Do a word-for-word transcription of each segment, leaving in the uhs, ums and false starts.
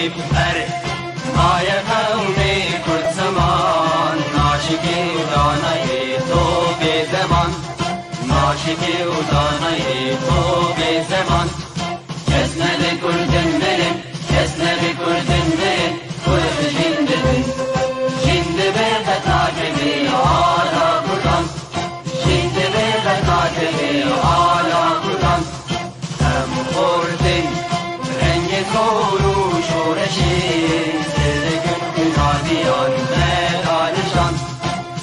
Erê, maye qewmê Kurd ziman, naşikê û danayê to bê zeman. Naşikê û danayê to bê zeman. Kes nebe Kurdin mirin, kes nebe Kurdin mirin, Kurd jin dibin. Jin dibe qet nakeve ala Kurdan. Jin dibe qet nakeve ala Kurdan. Em xortin rengê kor û şoreşê, sêr dikin xwînaliyan me darijan.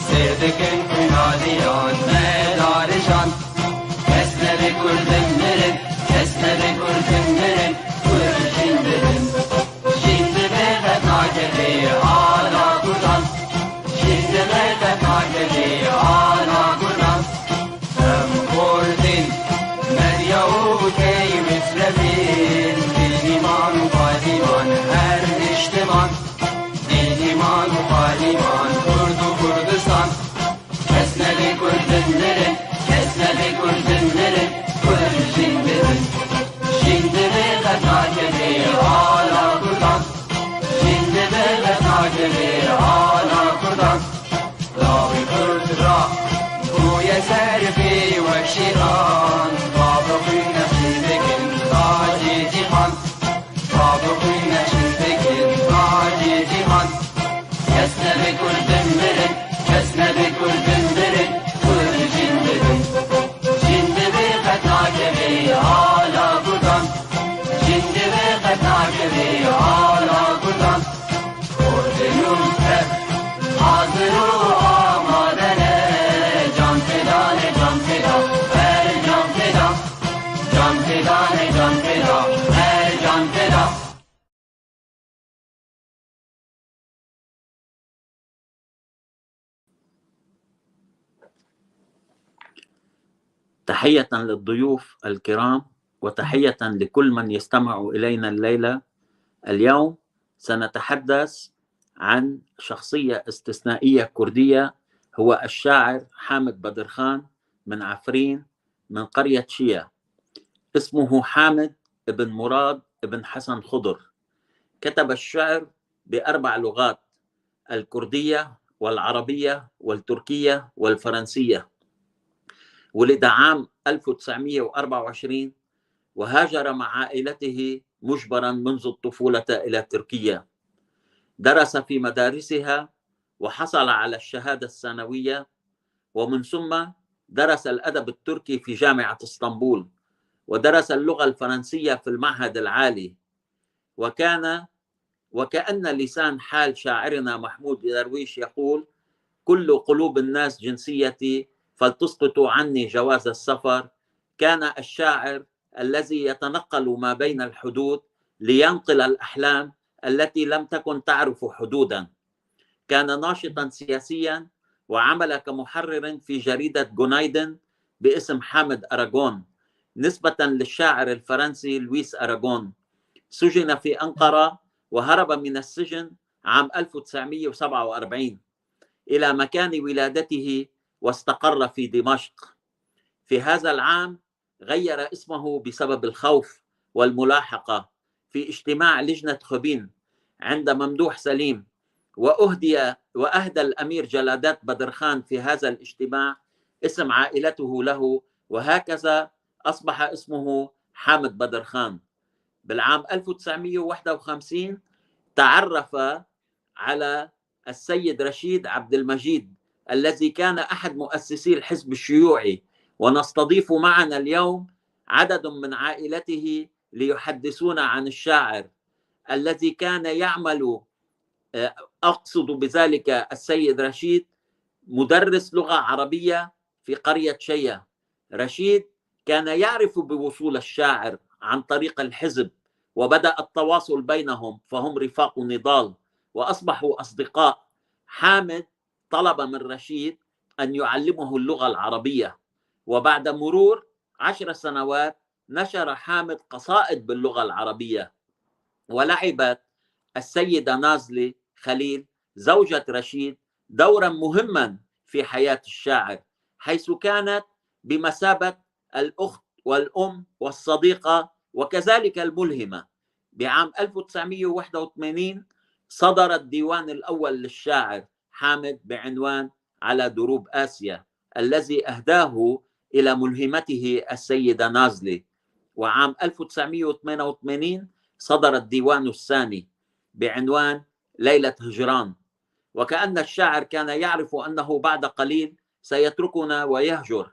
Sêr dikin xwînaliyan me darijan. Kes nebe Kurdin mirin, kes nebe Kurdin mirin, Kurd jin dibin. Jin dibe qet nakeve ala Kurdan. Jin dibe qet nakeve ala Kurdan. Em xortin, medya û tey mislefin, bîniman û paliman her niştiman. Bîniman û paliman, Kurd û Kurdistan. Kes nebe Kurdin mirin, kes nebe Kurdin mirin, Kurd jin dibin. Jin dibe qet nakeve ala Kurdan. Jin dibe qet nakeve ala Kurdan. Lawê Kurd ra bûye ser pê wek şêran. Bavê xwîn neşîn dikin tacê cîhan. Bavê xwîn neşîn dikin tacê cîhan. Kes nebe Kurdin mirin, kes nebe Kurdin mirin, Kurd jin dibin. Jin dibe qet nakeve ala Kurdan. Jin dibe qet nakeve ala Kurdan. Kurdin û Kurd hazir û amade ne. Can feda ne, can feda, her can feda. Can feda ne, can feda, her can feda. تحية للضيوف الكرام، وتحية لكل من يستمع إلينا الليلة. اليوم سنتحدث عن شخصية استثنائية كردية، هو الشاعر حامد بدرخان من عفرين، من قرية شيا. اسمه حامد بن مراد بن حسن خضر. كتب الشعر بأربع لغات: الكردية والعربية والتركية والفرنسية. ولد عام ألف وتسعمية وأربعة وعشرين، وهاجر مع عائلته مجبرا منذ الطفولة إلى تركيا. درس في مدارسها وحصل على الشهادة الثانوية، ومن ثم درس الأدب التركي في جامعة اسطنبول، ودرس اللغة الفرنسية في المعهد العالي. وكان، وكأن لسان حال شاعرنا محمود درويش يقول: كل قلوب الناس جنسيتي، فلتسقطوا عني جواز السفر. كان الشاعر الذي يتنقل ما بين الحدود لينقل الأحلام التي لم تكن تعرف حدودا. كان ناشطا سياسيا وعمل كمحرر في جريدة جونايدن باسم حامد أراغون، نسبة للشاعر الفرنسي لويس أراغون. سجن في أنقرة وهرب من السجن عام ألف وتسعمية وسبعة وأربعين إلى مكان ولادته، واستقر في دمشق. في هذا العام غير اسمه بسبب الخوف والملاحقة في اجتماع لجنة خوبين عند ممدوح سليم، وأهدي، وأهدى الأمير جلادات بدرخان في هذا الاجتماع اسم عائلته له، وهكذا أصبح اسمه حامد بدرخان. بالعام ألف وتسعمية وواحد وخمسين تعرف على السيد رشيد عبد المجيد، الذي كان أحد مؤسسي الحزب الشيوعي، ونستضيف معنا اليوم عدد من عائلته ليحدثونا عن الشاعر الذي كان يعمل، آه، أقصد بذلك السيد رشيد، مدرس لغة عربية في قرية شيا. رشيد كان يعرف بوصول الشاعر عن طريق الحزب، وبدأ التواصل بينهم، فهم رفاق نضال وأصبحوا أصدقاء. حامد طلب من رشيد أن يعلمه اللغة العربية، وبعد مرور عشر سنوات نشر حامد قصائد باللغة العربية، ولعبت السيدة نازلي خليل زوجة رشيد دورا مهما في حياة الشاعر، حيث كانت بمثابة الأخت والأم والصديقة وكذلك الملهمة. بعام ألف وتسعمية وواحد وثمانين صدر الديوان الأول للشاعر حامد بعنوان على دروب آسيا، الذي أهداه إلى ملهمته السيدة نازلي. وعام ألف وتسعمية وثمانية وثمانين صدر الديوان الثاني بعنوان ليلة هجران. وكأن الشاعر كان يعرف أنه بعد قليل سيتركنا ويهجر.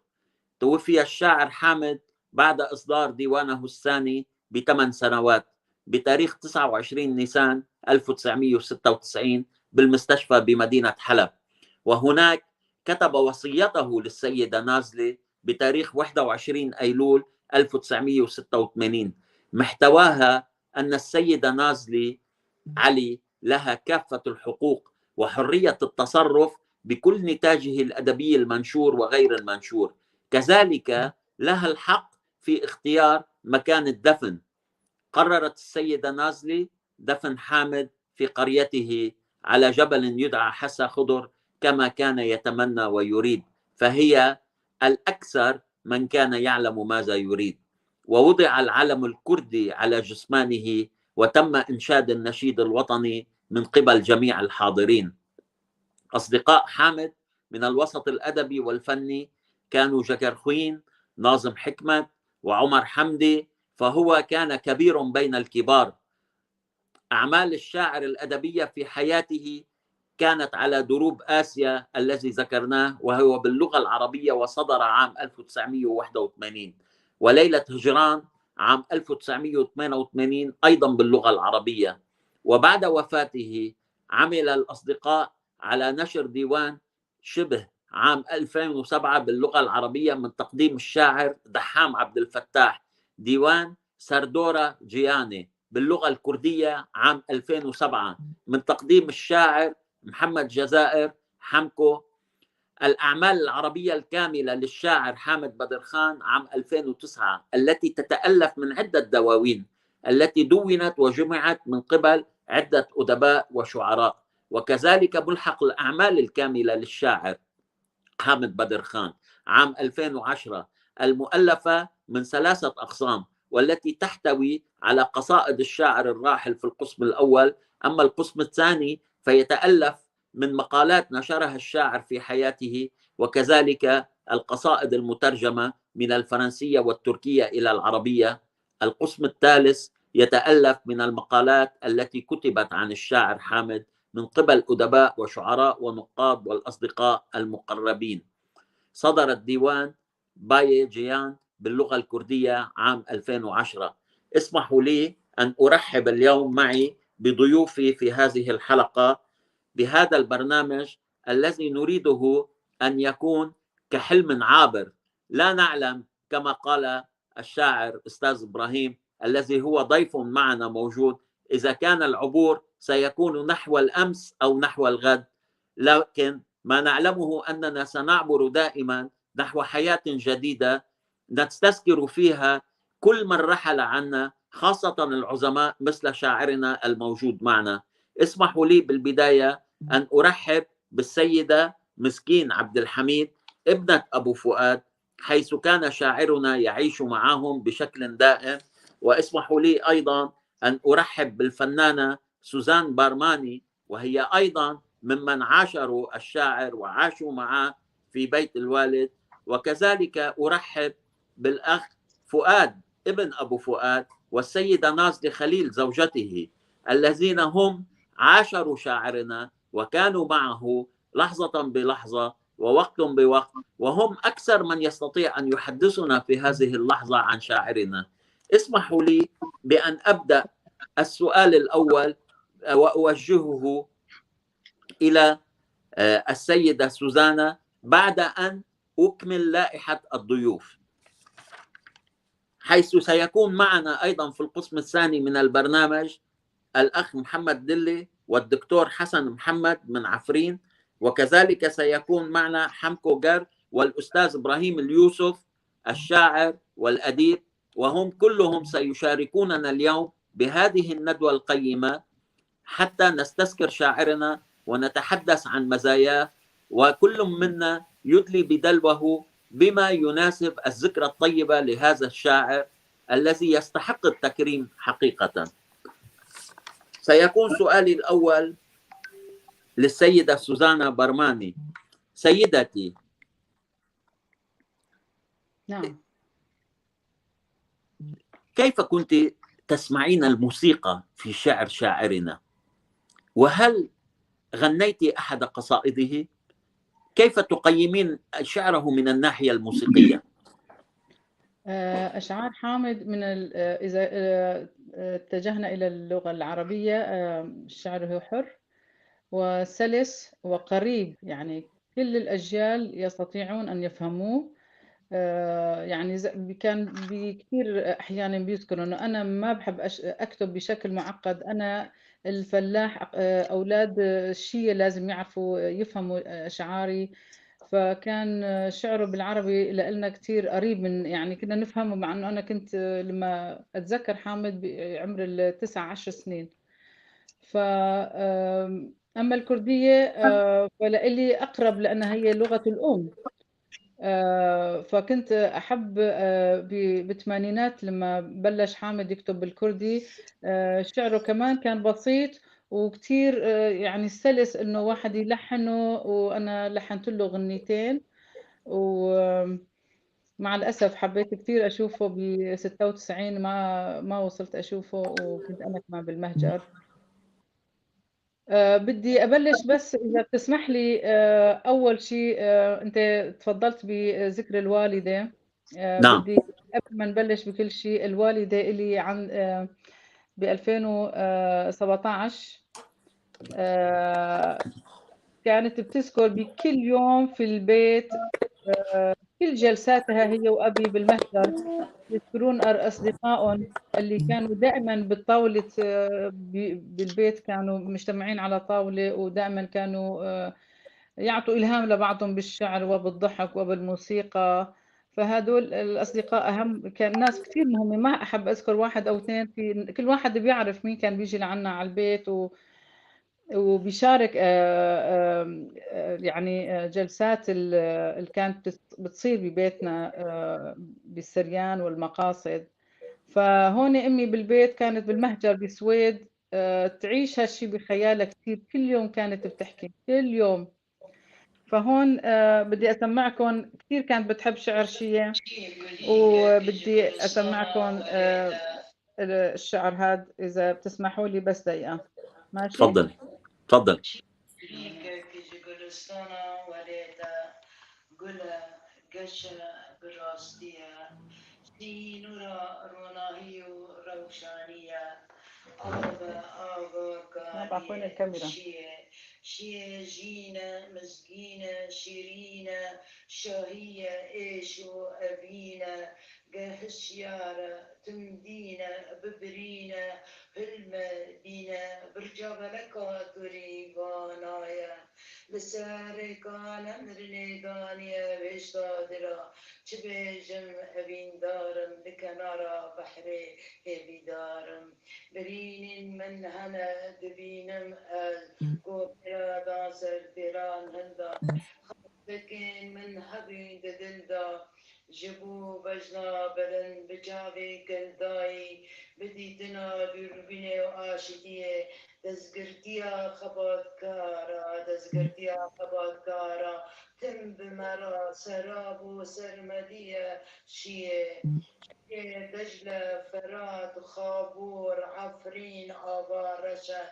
توفي الشاعر حامد بعد إصدار ديوانه الثاني بثمان سنوات، بتاريخ تسعة وعشرين نيسان ألف وتسعمية وستة وتسعين بالمستشفى بمدينة حلب. وهناك كتب وصيته للسيدة نازلي بتاريخ واحد وعشرين أيلول ألف وتسعمية وستة وثمانين. محتواها أن السيدة نازلي علي لها كافة الحقوق وحرية التصرف بكل نتاجه الأدبي المنشور وغير المنشور. كذلك لها الحق في اختيار مكان الدفن. قررت السيدة نازلي دفن حامد في قريته على جبل يدعى حسا خضر كما كان يتمنى ويريد، فهي الأكثر من كان يعلم ماذا يريد. ووضع العلم الكردي على جثمانه، وتم إنشاد النشيد الوطني من قبل جميع الحاضرين. أصدقاء حامد من الوسط الأدبي والفني كانوا جكرخوين، ناظم حكمت، وعمر حمدي، فهو كان كبير بين الكبار. أعمال الشاعر الأدبية في حياته كانت على دروب آسيا الذي ذكرناه، وهو باللغة العربية، وصدر عام ألف وتسعمية وواحد وثمانين، وليلة هجران عام ألف وتسعمية وثمانية وثمانين أيضًا باللغة العربية. وبعد وفاته عمل الأصدقاء على نشر ديوان شبه عام ألفين وسبعة باللغة العربية من تقديم الشاعر دحام عبد الفتاح، ديوان سردورة جياني باللغة الكردية عام ألفين وسبعة من تقديم الشاعر محمد جزائر حمكو. الأعمال العربية الكاملة للشاعر حامد بدرخان عام ألفين وتسعة، التي تتألف من عدة دواوين التي دونت وجمعت من قبل عدة أدباء وشعراء، وكذلك ملحق الأعمال الكاملة للشاعر حامد بدرخان عام ألفين وعشرة، المؤلفة من ثلاثة أقسام، والتي تحتوي على قصائد الشاعر الراحل في القسم الأول. أما القسم الثاني فيتألف من مقالات نشرها الشاعر في حياته، وكذلك القصائد المترجمة من الفرنسية والتركية إلى العربية. القسم الثالث يتألف من المقالات التي كتبت عن الشاعر حامد من قبل أدباء وشعراء ونقاد والأصدقاء المقربين. صدر الديوان باية جيان باللغة الكردية عام ألفين وعشرة. اسمحوا لي أن أرحب اليوم معي بضيوفي في هذه الحلقة بهذا البرنامج الذي نريده أن يكون كحلم عابر. لا نعلم، كما قال الشاعر أستاذ إبراهيم الذي هو ضيف معنا موجود، إذا كان العبور سيكون نحو الأمس أو نحو الغد، لكن ما نعلمه أننا سنعبر دائمًا نحو حياة جديدة نستذكر فيها كل من رحل عنا، خاصة العظماء مثل شاعرنا الموجود معنا. اسمحوا لي بالبداية أن أرحب بالسيدة مسكين عبد الحميد، ابنة أبو فؤاد، حيث كان شاعرنا يعيش معهم بشكل دائم. واسمحوا لي أيضًا أن أرحب بالفنانة سوزان بارماني، وهي أيضًا ممن عاشروا الشاعر وعاشوا معه في بيت الوالد. وكذلك أرحب بالأخ فؤاد ابن أبو فؤاد والسيدة نازلي خليل زوجته، الذين هم عاشروا شاعرنا وكانوا معه لحظة بلحظة ووقت بوقت، وهم أكثر من يستطيع أن يحدثنا في هذه اللحظة عن شاعرنا. اسمحوا لي بأن أبدأ السؤال الأول وأوجهه إلى، آه، السيدة سوزانا بعد أن أكمل لائحة الضيوف، حيث سيكون معنا أيضًا في القسم الثاني من البرنامج الأخ محمد دلي والدكتور حسن محمد من عفرين، وكذلك سيكون معنا حمكو جر والأستاذ إبراهيم اليوسف الشاعر والأديب، وهم كلهم سيشاركوننا اليوم بهذه الندوة القيمة حتى نستذكر شاعرنا ونتحدث عن مزاياه، وكل منا يدلي بدلوه بما يناسب الذكرى الطيبة لهذا الشاعر الذي يستحق التكريم حقيقة. سيكون سؤالي الأول للسيدة سوزانا برماني. سيدتي، نعم. كيف كنت تسمعين الموسيقى في شعر شاعرنا؟ وهل غنيت أحد قصائده؟ كيف تقيمين شعره من الناحية الموسيقية؟ آه، أشعار حامد من ال- آه، إذا آه، آه، اتجهنا إلى اللغة العربية، آه، شعره حر وسلس وقريب، يعني كل الأجيال يستطيعون أن يفهموه. آه، يعني ز- كان بكثير أحيانا بيذكر إنه أنا ما بحب أش- أكتب بشكل معقد. أنا الفلاح، آه، أولاد الشية لازم يعرفوا يفهموا أشعاري. فكان شعره بالعربي لإلنا كتير قريب من، يعني كنا نفهمه، مع إنه أنا كنت لما أتذكر حامد بعمر التسع عشر سنين. ف آم، أما الكردية آه، فلإلي أقرب لأنها هي لغة الأم. آه، فكنت أحب آه، ب- بالثمانينات لما بلش حامد يكتب بالكردي. آه، شعره كمان كان بسيط وكتير آه، يعني سلس إنه واحد يلحنه، وأنا لحنت له غنيتين. ومع الأسف حبيت كتير أشوفه بستة وتسعين، ما ما وصلت أشوفه، وكنت أنا كمان بالمهجر. آه، بدي أبلش، بس إذا بتسمح لي، آه، أول شي، آه، أنت تفضلت بذكر الوالدة. آه، نعم. بدي قبل ما نبلش بكل شي، الوالدة إلي عن آه، ب ألفين وسبعتعش آه، كانت بتذكر بكل يوم في البيت، آه، كل جلساتها هي وأبي بالمهجر يذكرون أر- أصدقائهم اللي كانوا دائما بالطاولة، آه، ب- بالبيت كانوا مجتمعين على طاولة، ودائما كانوا آه، يعطوا إلهام لبعضهم بالشعر وبالضحك وبالموسيقى. فهدول الأصدقاء أهم، كان ناس كتير مهمة، ما أحب أذكر واحد أو اثنين، في كل واحد بيعرف مين كان بيجي لعنا على البيت و وبيشارك آه، آه، آه، يعني آه، جلسات ال- اللي كانت بت- بتصير ببيتنا آه، بالسريان والمقاصد. فهون أمي بالبيت كانت بالمهجر بسويد، آه، تعيش هالشي بخيالها كتير. كل يوم كانت بتحكي، كل يوم. فهون آه، بدي أسمعكم، كتير كانت بتحب شعر شية، وبدي أسمعكم آه، الشعر هاد إذا بتسمحوا لي بس دقيقة. ماشي؟ تفضلي، تفضلي. Şîrîkek ji gulistana welê te, gul e, geş e, bi rastî ye. Şî nûra ronahî û rewşanî ye. Av e, ava, kanî ye, şî ye. Şî ye, jîn e, mizgîn e, şîrîn e, şahî ye, êş û evîn e. Ge hişyar e, tim dîn e, bibirîn e, hilm e, dîn e, birca feleka tu rî vana ye. Li ser rêkan em rinê daniye, hêşta dira çi bêjim, evîndar im, li kenara behrê hêvîdar im. Birînên min hene, dibînim ez, ku pêra dan ser pêran hilda. Xesekên min hebîn di dil de, ji bo bejna bilind bi çavê gildayî, bi dîtina dûrbînê û aşitiyê, destgirtiya xebatkara, destgirtiya xebatkara, tim bi me re serab û sermedî ye, şiyê. Şiyê Decle, Ferat, Xabor, Efrîn, ava reş e,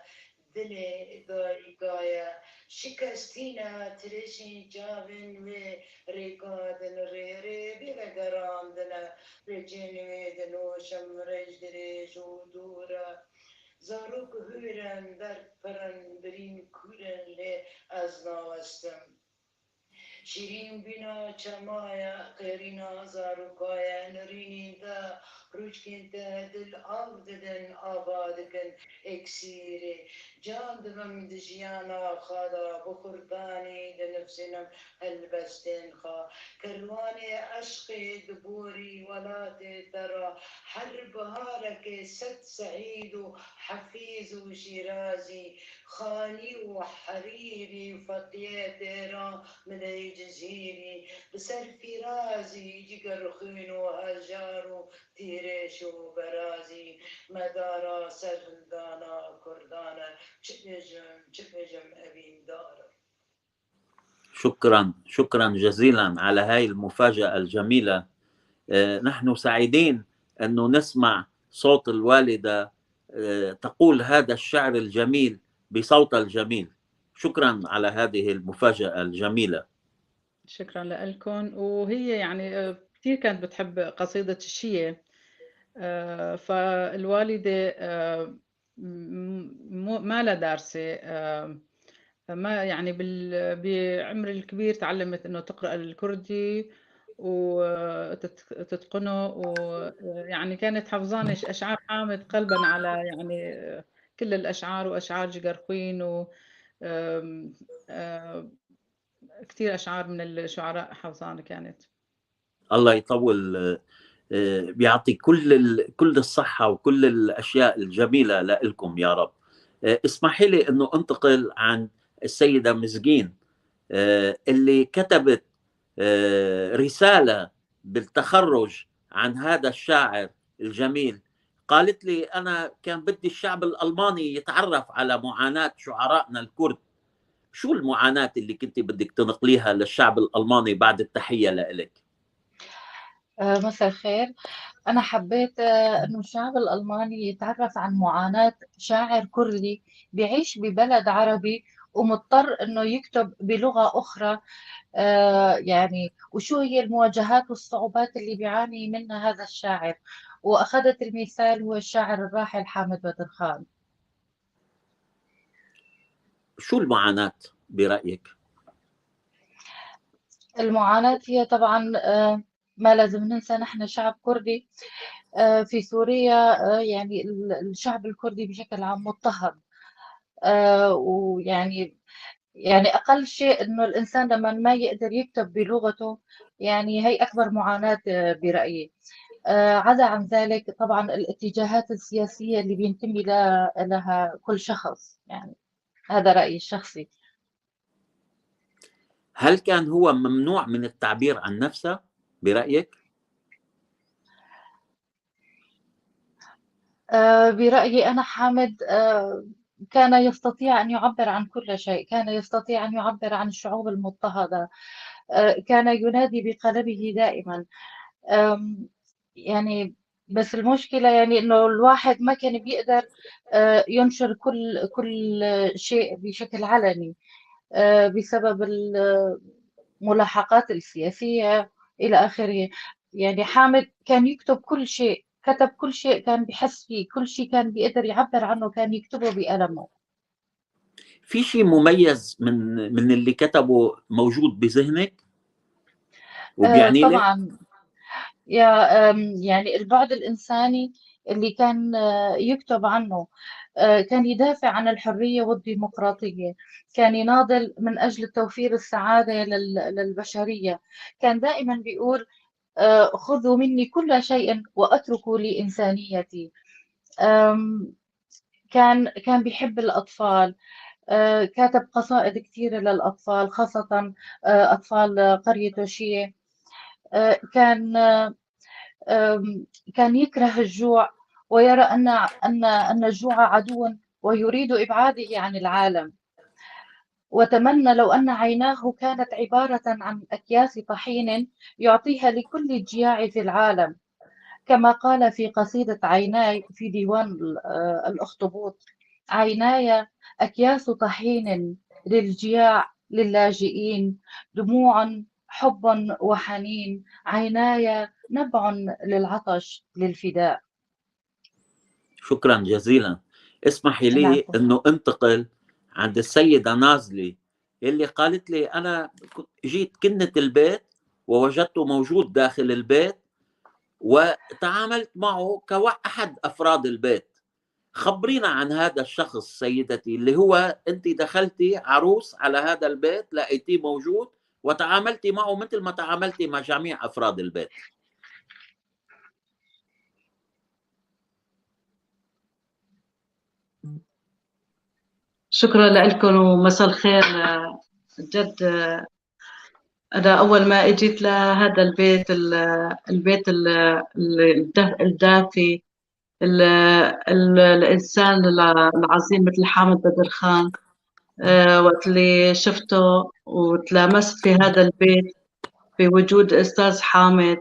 dilê dayika ye. Şikestîne tirêşên çavên wê, rêka din rê rê bê vegerandine. Rêçên wê dinoşim, rêj dirêj û dûr e. Zarok hûr in, derd pir in, birîn kûr in, lê ez nawestim. Şîrînbîna çema ye, qêrîna zaroka ye, nirînên te, rûçkên te dil av didin, ava dikin eksîrê. Can dibim di jiyana xwe de, bi xurtanî dinivsînim helbestên xwe. Kerwanê eşqê diborî welatê te re, her biharekê sed sehîd û hefî Tebrizî û Şîrazî, Xalî û Herîrî, Fetiyê Têran, Mileyê Cizîrî, bi ser Fîrazî, Cigerxwîn û Hejar û Tîrêş û Berazî, medara serhildana Kurdan e, çi bêjim, çi bêjim, evîndar e. شكرا، شكرا جزيلا على هاي المفاجأة الجميلة. آه، نحن سعيدين أنه نسمع صوت الوالدة، آه، تقول هذا الشعر الجميل بصوتها الجميل. شكرا على هذه المفاجأة الجميلة. شكرا لكم. وهي يعني آه، كثير كانت بتحب قصيدة الشية. آه، فالوالدة آه، م- م- ما لها دارسة آه، ما يعني بال- بعمر الكبير تعلمت إنه تقرأ الكردي وتتقنه، ويعني كانت حافظانة أشعار حامد قلبا على يعني كل الأشعار وأشعار جيجرخوين و آم، آه، كتير أشعار من الشعراء حافظانة كانت. الله يطول، آه، آه، بيعطي كل ال- كل الصحة وكل الأشياء الجميلة لإلكم يا رب. آه، اسمحي لي إنه أنتقل عن السيدة مزقين، آه، اللي كتبت، آه، رسالة بالتخرج عن هذا الشاعر الجميل. قالت لي: "أنا كان بدي الشعب الألماني يتعرف على معاناة شعرائنا الكرد." شو المعاناة اللي كنتي بدك تنقليها للشعب الألماني بعد التحية لإلك؟ آه، مساء الخير. أنا حبيت آه، إنه الشعب الألماني يتعرف عن معاناة شاعر كردي بيعيش ببلد عربي ومضطر إنه يكتب بلغة أخرى. آه، يعني وشو هي المواجهات والصعوبات اللي بيعاني منها هذا الشاعر؟ وأخذت المثال هو الشاعر الراحل حامد بدرخان. شو المعاناة برأيك؟ المعاناة هي طبعا آه، ما لازم ننسى نحن شعب كردي آه، في سوريا. آه، يعني ال- الشعب الكردي بشكل عام مضطهد. آه، ويعني يعني أقل شيء إنه الإنسان لما ما يقدر يكتب بلغته، يعني هي أكبر معاناة آه، برأيي. آه، عدا عن ذلك طبعا الاتجاهات السياسية اللي بينتمي ل- لها كل شخص، يعني هذا رأيي الشخصي. هل كان هو ممنوع من التعبير عن نفسه برأيك؟ آه، برأيي أنا حامد آه، كان يستطيع أن يعبر عن كل شيء، كان يستطيع أن يعبر عن الشعوب المضطهدة. آه، كان ينادي بقلمه دائما. آم، يعني بس المشكلة يعني إنه الواحد ما كان بيقدر آه، ينشر كل كل شيء بشكل علني آه، بسبب الملاحقات السياسية إلى آخره. يعني حامد كان يكتب كل شيء، كتب كل شيء كان بحس فيه، كل شيء كان بيقدر يعبر عنه كان يكتبه بقلمه. في شيء مميز من من اللي كتبه موجود بذهنك؟ آه، وبيعني لك؟ طبعا. يا آم، يعني البعد الإنساني اللي كان آه، يكتب عنه آه، كان يدافع عن الحرية والديمقراطية، كان يناضل من أجل توفير السعادة لل- للبشرية. كان دائما بيقول آه، خذوا مني كل شيء واتركوا لي إنسانيتي. آم، كان كان بيحب الأطفال. آه، كتب قصائد كثيرة للأطفال، خاصة آه، أطفال قرية توشيه. آه، كان آه، آم، كان يكره الجوع ويرى أن أن أن الجوع عدو ويريد إبعاده عن العالم. وتمنى لو أن عيناه كانت عبارة عن أكياس طحين يعطيها لكل الجياع في العالم، كما قال في قصيدة عيناي في ديوان آه، الأخطبوط: عيناي أكياس طحين للجياع للاجئين، دموع حب وحنين، عيناي نبع للعطش للفداء. شكرا جزيلا. اسمحي لي انه انتقل عند السيدة نازلي، اللي قالت لي: "انا كنت جيت كنت البيت ووجدته موجود داخل البيت، وتعاملت معه كأحد افراد البيت". خبرينا عن هذا الشخص سيدتي، اللي هو انت دخلتي عروس على هذا البيت، لقيتيه موجود وتعاملتي معه مثل ما تعاملتي مع جميع افراد البيت. شكرا لكم ومساء الخير. جد، أنا أول ما إجيت لهذا البيت، ال- البيت ال- ال- الدافي، ال- ال- الإنسان العظيم مثل حامد بدر خان، آه، وقت اللي شفته وتلامست في هذا البيت بوجود أستاذ حامد،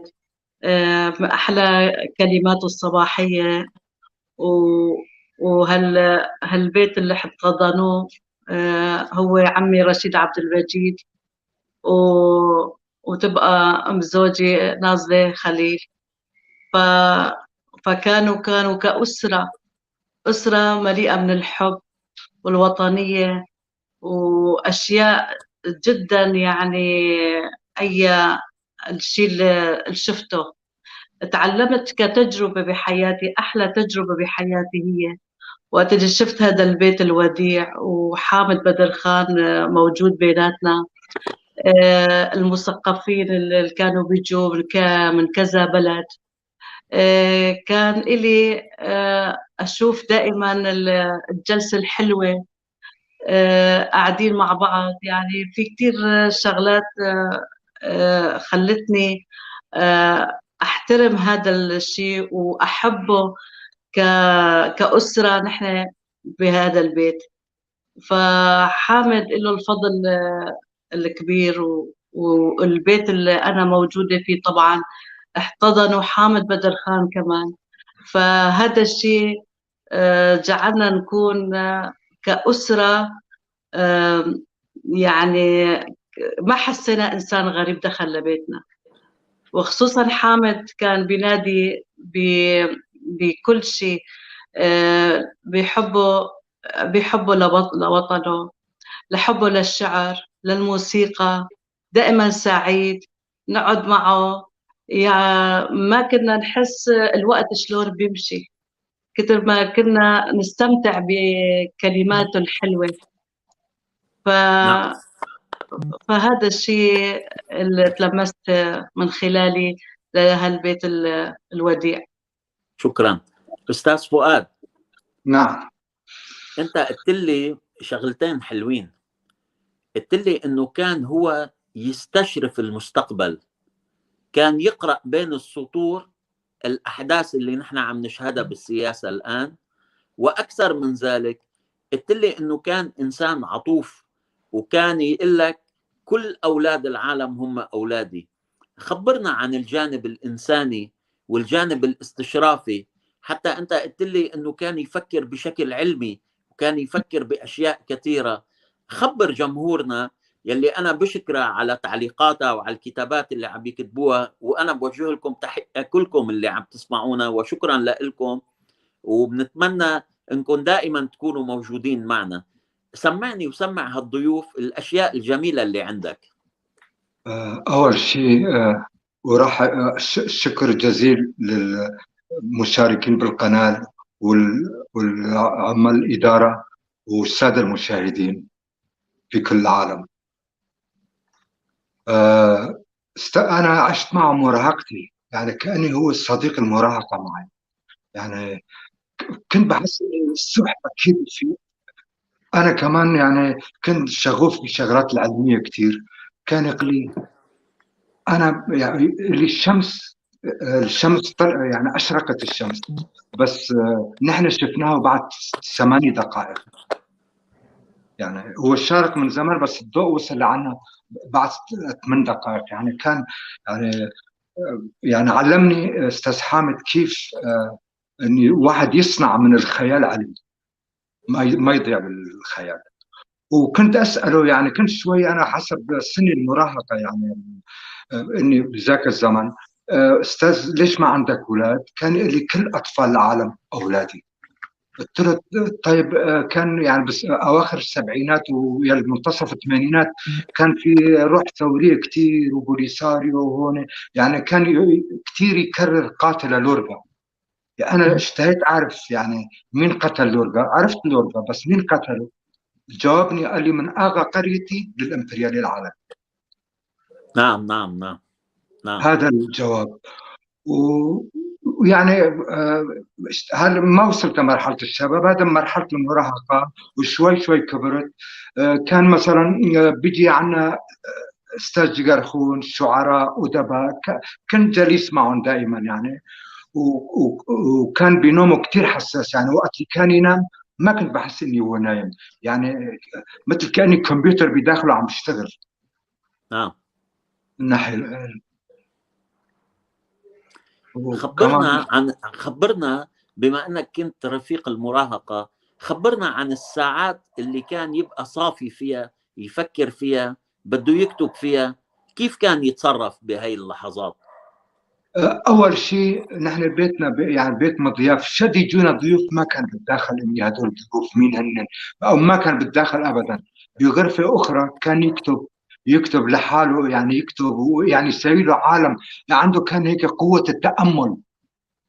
آه، أحلى كلماته الصباحية، و- وهال- هالبيت اللي احتضنوه، آه، هو عمي رشيد عبد المجيد، و- وتبقى أم زوجي نازلة خليل. ف- فكانوا، كانوا كأسرة، أسرة مليئة من الحب والوطنية، وأشياء جدا، يعني، أي الشيء اللي اللي شفته. تعلمت كتجربة بحياتي، أحلى تجربة بحياتي هي وقت اللي شفت هذا البيت الوديع وحامد بدر خان موجود بيناتنا. آه، المثقفين اللي كانوا بيجوا من ك- من كذا بلد. آه، كان إلي، آه، أشوف دائما ال- الجلسة الحلوة، آه، قاعدين مع بعض. يعني، في كتير شغلات، آه، آه، خلتني، آه، أحترم هذا الشيء وأحبه ك- كأسرة نحن بهذا البيت. فحامد له الفضل، آه، الكبير، و- والبيت اللي أنا موجودة فيه طبعا احتضنوا حامد بدر خان كمان. فهذا الشيء، آه، جعلنا نكون، آه، كأسرة، آه، يعني، ما حسينا إنسان غريب دخل لبيتنا. وخصوصا حامد كان بينادي ب- بكل شيء، آه، بيحبه، بيحبه لوط- لوطنه، لحبه للشعر، للموسيقى. دائما سعيد، نقعد معه، يا ما كنا نحس الوقت شلون بيمشي، كتر ما كنا نستمتع بكلماته الحلوة. ف... نعم. فهذا الشيء اللي تلمست من خلالي لهالبيت ال- الوديع. شكرا. أستاذ فؤاد، نعم. أنت قلت لي شغلتين حلوين. قلت لي إنه كان هو يستشرف المستقبل، كان يقرأ بين السطور الأحداث اللي نحن عم نشهدها بالسياسة الآن، وأكثر من ذلك قلت لي إنه كان إنسان عطوف، وكان يقول لك: "كل أولاد العالم هم أولادي". خبرنا عن الجانب الإنساني والجانب الاستشرافي، حتى أنت قلت لي إنه كان يفكر بشكل علمي وكان يفكر بأشياء كثيرة. خبر جمهورنا يلي أنا بشكره على تعليقاتها وعلى الكتابات اللي عم يكتبوها، وأنا بوجه لكم تحية كلكم اللي عم تسمعونا، وشكرا لكم، وبنتمنى إنكم دائما تكونوا موجودين معنا. سمعني وسمع هالضيوف الأشياء الجميلة اللي عندك. آه، أول شيء، آه، وراح، آه، ش- شكر جزيل للمشاركين بالقناة وال- والعمال الإدارة والسادة المشاهدين في كل العالم. آه، است- أنا عشت معه مراهقتي، يعني كأني هو صديق المراهقة معي. يعني ك- كنت بحس إني الصبح أكيد في، أنا كمان يعني كنت شغوف بالشغلات العلمية كتير. كان يقول لي: "أنا يعني اللي الشمس، آه، الشمس طلع، يعني أشرقت الشمس، بس، آه، نحن شفناها بعد ثماني دقائق." يعني هو الشارق من زمان، بس الضوء وصل لعنا بعد ثمان دقائق. يعني كان، يعني، آه، يعني علمني أستاذ حامد كيف، آه، إن واحد يصنع من الخيال علم، ما ي- ما يضيع بالخيال. وكنت أسأله، يعني كنت شوي أنا حسب سني المراهقة، يعني، آه، إني بذاك الزمن، آه، "أستاذ، ليش ما عندك أولاد؟" كان يقول لي: "كل أطفال العالم أولادي." قلت له: "طيب"، آه، كان يعني بس أواخر السبعينات ويا منتصف الثمانينات، كان في روح ثورية كتير وبوليساريو وهون، يعني كان ي- كتير يكرر قاتل لورفا. يعني أنا اشتهيت أعرف يعني مين قتل لورفا، عرفت لورفا، بس مين قتله؟ جاوبني قال لي: "من أغا قريتي للإمبريالية العالمية". نعم، نعم، نعم، نعم. هذا الجواب. و ويعني، آه، هل ما وصلت مرحلة الشباب، هذا مرحلة المراهقة، وشوي شوي كبرت. آه، كان مثلًا، آه، بيجي عنا، آه، أستاذ جيجار خون، شعراء، أدباء، ك-، كنت جليس معهم دائمًا يعني. و-، و-، وكان بنومه كتير حساس، يعني وقت اللي كان ينام ما كنت بحس إني هو نايم، يعني مثل كأني كمبيوتر بداخله عم بشتغل. نعم. الناحية ال-، خبرنا عن، خبرنا، بما أنك كنت رفيق المراهقة، خبرنا عن الساعات اللي كان يبقى صافي فيها، يفكر فيها، بده يكتب فيها، كيف كان يتصرف بهاي اللحظات؟ أول شيء نحن بيتنا ب-، يعني بيت مضياف، شد يجونا ضيوف ما كان بتداخل إني هدول ضيوف مين هن، أو ما كان بتداخل أبدًا. بغرفة أخرى كان يكتب، يكتب لحاله، يعني يكتب و-، يعني يسوي له عالم، عنده كان هيك قوة التأمل،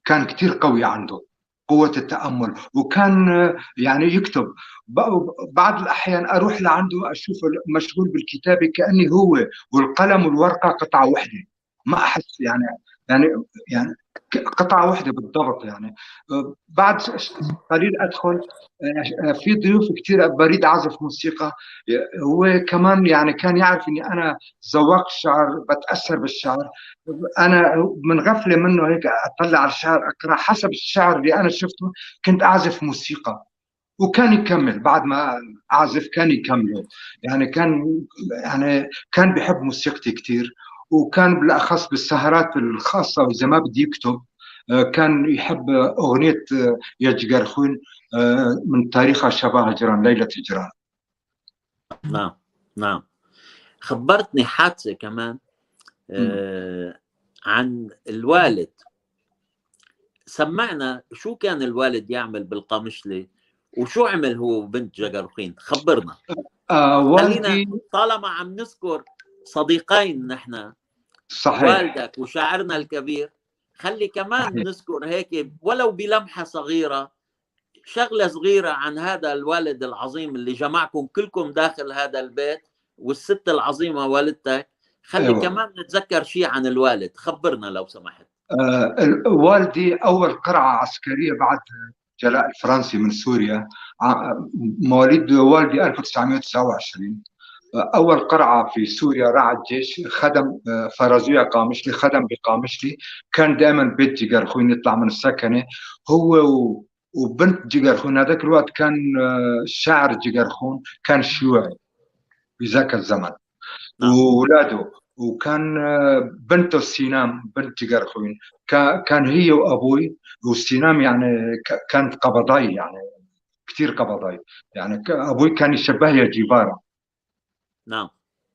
كان كتير قوي عنده قوة التأمل، وكان، آه، يعني يكتب. ب-، بعض الأحيان أروح لعنده أشوفه مشغول بالكتابة كأني هو والقلم والورقة قطعة وحدة، ما أحس يعني، يعني، يعني ك-، قطعة وحدة بالضبط يعني. آه، بعد ش-، ش-، قليل أدخل، آه، آه، في ضيوف كتير، بريد أعزف موسيقى، آه، هو كمان يعني كان يعرف إني أنا ذواق الشعر، بتأثر بالشعر. أنا من غفلة منه هيك أطلع على الشعر أقرأ، حسب الشعر اللي أنا شفته كنت أعزف موسيقى، وكان يكمل بعد ما أعزف كان يكمله، يعني كان، يعني كان بيحب موسيقتي كتير، وكان بالأخص بالسهرات الخاصة وإذا ما بدي يكتب، آه، كان يحب أغنية، آه، يا جيجار خوين، آه، من تاريخها شبا هجران، ليلة هجران. نعم، نعم. خبرتني حادثة كمان، آه، عن الوالد. سمعنا شو كان الوالد يعمل بالقامشلي، وشو عمل هو وبنت جيجار خوين. خبرنا. آه، خلينا، والدي طالما عم نذكر صديقين نحن، صحيح. والدك وشاعرنا الكبير، خلي كمان نذكر هيك ولو بلمحة صغيرة، شغلة صغيرة عن هذا الوالد العظيم اللي جمعكم كلكم داخل هذا البيت، والست العظيمة والدتك. خلي أيوة. كمان نتذكر شيء عن الوالد، خبرنا لو سمحت. آه، ال-، والدي أول قرعة عسكرية بعد جلاء الفرنسي من سوريا، ع-، مواليد والدي ألف وتسعمية وتسعة وعشرين. أول قرعة في سوريا راح الجيش، خدم، آه، فرزويا قامشلي، خدم بقامشلي. كان دائمًا بيت جيجار خوين يطلع من السكنة، هو و-، وبنت جيجار خوين. هذاك الوقت كان، آه، الشاعر جيجار خون كان شيوعي بذاك الزمن. نعم. وولاده، وكان، آه، بنته سينام بنت جيجار خوين، كا-، كان هي وأبوي، وسينام يعني ك-، كانت قبضاي، يعني كتير قبضاي، يعني ك-، أبوي كان يشبه يا جيفارا. نعم.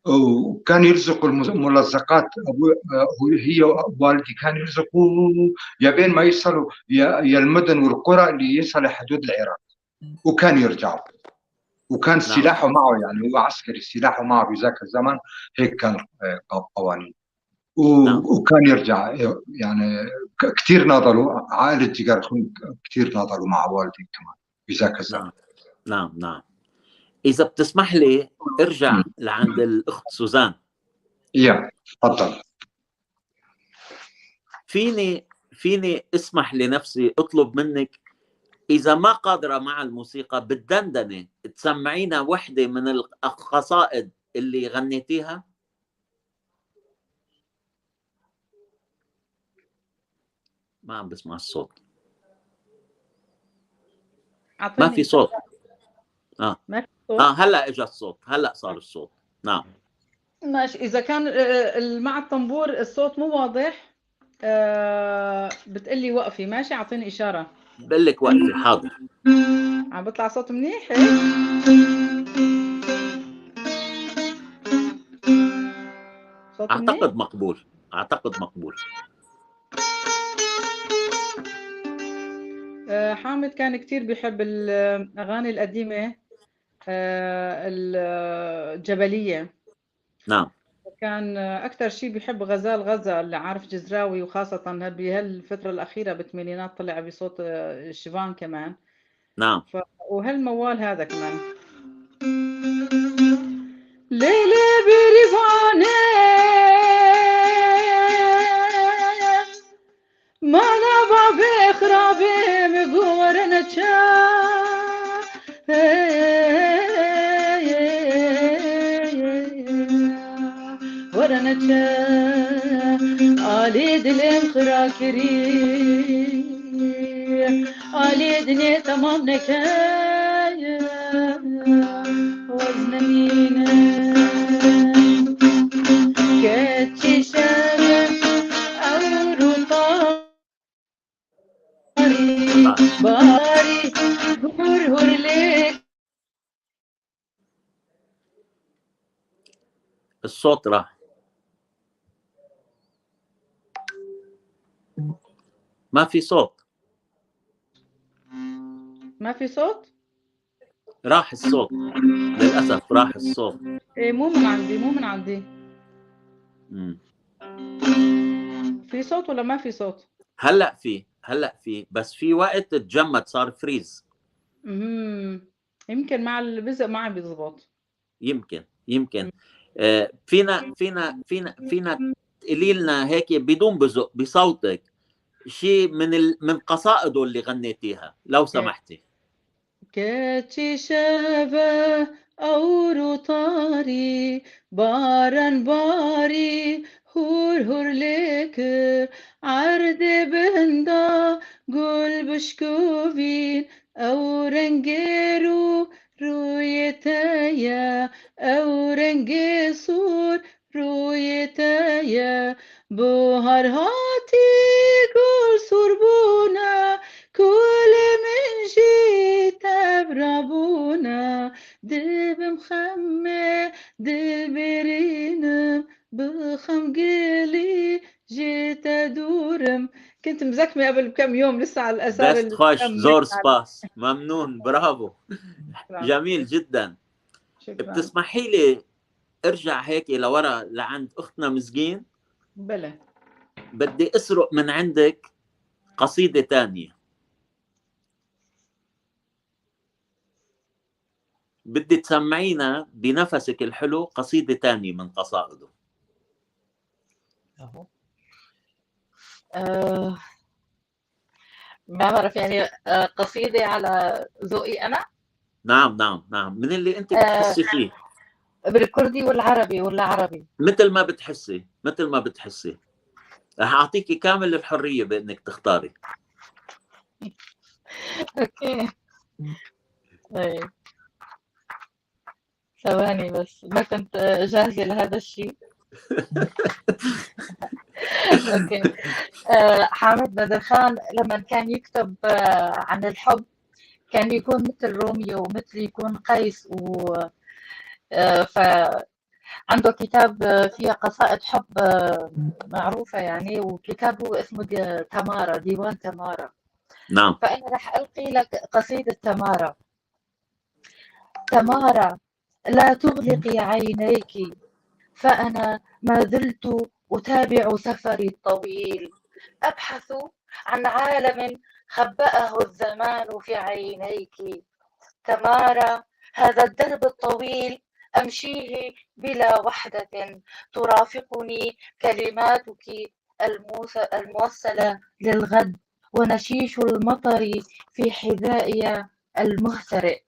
وكان يلزق المز-، الملزقات، أبوي، آه، هو-، هي ووالدي كان يلزقوا يا بين ما يصلوا يا، يا المدن والقرى اللي يصل حدود العراق، وكان يرجع. وكان نعم. سلاحه معه، يعني هو عسكري، سلاحه معه بذاك الزمن، هيك كان، آه، ق-، قوانين. و-، نعم. وكان يرجع، يعني ك-، كتير ناضلوا، عائلة جيجار خوين كتير ناضلوا مع والدي كمان بذاك الزمن. نعم، نعم، نعم. إذا بتسمح لي، ارجع مم. لعند الأخت سوزان. يا، تفضل. فيني، فيني اسمح لنفسي أطلب منك، إذا ما قادرة مع الموسيقى، بالدندنة، تسمعينا وحدة من القصائد اللي غنيتيها؟ ما عم بسمع الصوت. ما أعطيني في صوت. إشارة. آه. ما في صوت. آه، هلأ إجا الصوت، هلأ صار الصوت. نعم. ماشي، إذا كان، آه، ال-، مع الطنبور الصوت مو واضح، آه، بتقلي وقفي، ماشي؟ أعطيني إشارة. بقول لك وقفي، حاضر. عم بطلع صوت منيح هيك؟ صوت منيح؟ أعتقد مقبول، أعتقد مقبول. آه، حامد كان كتير بيحب الأغاني القديمة، آه، الجبلية. نعم. كان أكتر شي بيحب غزال غزال، عارف جزراوي، وخاصة بهالفترة الأخيرة بالثمانينات طلع بصوت، آه، شيفان كمان. نعم. ف-، وهالموال هذا كمان. ليلي بريفاني، ما أنا Were neçe alê dilê min xira kirî, alê dinê temam neke, wez nemîne. Keçî şev ewr û tarî, barî hur hur lê. الصوت راح. ما في صوت. ما في صوت؟ راح الصوت. للأسف راح الصوت. إيه، مو من عندي، مو من عندي. مم. في صوت ولا ما في صوت؟ هلأ في، هلأ في، بس في وقت تجمد، صار فريز. مهم. يمكن مع البزق ما عم بيزبط. يمكن، يمكن. آه، فينا، فينا، فينا، فينا تقولي لنا هيك بدون بزق بصوتك شي من ال-، من قصائده اللي غنيتيها، لو إيه. سمحتي. Keçî şeve ewr û tarî, baran barî, hûr hûr lê kir, erdê bin da gul bişkovîn, ew rengê rû rûyê te ye, ew rengê sor rûyê te ye. Buhar hatî gul sor bûne, kulê min jî tevra bûne. Dibim xemê, dibirînim, bi xem gilî ji te dûr im. كنت مزكمة قبل بكم يوم، لسه على الآثار. Dest xweş, zor spas. Memnûn, bravo. Şükran. جميل جدًا. شكرًا. بتسمحي لي ارجع هيك لورا لعند اختنا مزقين؟ بلى. بدي اسرق من عندك قصيدة تانية. بدي تسمعينا بنفسك الحلو قصيدة تانية من قصائده. أهو. آه، ما بعرف، يعني، آه، قصيدة على ذوقي أنا؟ نعم، نعم، نعم، من اللي أنت آه، بتحسي فيه. بالكردي والعربي ولا عربي؟ متل ما بتحسي، متل ما بتحسي. رح أعطيكي كامل الحرية بإنك تختاري. أوكي. طيب. ثواني بس، ما كنت جاهزة لهذا الشيء. أوكي. آه، حامد بدر خان لما كان يكتب، آه، عن الحب، كان يكون مثل روميو ومثل يكون قيس و، آه، ف-، عنده كتاب، آه، فيها قصائد حب، آه، معروفة يعني، وكتاب هو اسمه د-، تمارا، ديوان تمارا. نعم. فأنا رح ألقي لك قصيدة تمارا. تمارا، لا تغلقي عينيك، فأنا ما زلت أتابع سفري الطويل، أبحث عن عالم خبأه الزمان في عينيك. تمارا، هذا الدرب الطويل أمشيه بلا وحدة، ترافقني كلماتك الموس-، الموصلة للغد، ونشيش المطر في حذائي المهترئ.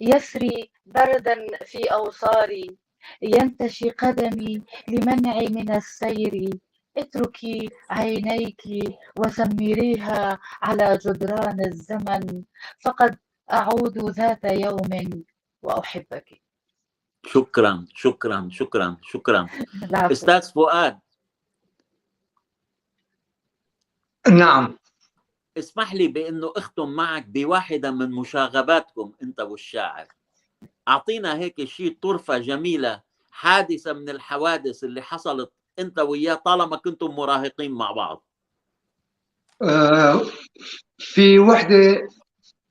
يسري بردا في أوصاري، ينتشي قدمي لمنعي من السير. اتركي عينيك وسمريها على جدران الزمن، فقد أعود ذات يوم وأحبك. شكرًا، شكرًا، شكرًا، شكرًا. العفو. أستاذ فؤاد. نعم. اسمح لي بإنه أختم معك بواحدة من مشاغباتكم أنت والشاعر. أعطينا هيك شي طرفة جميلة، حادثة من الحوادث اللي حصلت أنت وياه طالما كنتم مراهقين مع بعض. آه، في وحدة،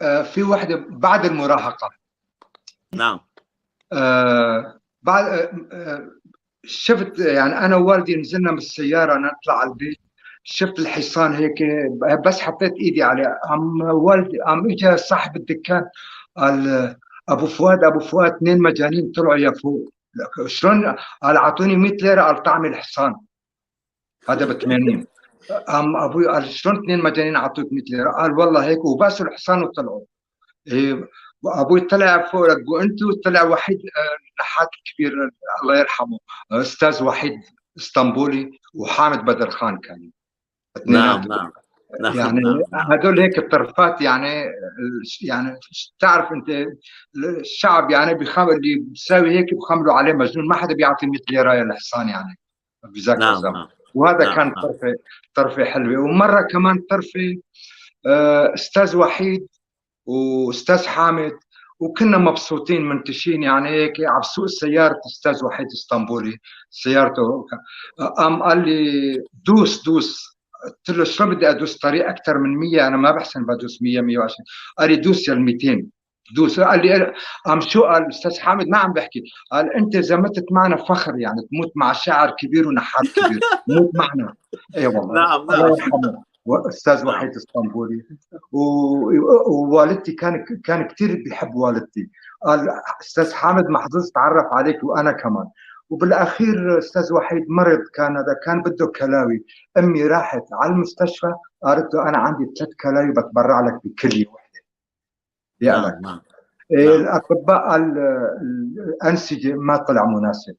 آه، في وحدة بعد المراهقة. نعم. آه، بعد، آه، آه، شفت، يعني، أنا ووالدي نزلنا من السيارة، نطلع على البيت، شفت الحصان هيك، بس حطيت إيدي عليه، قام والدي، قام إجا صاحب الدكان، قال: "أبو فؤاد، أبو فؤاد، اثنين مجانين طلعوا يا فوق." "شلون؟" قال: "أعطوني مية ليرة." قال: "طعمي الحصان." هذا بثمانين. قام أبوي قال: "شلون اثنين مجانين عطوك مية ليرة؟" قال: "والله هيك." وباسوا الحصان وطلعوا. إيه، أبوي طلع فوق، قلت له طلع وحيد، آه، نحات الكبير، الله يرحمه، آه، أستاذ وحيد اسطنبولي وحامد بدر خان كانوا. نعم، نعم. نعم، يعني نعم، نعم. هدول هيك الطرفات، يعني، يعني تعرف أنت الشعب، يعني، بيخم-، اللي بيساوي هيك بخملوا عليه مجنون، ما حدا بيعطي مية ليرة للحصان، يعني، بذاك نعم، الزمن. نعم. وهذا نعم، كان نعم. طرفة، طرفة حلوة. ومرة كمان طرفة، آه، أستاذ وحيد وأستاذ حامد، وكنا مبسوطين منتشين، يعني، هيك عم سوق سيارة أستاذ وحيد اسطنبولي، سيارته. قام قال لي: "دوس، دوس." قلت له: "شلون بدي أدوس طريق أكثر من مية؟ أنا ما بحسن بدوس مية، مية وعشرين." قال لي: "دوس يا الميتين، دوس." قال لي، قام شو قال أستاذ حامد؟ ما عم بحكي. قال: "أنت إذا متت معنا فخر، يعني، تموت مع شاعر كبير ونحات كبير، موت معنا." إي والله. نعم، الله نعم. يرحمه. وأستاذ نعم. وحيد اسطنبولي. و-، ووالدتي كان، كان كتير بيحب والدتي. قال: "أستاذ حامد، محظوظ تعرف عليك وأنا كمان." وبالأخير أستاذ وحيد مرض، كان هذا، كان بده كلاوي. أمي راحت على المستشفى، قالت له: "أنا عندي ثلاث كلاوي، بتبرع لك بكلية وحدة." يا نعم، لك. نعم. إيه، نعم. الأطباء قال، آه، الأنسجة ما طلع مناسب.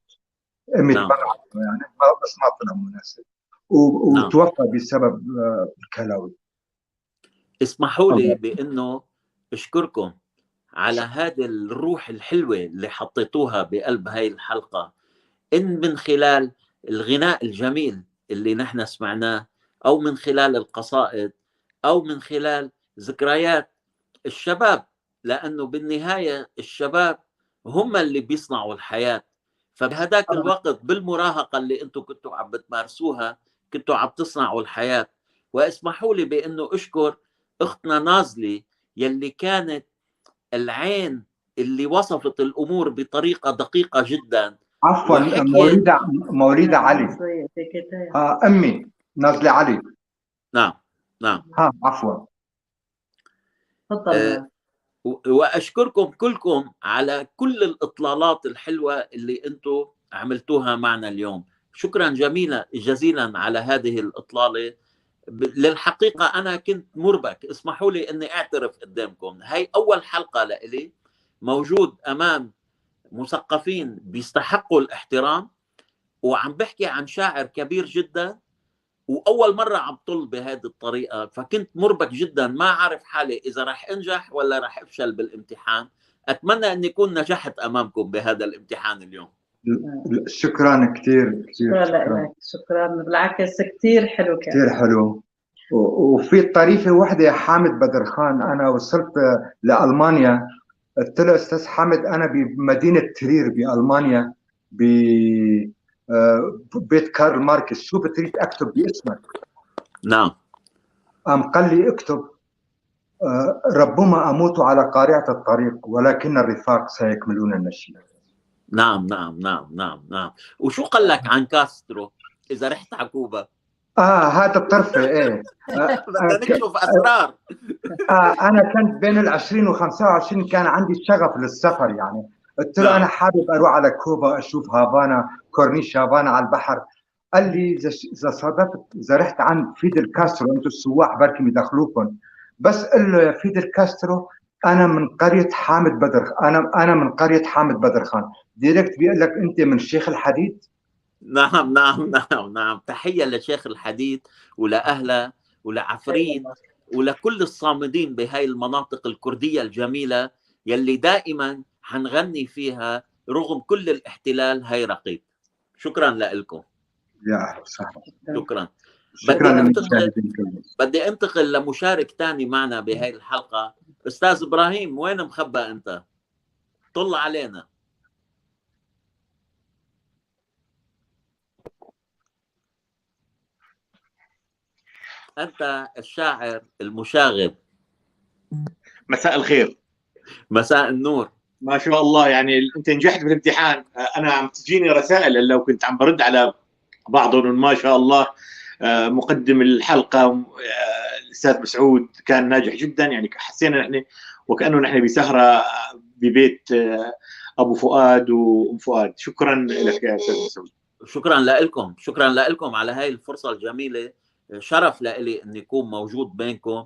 أمي نعم. تبرعت، يعني، ما، بس ما طلع مناسب. و-، نعم. وتوفى بسبب، آه، الكلاوي. اسمحوا لي الله. بأنه أشكركم على هذه الروح الحلوة اللي حطيتوها بقلب هاي الحلقة، إن من خلال الغناء الجميل اللي نحن سمعناه، أو من خلال القصائد، أو من خلال ذكريات الشباب، لأنه بالنهاية الشباب هم اللي بيصنعوا الحياة. فبهداك طبعًا. الوقت بالمراهقة اللي أنتوا كنتوا عم بتمارسوها، كنتوا عم تصنعوا الحياة. واسمحوا لي بأنه أشكر أختنا نازلي، يلي كانت العين اللي وصفت الأمور بطريقة دقيقة جدًا. عفوًا، وحكيت موليدة، موليدة علي. آه، أمي، نازلة علي. نعم، نعم. ها، عفوًا. تفضل. آه، و-، وأشكركم كلكم على كل الإطلالات الحلوة اللي أنتوا عملتوها معنا اليوم. شكرًا جميلًا، جزيلًا على هذه الإطلالة. ب-، للحقيقة أنا كنت مربك، اسمحوا لي إني أعترف قدامكم. هاي أول حلقة لإلي موجود أمام مثقفين بيستحقوا الاحترام، وعم بحكي عن شاعر كبير جدًا، وأول مرة عم طل بهذه الطريقة، فكنت مربك جدًا، ما عارف حالي إذا رح أنجح ولا رح أفشل بالامتحان. أتمنى أني أكون نجحت أمامكم بهذا الامتحان اليوم. شكرًا كتير، كتير شكرًا شكرًا. لك، شكرًا. بالعكس، كتير حلو كان. كتير حلو. و-، وفي طريفة وحدة يا حامد بدر خان، أنا وصلت لألمانيا، قلت له: "أستاذ حامد، أنا بمدينة ترير بألمانيا، ب-، آه، بيت كارل ماركس، شو بتريد أكتب باسمك؟" نعم. قام قال لي: "اكتب، آه، ربما أموت على قارعة الطريق، ولكن الرفاق سيكملون النشيد." نعم، نعم، نعم، نعم، نعم. وشو قال لك عن كاسترو إذا رحت على كوبا؟ آه، هذا الطرفة، إيه. آه، بدنا آه، ك-، نكشف أسرار. آه، أنا كنت بين العشرين وخمسة وعشرين، كان عندي شغف للسفر، يعني. قلت له: نعم. "أنا حابب أروح على كوبا، أشوف هافانا، كورنيش هافانا على البحر." قال لي: "إذا ش-، إذا صادفت، إذا رحت عند فيدل كاسترو، أنتوا السواح بركي بيدخلوكم، بس قل له: 'يا فيدل كاسترو، أنا من قرية حامد بدر، أنا، أنا من قرية حامد بدر خان.'" ديريكت بيقول لك: "أنت من شيخ الحديد؟" نعم، نعم، نعم، نعم. تحية لشيخ الحديد ولأهله ولعفرين ولكل الصامدين بهاي المناطق الكردية الجميلة يلي دائمًا حنغني فيها رغم كل الاحتلال. هاي رقيب. شكرًا لإلكم. يا أهلا وسهلا. شكرًا. شكرًا بدي أنتقل، للمشاهدين كلهم. بدي أنتقل لمشارك تاني معنا بهاي الحلقة. أستاذ إبراهيم، وين مخبى أنت؟ طل علينا. أنت الشاعر المشاغب. مساء الخير. مساء النور. ما شاء الله، يعني أنت نجحت بالامتحان. أنا عم تجيني رسائل هلا وكنت عم برد على بعضهم، ما شاء الله. آه، مقدم الحلقة، آه، الأستاذ مسعود كان ناجح جدًا، يعني حسينا نحن وكأنه نحن بسهرة ببيت، آه، أبو فؤاد وأم فؤاد. شكرًا لك يا أستاذ مسعود. شكرًا لإلكم، شكرًا لإلكم على هاي الفرصة الجميلة. شرف لإلي إني أكون موجود بينكم.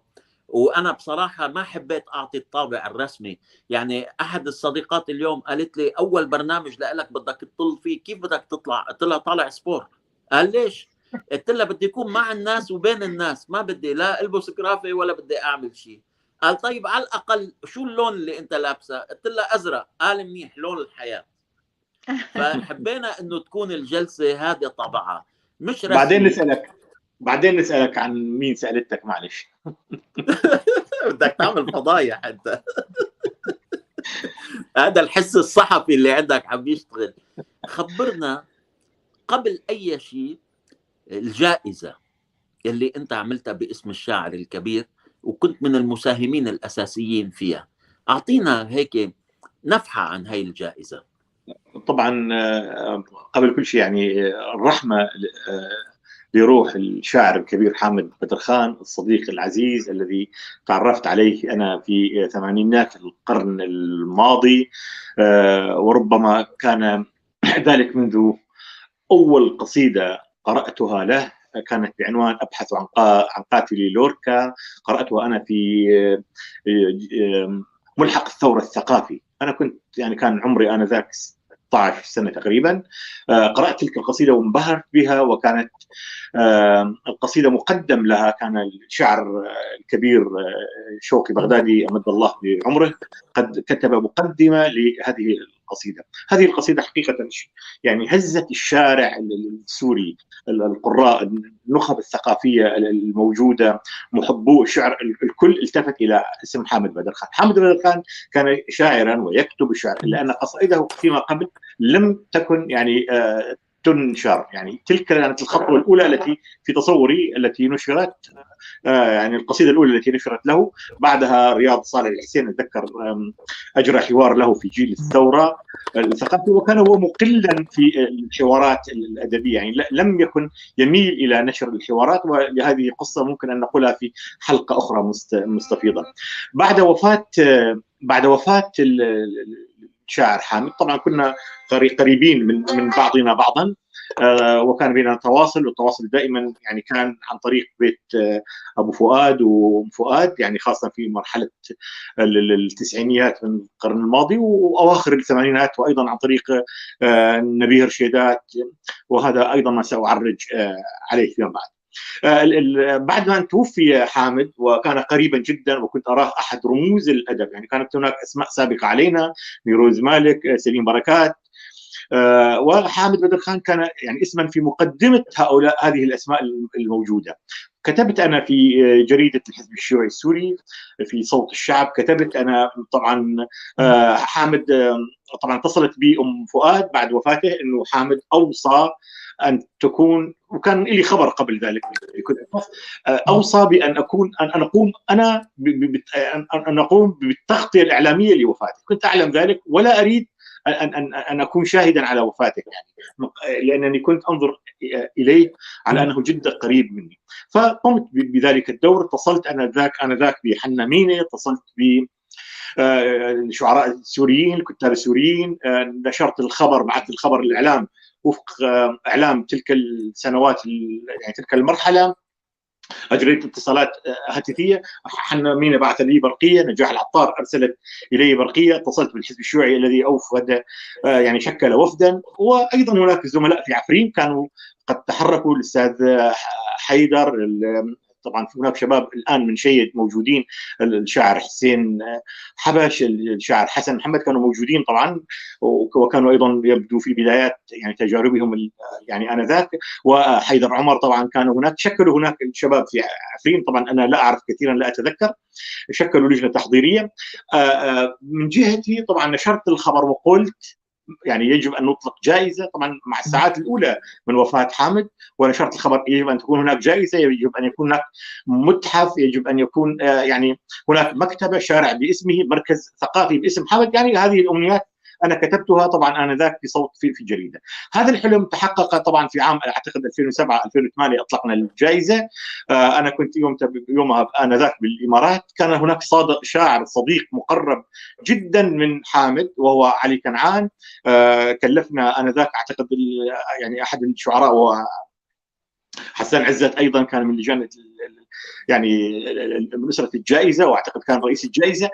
وأنا بصراحة ما حبيت أعطي الطابع الرسمي. يعني، أحد الصديقات اليوم قالت لي: "أول برنامج لإلك بدك تطل فيه، كيف بدك تطلع؟" قلت لها: "طالع سبور." قال: "ليش؟" قلت لها: "بدي أكون مع الناس وبين الناس، ما بدي لا ألبس كرافة ولا بدي أعمل شيء." قال: "طيب، على الأقل شو اللون اللي أنت لابسه؟" قلت لها: "أزرق." قال: "منيح، لون الحياة." فحبينا إنه تكون الجلسة هذه طبعها، مش رسمي. بعدين نسألك، بعدين نسألك عن مين سألتك، معلش. بدك تعمل فضايح أنت. هذا الحس الصحفي اللي عندك عم يشتغل. خبرنا قبل أي شيء الجائزة اللي أنت عملتها باسم الشاعر الكبير، وكنت من المساهمين الأساسيين فيها. أعطينا هيك نفحة عن هاي الجائزة. طبعًا، آه، قبل كل شيء، يعني، آه، الرحمة، آه، لروح الشاعر الكبير حامد بدرخان، الصديق العزيز الذي تعرفت عليه أنا في ثمانينات القرن الماضي، آه، وربما كان ذلك منذ أول قصيدة قرأتها له، كانت بعنوان أبحث عن قا-، عن قاتلي لوركا. قرأتها أنا في، آه، آه، ملحق الثورة الثقافي. أنا كنت، يعني، كان عمري آنذاك ستعش سنة تقريبًا. آه، قرأت تلك القصيدة وانبهرت بها، وكانت، آه، القصيدة مقدم لها، كان الشاعر، آه، الكبير، آه، شوقي بغدادي أمد الله بعمره قد كتب مقدمة لهذه القصيدة. هذه القصيدة حقيقة ش-، يعني، هزت الشارع ال-، ال-، السوري، ال-، القراء، النخب الثقافية ال-، الموجودة، محبو الشعر، ال-، الكل التفت إلى اسم حامد بدرخان. حامد بدرخان كان شاعرًا ويكتب الشعر، إلا أن قصائده فيما قبل لم تكن، يعني، آه، تنشر. يعني، تلك كانت الخطوة الأولى التي في تصوري التي نشرت، آه، يعني، القصيدة الأولى التي نشرت له. بعدها رياض صالح الحسين، أتذكر، آم، أجرى حوار له في جيل الثورة الثقافي، وكان هو مقلًا في الحوارات الأدبية، يعني، ل-، لم يكن يميل إلى نشر الحوارات، ولهذه قصة ممكن أن نقولها في حلقة أخرى مست-، مستفيضة. بعد وفاة، آه، بعد وفاة ال-، ال-، الشاعر حامد، طبعًا كنا قري-، قريبين من، من بعضنا بعضًا، آه، وكان بيننا تواصل، والتواصل دائمًا، يعني، كان عن طريق بيت، آه، أبو فؤاد وأم فؤاد، يعني، خاصة في مرحلة ال-، ال-، التسعينيات من القرن الماضي وأواخر الثمانينات، وأيضًا عن طريق، آه، نبيه رشيدات، وهذا أيضًا ما سأعرج، آه، عليه فيما بعد. آه، ال-، ال-، بعد ما توفي حامد، وكان قريبًا جدًا، وكنت أراه أحد رموز الأدب، يعني، كانت هناك أسماء سابقة علينا، نيروز مالك، آه، سليم بركات، آه، وحامد بدر خان كان، يعني، اسمًا في مقدمة هؤلاء، هذه الأسماء الموجودة. كتبت أنا في، آه، جريدة الحزب الشيوعي السوري، في صوت الشعب، كتبت أنا طبعًا، آه، حامد، آه، طبعًا اتصلت بي أم فؤاد بعد وفاته إنه حامد أوصى أن تكون، وكان لي خبر قبل ذلك بكل أسف، آه، أوصى بأن أكون، أن، أن أقوم أنا ب-، ب-، بت-، أن، أن، أن أقوم بالتغطية الإعلامية لوفاته. كنت أعلم ذلك ولا أريد أن، أن، أن، أن أكون شاهدًا على وفاته، يعني، لأنني كنت أنظر إليه على أنه جدًا قريب مني. فقمت ب-، بذلك الدور، اتصلت أنا ذاك، أنا ذاك بحنا مينة، اتصلت ب، آه، الشعراء السوريين، الكتاب السوريين، آه، نشرت الخبر، بعثت الخبر للإعلام وفق، آه، إعلام تلك السنوات ال-، يعني، تلك المرحلة. أجريت اتصالات، آه، هاتفية. حنا مينا بعث لي برقية، نجاح العطار أرسلت إلي برقية، اتصلت بالحزب الشيوعي الذي أوفد، آه، يعني، شكل وفدا. وأيضًا هناك زملاء في عفرين كانوا قد تحركوا، الأستاذ، آه، حيدر، ال-، طبعًا في هناك شباب الآن من شيد موجودين، ال-، الشاعر حسين، آه، حبش، ال-، الشاعر حسن محمد كانوا موجودين طبعًا، وك-، وكانوا أيضًا يبدو في بدايات، يعني، تجاربهم ال-، يعني، آنذاك، وحيدر عمر طبعًا كانوا هناك، شكلوا هناك الشباب في عفرين، طبعًا أنا لا أعرف كثيرًا، لا أتذكر، شكلوا لجنة تحضيرية. آه، آه، من جهتي طبعًا نشرت الخبر وقلت، يعني، يجب أن نطلق جائزة، طبعًا مع الساعات الأولى من وفاة حامد، ونشرت الخبر يجب أن تكون هناك جائزة، يجب أن يكون هناك متحف، يجب أن يكون، آه، يعني، هناك مكتبة، شارع باسمه، مركز ثقافي باسم حامد، يعني، هذه الأمنيات أنا كتبتها طبعًا آنذاك في صوت، في، في جريدة. هذا الحلم تحقق طبعًا في عام، أعتقد، ألفين وسبعة، ألفين وثمانية أطلقنا الجائزة. آه، أنا كنت يوم تب-، يومها آنذاك بالإمارات، كان هناك صاد-، شاعر صديق مقرب جدًا من حامد وهو علي كنعان. آه، كلفنا آنذاك، أعتقد، ال-، يعني، أحد الشعراء و حسان عزت أيضًا كان من لجان ال-، ال-، يعني، ال-، ال-، من أسرة الجائزة، وأعتقد كان رئيس الجائزة.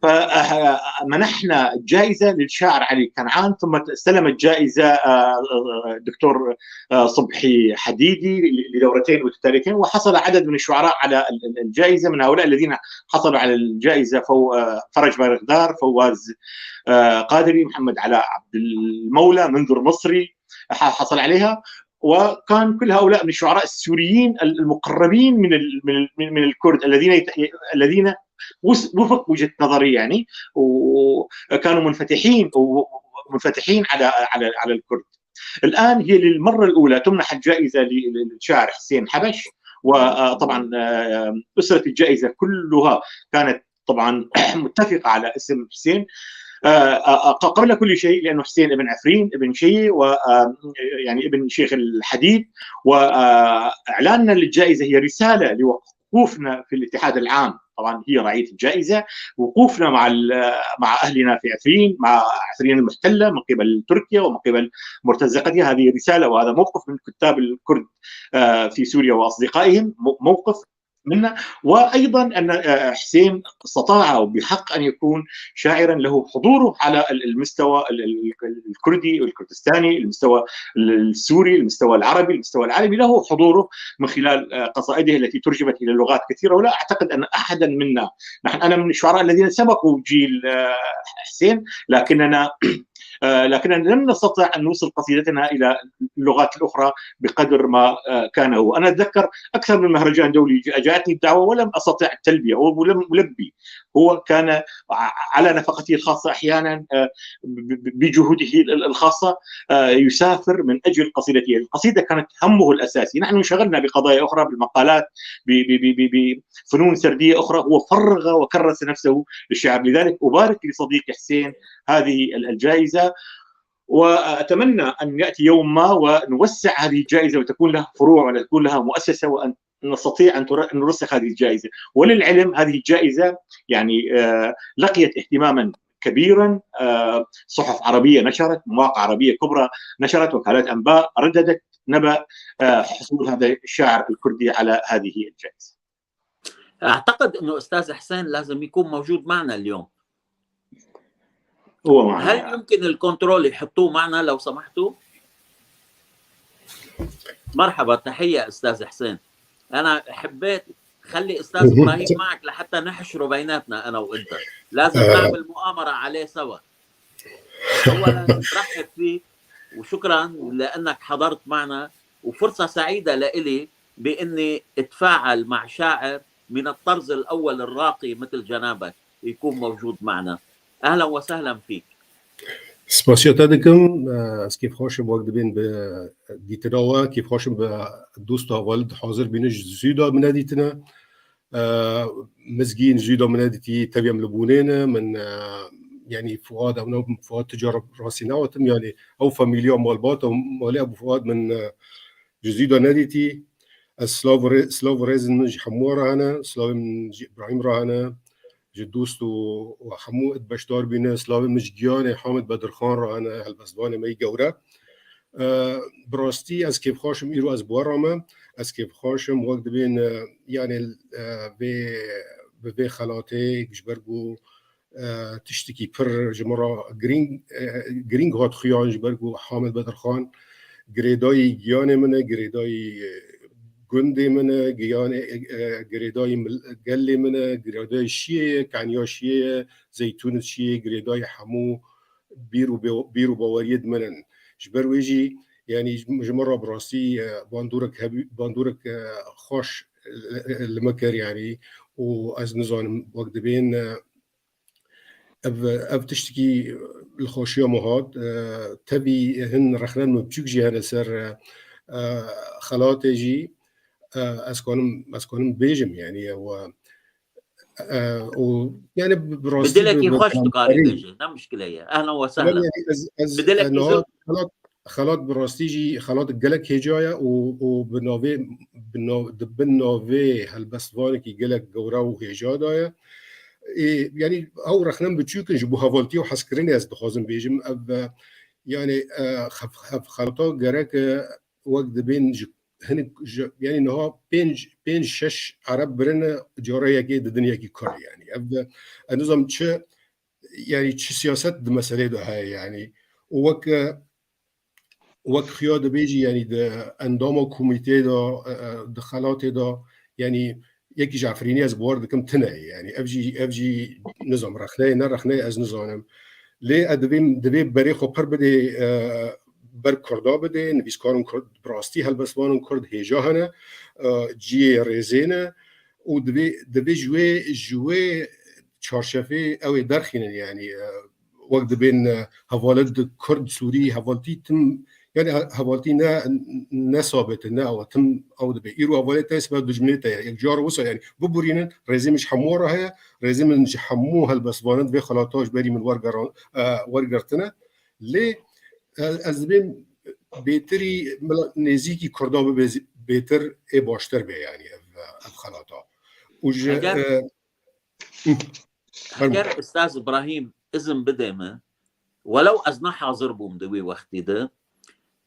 فمنحنا الجائزة للشاعر علي كنعان، ثم استلم الجائزة، آه، آه، الدكتور، آه، صبحي حديدي، لدورتين متتاليتين، وحصل عدد من الشعراء على ال-، ال-، الجائزة. من هؤلاء الذين حصلوا على الجائزة فو-، آه، فرج بايرغدار، فواز، آه، قادري، محمد علاء عبد المولى، منذر نصري، ح-، حصل عليها. وكان كل هؤلاء من الشعراء السوريين ال-، المقربين من ال-، من ال-، من، من الكرد الذين يت-، الذين وس-، وفق وجهة نظري يعني، وكانوا منفتحين، ومنفتحين على، على، على الكرد. الآن هي للمرة الأولى تمنح الجائزة ل-، للشاعر حسين حبش، وطبعًا، آه، أسرة الجائزة كلها كانت طبعًا متفقة على اسم حسين. آه، آه، آه، قبل كل شيء لأنه حسين ابن عفرين، ابن شيء، و، آه، يعني ابن شيخ الحديد، وإعلاننا للجائزة هي رسالة لوقوفنا في الاتحاد العام. طبعًا هي رعية الجائزة، وقوفنا مع ال-، مع أهلنا في عفرين، مع عفرين المحتلة من قبل تركيا ومن قبل مرتزقتها. هذه رسالة وهذا موقف من كتاب الكرد، آه، في سوريا وأصدقائهم، مو-، موقف منا. وأيضًا أن، آه، حسين استطاع وبحق أن يكون شاعرًا له حضوره على ال-، المستوى ال-، ال-، ال-، الكردي والكردستاني، المستوى ال-، السوري، المستوى العربي، المستوى العالمي، له حضوره من خلال، آه، قصائده التي ترجمت إلى لغات كثيرة. ولا أعتقد أن أحدًا منا، نحن، أنا من الشعراء الذين سبقوا جيل، آه، حسين، لكننا آه، لكننا لم نستطع أن نوصل قصيدتنا إلى اللغات الأخرى بقدر ما، آه، كان هو. أنا أتذكر أكثر من مهرجان دولي ج-، جاءتني الدعوة ولم أستطع التلبية ولم ألبي. هو كان ع-، على نفقته الخاصة أحيانًا، آه، ب-، ب-، بجهوده ال-، ال-، الخاصة، آه، يسافر من أجل قصيدته. القصيدة كانت همه الأساسي. نحن انشغلنا بقضايا أخرى، بالمقالات، ب-، ب-، ب-، ب-، بفنون سردية أخرى. هو فرغ وكرس نفسه للشعب. لذلك أبارك لصديقي حسين هذه ال-، الجائزة، وأتمنى أن يأتي يوم ما ونوسع هذه الجائزة وتكون لها فروع وتكون لها مؤسسة، وأن نستطيع أن تر-، أن نرسخ هذه الجائزة. وللعلم هذه الجائزة يعني، آه، لقيت اهتمامًا كبيرًا، آه، صحف عربية نشرت، مواقع عربية كبرى نشرت، وكالات أنباء رددت نبأ، آه، حصول هذا الشاعر الكردي على هذه الجائزة. أعتقد إنه أستاذ حسين لازم يكون موجود معنا اليوم. هو معنا هل يعني. يمكن الكنترول يحطوه معنا لو سمحتوا؟ مرحبا، تحية أستاذ حسين. أنا حبيت خلي أستاذ إبراهيم معك لحتى نحشره بيناتنا أنا وأنت. لازم نعمل مؤامرة عليه سوا. أولًا، برحب فيك وشكرًا لأنك حضرت معنا، وفرصة سعيدة لإلي بإني أتفاعل مع شاعر من الطرز الأول الراقي مثل جنابك يكون موجود معنا. أهلًا وسهلًا فيك. Spasiya te dikim. Ez kêfxweş im wek dibên bi dîtina we, kêfxweş im bi dost û hevalên hazir bînin ji zû de min nedîtine. Mizgîn jî de min nedîtî, tevî em li Bûnê ne. Min, e, yanî Fuad, ew ne Fuad tu cara rastî newetim, yanî ew famîlya malbat, ew malê Ebû Fuad min, e, ji zû de nedîtî. Ez silav û rê-, silav û rêzin min ji hemû re hene, silavên min ji Îbrahîm re hene, ji dost û, û hemû id beşdar bîne, silavên min ji giyanê Hamid Bedirxan re hene, helbestvanê me yî gewre. E, bi rastî ez kêfxweş im, îro ez bi we re me. Ez kêfxweş im, wek dibên, e, yanê, e, vê, bi vê xelatê ji ber ku, e, tiştekî pir ji min re girîng, e, girîng hat xuyan, ji ber ku Hamed Bedirxan girêdayî giyanê min e, girêdayî, e, gundê min e, giyanê, e, girêdayî mil-, gelê min e, girêdayî Şiyê ye, keniya Şiyê ye, Zeytûnê Şiyê, girêdayî hemû bîr û be-, bîr û baweriyê di min in. Ji ber wê jî, yanî ji min re bi rastî, e, bandorek hebî-, bandorek, e, xweş, e, li min kir, yanî, û ez nizanim wek dibên, e, ev, ev tiştekî li xweşiya min hat, e, tevî hin rexnên min biçûk jî hene ser, e, e, xelatê jî, e, ez kanim, ez kanim bêjim, yanî, ew, e, e, û, yanî, bi, bi rastî Bi dilekî bi, bi xweş dikarî kalemkarî. bêjî, ne mişkile ye. Ehlen we sehlen. Yanî ez, ez, Bi dilekî niha zor. xelat, xelat bi rastî jî xelat gelek hêja ye û, û bi navê, bi nav-, di bin navê helbestvanekî gelek gewre û hêja de ye. Ê, yanî ew rexnên biçûk in, ji bo hevaltî û hezkirinê ez dixwazim bêjim. Ev, e, yanî, e, xef-, xef-, xelata gerek, e, wek dibên ji hinek ji, yanî niha pênc, pênc şeş Ereb birine, cara yekê didin yekî Kurd, yanî. Ev de, ez nizam çi, yanî çi siyaset di meselê de heye, yanî. Û wek, e, wek xuya dibêjî, yanî di endama komîteyê de, e, e, di xelatê de, yanî yekî ji Efrînî ez bawer dikim tune ye. Yanî ev jî, ev jî nizam rexne ye, ne rexne ye, ez nizanim. Lê e divê, divê berê xwe pir bidê, e, ber Kurda bidê, nivîskarên Kurd, bi rastî helbestvanên Kurd hêja hene, e, cihê rêzê ne û divê, divê ji wê, ji wê çarşefê ew ê derxînin, yanî, e, wek dibên, e, hevalet di Kurd, Sûrî, hevaltî tim, yanî he-, hevaltî ne, ne sabit e, ne ew tim ew dibe. Îro hevalê te sibe dijminê te ye. Yek cara wisa, yanî biborînin, rêzê min ji hemû re heye, rêzê min ji hemû helbestvanin vê xelata ji berî min wergeran-, e, wergirtine. Lê, e, ez dibêm bêtirî mila nêzîkî Kurda bibe zî-, bêtir ê baştir be, yanî ev, ev xelata. Û ji, Eger e, Hı. Fermo. Heger Ustaz Ibrahîm izin bide min, welew ez ne hazir bûm di wî wextî de,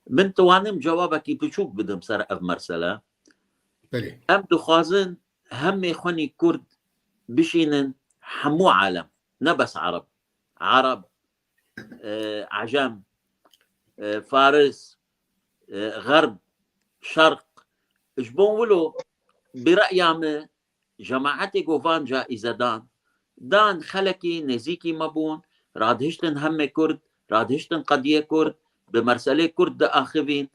min diwanim cewabekî biçûk bidim ser ev mesele. Belê. Em dixwazin hemê xwenî Kurd bişînin hemû alem, ne bes Ereb. Ereb, e, Ecem, e, Faris, e, Xerb, Şerq. Ji bo wilo, bi re'ya min, Cemaetê ku van caîze dan, dan xelekî nêzîkî me bûn, radihiştin hemê Kurd, radihiştin qediyê Kurd, bi merselê Kurd diaxivîn.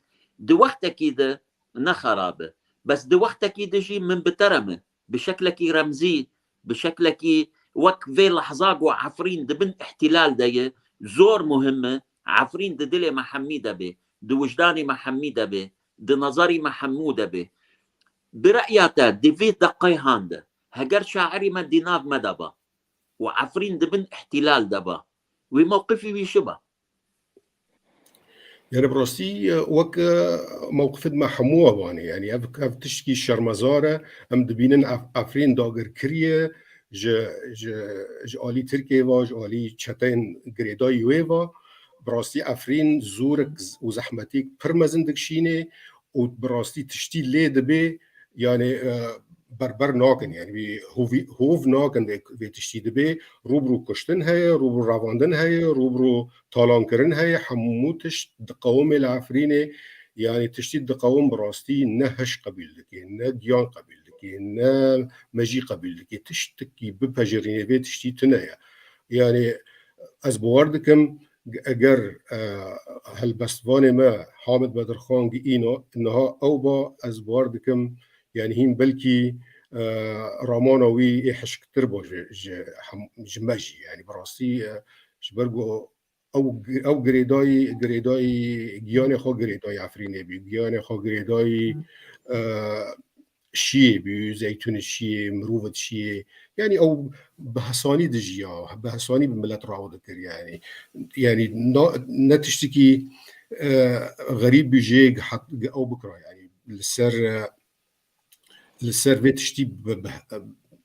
Di wextekî de ne xerab e. Bes di wextekî de jî min bi te re me, bi şeklekî remzî, bi şeklekî wek vê lehza ku Efrîn di bin îhtîlal de ye, zor muhim e, Efrîn di dilê me hemî de be, di wijdanê me hemî de be, di nezarî me hemû de be. Bi re'ya te, di vê deqeyhan de, heger şairî me di nav me de ba û Efrîn di bin îhtîlal de ba, wî mewqifî wî çi ba? Yani bi rastî, e, wek, e, mewqifê me hemû wan e. Yani ev, ev tiştkî şermezar e. Em dibînin Ef-, Efrîn dagir kiriye ji, ji, ji alî Tirkiyê ve, ji alî çeteyên girêdayî wê ve. Bi rastî Efrîn zorek z-, û zehmetîk pir mezin dikişînê û bi rastî tiştî lê dibe, yani, e, berber nakin, yani wî hovî-, hov nakin vê, vê tiştî dibe, rû bi rû kuştin heye, rû bi rû revandin heye, rû bi rû talankirin heye, hemû tişt diqewimê li Efrînê, yani tiştî diqewim bi rastî ne hiş qebîl dike, ne giyan qebîl dike, ne mejî qebîl dike, tiştekî bipejirînê vê tiştî tune ye. Yani ez bawer dikim, eger, e, helbestvanê me Hamid Bedirxan gihîna niha ew ba, ez bawer dikim, yani hîn belkî, e, ramana wî ê hişktir ba ji, ji hem, ji me jî. Yani bi rastî, e, ji ber ku ew gi-, ew girêdayî, girêdayî giyanê xwe girêdayî Efrînê bî, giyanê xwe girêdayî, e, şiyê bî, zeytûnê şiyê, mirovê şiyê. Yani ew bi hesanî dijiya, bi hesanî bi milet raw dikir yani. Yani na-, ne tiştekî, e, xerîb bî jê gi-, hat-, gi-, ew bikira yani. Li ser, e, li ser vê tiştî bi, bi,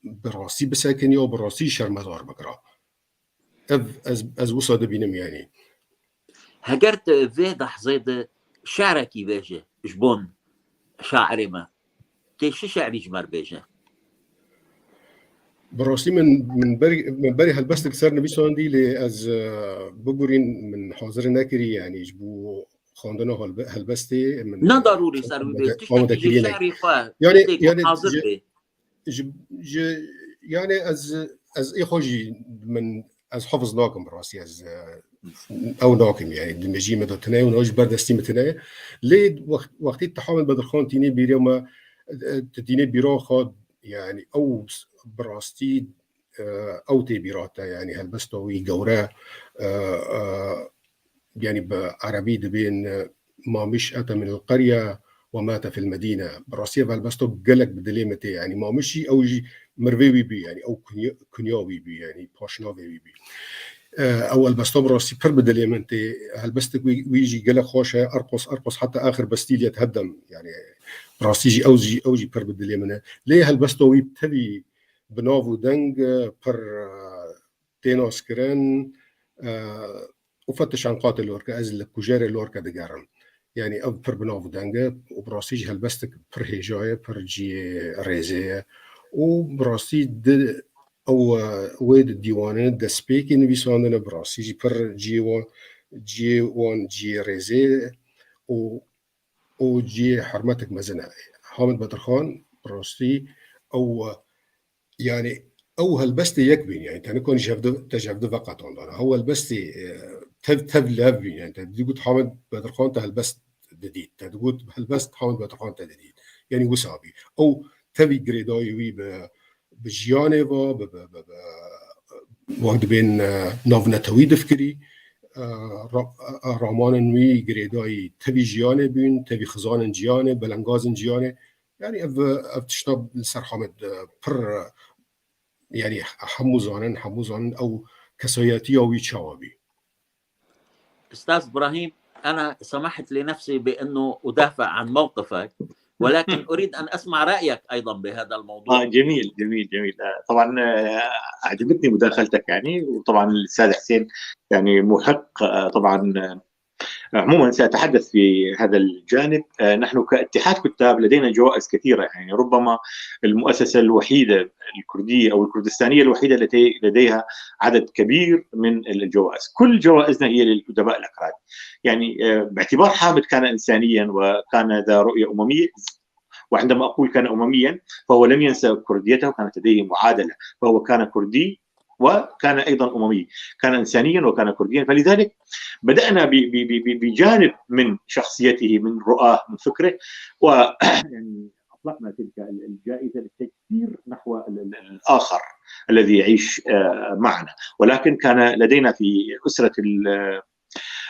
bi rastî bisekiniya û bi rastî şermezar bikira. Ev ez, ez wisa dibînim yani. Heger tu vê lehzê de şe'rekî bêje ji bon şairê me, tê çi şe'rî ji me re bêje? Bi rastî min, min berî, min berî helbestek ser nivîsandî lê ez, e, biborîn min hazir nekirî yani ji bo xwendina helbe-, helbestê min, Ne darûrî ser wî bê, tiştekî ji şe'rî xwe, yani, tiştekî yani hazir ji, bê. Ji, ji, yani ez, ez ê xwe jî min, ez hifiz nakim bi rastî, ez, e, ew nakim yani, di mejiyê me de tune ye û niha ji ber destî min tune ye. Lê wext-, wextî tu Hamid Bedirxan tînê bîra me, e, tu tînê bîra xwe, yani ew bi rastî, e, ew tê bîra te, yani helbesta wî gewre, e, e, yani bi erebî dibên, e, "Mamiş ete min el-qerye ve mate fil medîne." Bi rastî ev helbesta gelek bi dilê min tê. Yani Mamiş jî ew jî mirvê wî bî, yani ew kunya, kunya wî bî, yani paşnavê wî bî. E, ew helbesta bi rastî pir bi dilê min tê. Helbestek wî, wî jî gelek xweş e. Erqos, Erqos heta axir bestîliyet heddem. Yani bi rastî jî ew jî, ew jî pir bi dilê min e. Lê helbesta wî tevî bi nav û deng, e, pir, e, tê naskirin, e, û fetiş enqatê lorke, ez li kujerê lorke digerim. Yanî ev pir bi nav û deng e û bi rastî jî helbestek pir hêja ye, pir cihê rêzê ye û bi rastî di ew, e, wê di dîwanê destpêkê nivîsandine, bi rastî jî pir cihê wan, cihê wan cihê rêzê ye û û cihê hurmetek mezin e. Hamid Bedirxan bi rastî ew, e, yanî ew helbestê yek bîn, yanî te nikanî ji hev di, te ji hev di veqetandana. Ew helbestê, e, tev, tev li hev bîn, yanî te digot Hamid Bedirxan te helbest didît, te digot helbest Hamid Bedirxan te didît. Yanî wisa bî. Ew tevî girêdayî wî bi, bi jiyanê ve, bi, bi, bi, bi, wek dibên, e, navnetewî difikirî, e, ra-, e, ramanên wî girêdayî tevî jiyanê bûn, tevî xizanên jiyanê, belengazên jiyanê. Yanî ev, ev tişta li ser Hamid, e, pir, e, yanî hemû zanin, hemû zanin ew kesayetiya wî çawa bî. أستاذ إبراهيم، أنا سمحت لنفسي بأنه أدافع عن موقفك، ولكن أريد أن أسمع رأيك أيضًا بهذا الموضوع. آه، جميل، جميل، جميل. آه، طبعًا، آه، أعجبتني مداخلتك يعني، وطبعًا الأستاذ حسين يعني محق، آه، طبعًا، آه، عمومًا سأتحدث في هذا الجانب. آه، نحن كاتحاد كتاب لدينا جوائز كثيرة، يعني ربما المؤسسة الوحيدة الكردية أو الكردستانية الوحيدة التي لديها عدد كبير من الجوائز. كل جوائزنا هي للأدباء الأكراد. يعني، آه، باعتبار حامد كان إنسانيا وكان ذا رؤية أممية، وعندما أقول كان أمميا فهو لم ينسى كرديته، كانت لديه معادلة، فهو كان كردي وكان أيضًا أممي، كان إنسانيا وكان كرديا. فلذلك بدأنا ب-، ب-، ب-، ب-، بجانب من شخصيته، من رؤاه، من فكره، و يعني أطلقنا تلك ال-، الجائزة للتيسير نحو ال-، ال-، الآخر الذي يعيش، آه، معنا. ولكن كان لدينا في أسرة ال-،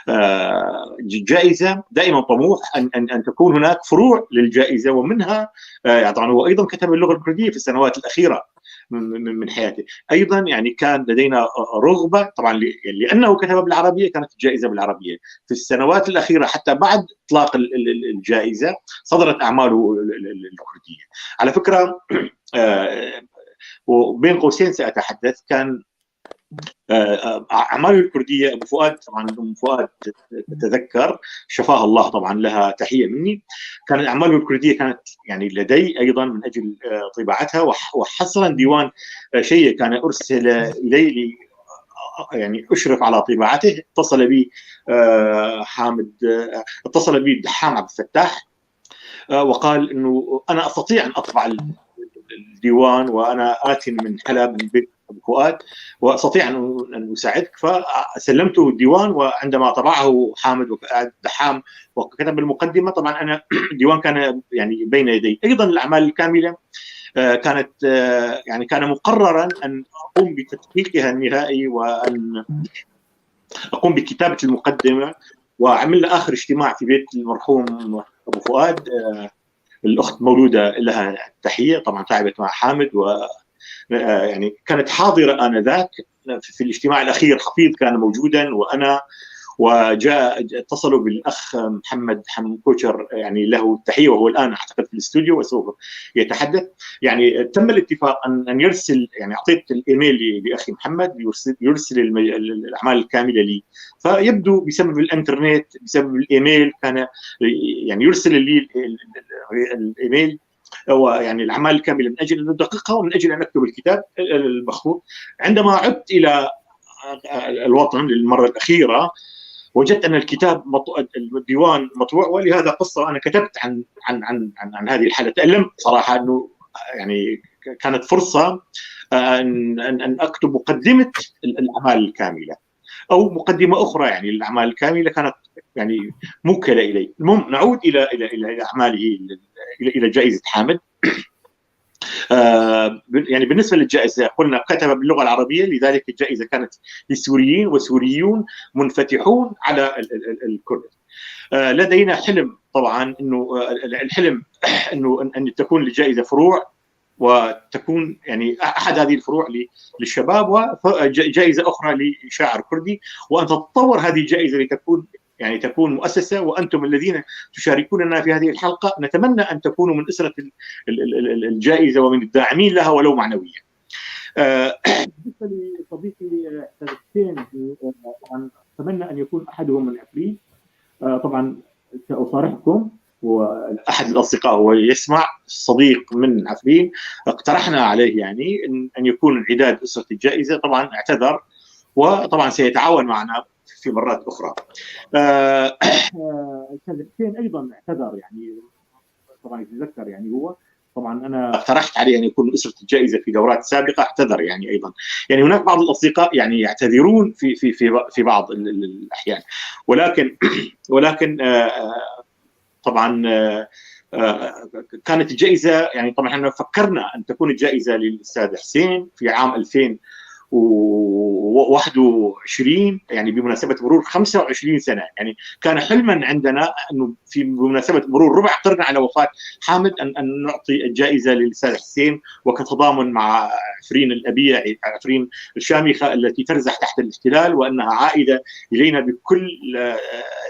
آه، ج-، جائزة دائمًا طموح أن، أن، أن تكون هناك فروع للجائزة، ومنها، آه، يعني طبعًا هو أيضًا كتب اللغة الكردية في السنوات الأخيرة من، من، من حياته. أيضًا يعني كان لدينا رغبة، طبعًا ل-، لأنه كتب بالعربية كانت الجائزة بالعربية. في السنوات الأخيرة حتى بعد إطلاق ال-، ال-، ال-، الجائزة صدرت أعماله ال-، ال-، ال-، الكردية. على فكرة، آه، وبين قوسين سأتحدث، كان، آه، آه، أعماله الكردية، أبو فؤاد، طبعًا أم فؤاد تتذكر، شفاها الله طبعًا، لها تحية مني. كانت أعماله الكردية كانت يعني لدي أيضًا من أجل، آه، طباعتها، وح-، وحصرًا ديوان، آه، شيء كان أرسل إلي ل-، آه، يعني أشرف على طباعته. اتصل بي، آه، حامد، آه، اتصل بي دحام عبد الفتاح، آه، وقال إنه أنا أستطيع أن أطبع ال-، الديوان، وأنا آت من حلب، من بيت أبو فؤاد، وأستطيع أن، أن أساعدك. فسلمته الديوان، وعندما طبعه حامد وك-، دحام وكتب المقدمة، طبعًا أنا الديوان كان يعني بين يدي. أيضًا الأعمال الكاملة، آه، كانت، آه، يعني كان مقررًا أن أقوم بتدقيقها النهائي، وأن أقوم بكتابة المقدمة. وعملنا آخر اجتماع في بيت المرحوم أبو فؤاد، آه، الأخت مولودة لها تحية، طبعًا تعبت مع حامد و، آه، يعني كانت حاضرة آنذاك في الاجتماع الأخير. حفيظ كان موجودا وأنا، وجاء، اتصلوا بالأخ محمد حمد كوشر، يعني له التحية، وهو الآن أعتقد في الاستوديو وسوف يتحدث. يعني تم الاتفاق أن، أن يرسل، يعني أعطيت الإيميل ل-، لأخي محمد يرسل، يرسل الم-، ال-، الأعمال الكاملة لي. فيبدو بسبب الإنترنت، بسبب الإيميل كان يعني يرسل لي ال-، ال-، ال-، الإيميل، ويعني الأعمال الكاملة من أجل أن أدققها ومن أجل أن أكتب الكتاب المخطوط. عندما عدت إلى الوطن للمرة الأخيرة، وجدت أن الكتاب مط-، الديوان مطبوع، ولهذا قصة أنا كتبت عن، عن، عن، عن، عن هذه الحالة. تألمت صراحة أنه يعني كانت فرصة، آه، أن، أن، أن أكتب مقدمة ال-، الأعمال الكاملة، أو مقدمة أخرى، يعني الأعمال الكاملة كانت يعني موكلة إلي. المهم نعود إلى، إلى، إلى، إلى أعماله، إلى، إلى جائزة حامد. آه، بال-، يعني بالنسبة للجائزة قلنا كتب باللغة العربية، لذلك الجائزة كانت للسوريين، والسوريون منفتحون على ال-، ال-، ال-، الكل. آه، لدينا حلم طبعًا إنه، آه، ال-، الحلم إنه أن، أن تكون للجائزة فروع، وتكون يعني أحد هذه الفروع ل-، للشباب، وجائزة أخرى لشاعر كردي، وأن تتطور هذه الجائزة لتكون، يعني تكون مؤسسة، وأنتم الذين تشاركوننا في هذه الحلقة، نتمنى أن تكونوا من أسرة ال-، ال-، ال-، ال-، الجائزة ومن الداعمين لها ولو معنويًا. آه، بالنسبة لصديقي، آه، أستاذ حسين، آه، طبعًا أتمنى أن يكون أحدهم من عفريت. آه، طبعًا سأصارحكم، وأحد الأصدقاء هو يسمع، صديق من عفرين، اقترحنا عليه يعني أن، أن يكون انعداد أسرة الجائزة. طبعا اعتذر، وطبعا سيتعاون معنا في مرات أخرى. آه، آه، الأستاذ حسين أيضا اعتذر، يعني طبعا يتذكر، يعني هو طبعا أنا اقترحت عليه أن يكون أسرة الجائزة في دورات سابقة، اعتذر يعني أيضا. يعني هناك بعض الأصدقاء يعني يعتذرون في في في في بعض ال- ال- الأحيان، ولكن ولكن آه، آه، طبعا آه، آه، كانت الجائزة، يعني طبعا احنا فكرنا أن تكون الجائزة للأستاذ حسين في عام ألفين وواحد وعشرين، يعني بمناسبة مرور خمسة وعشرين سنة. يعني كان حلما عندنا أنه في بمناسبة مرور ربع قرن على وفاة حامد أن، أن نعطي الجائزة للأستاذ حسين، وكتضامن مع عفرين الأبية، عفرين الشامخة التي ترزح تحت الاحتلال، وأنها عائدة إلينا بكل آه،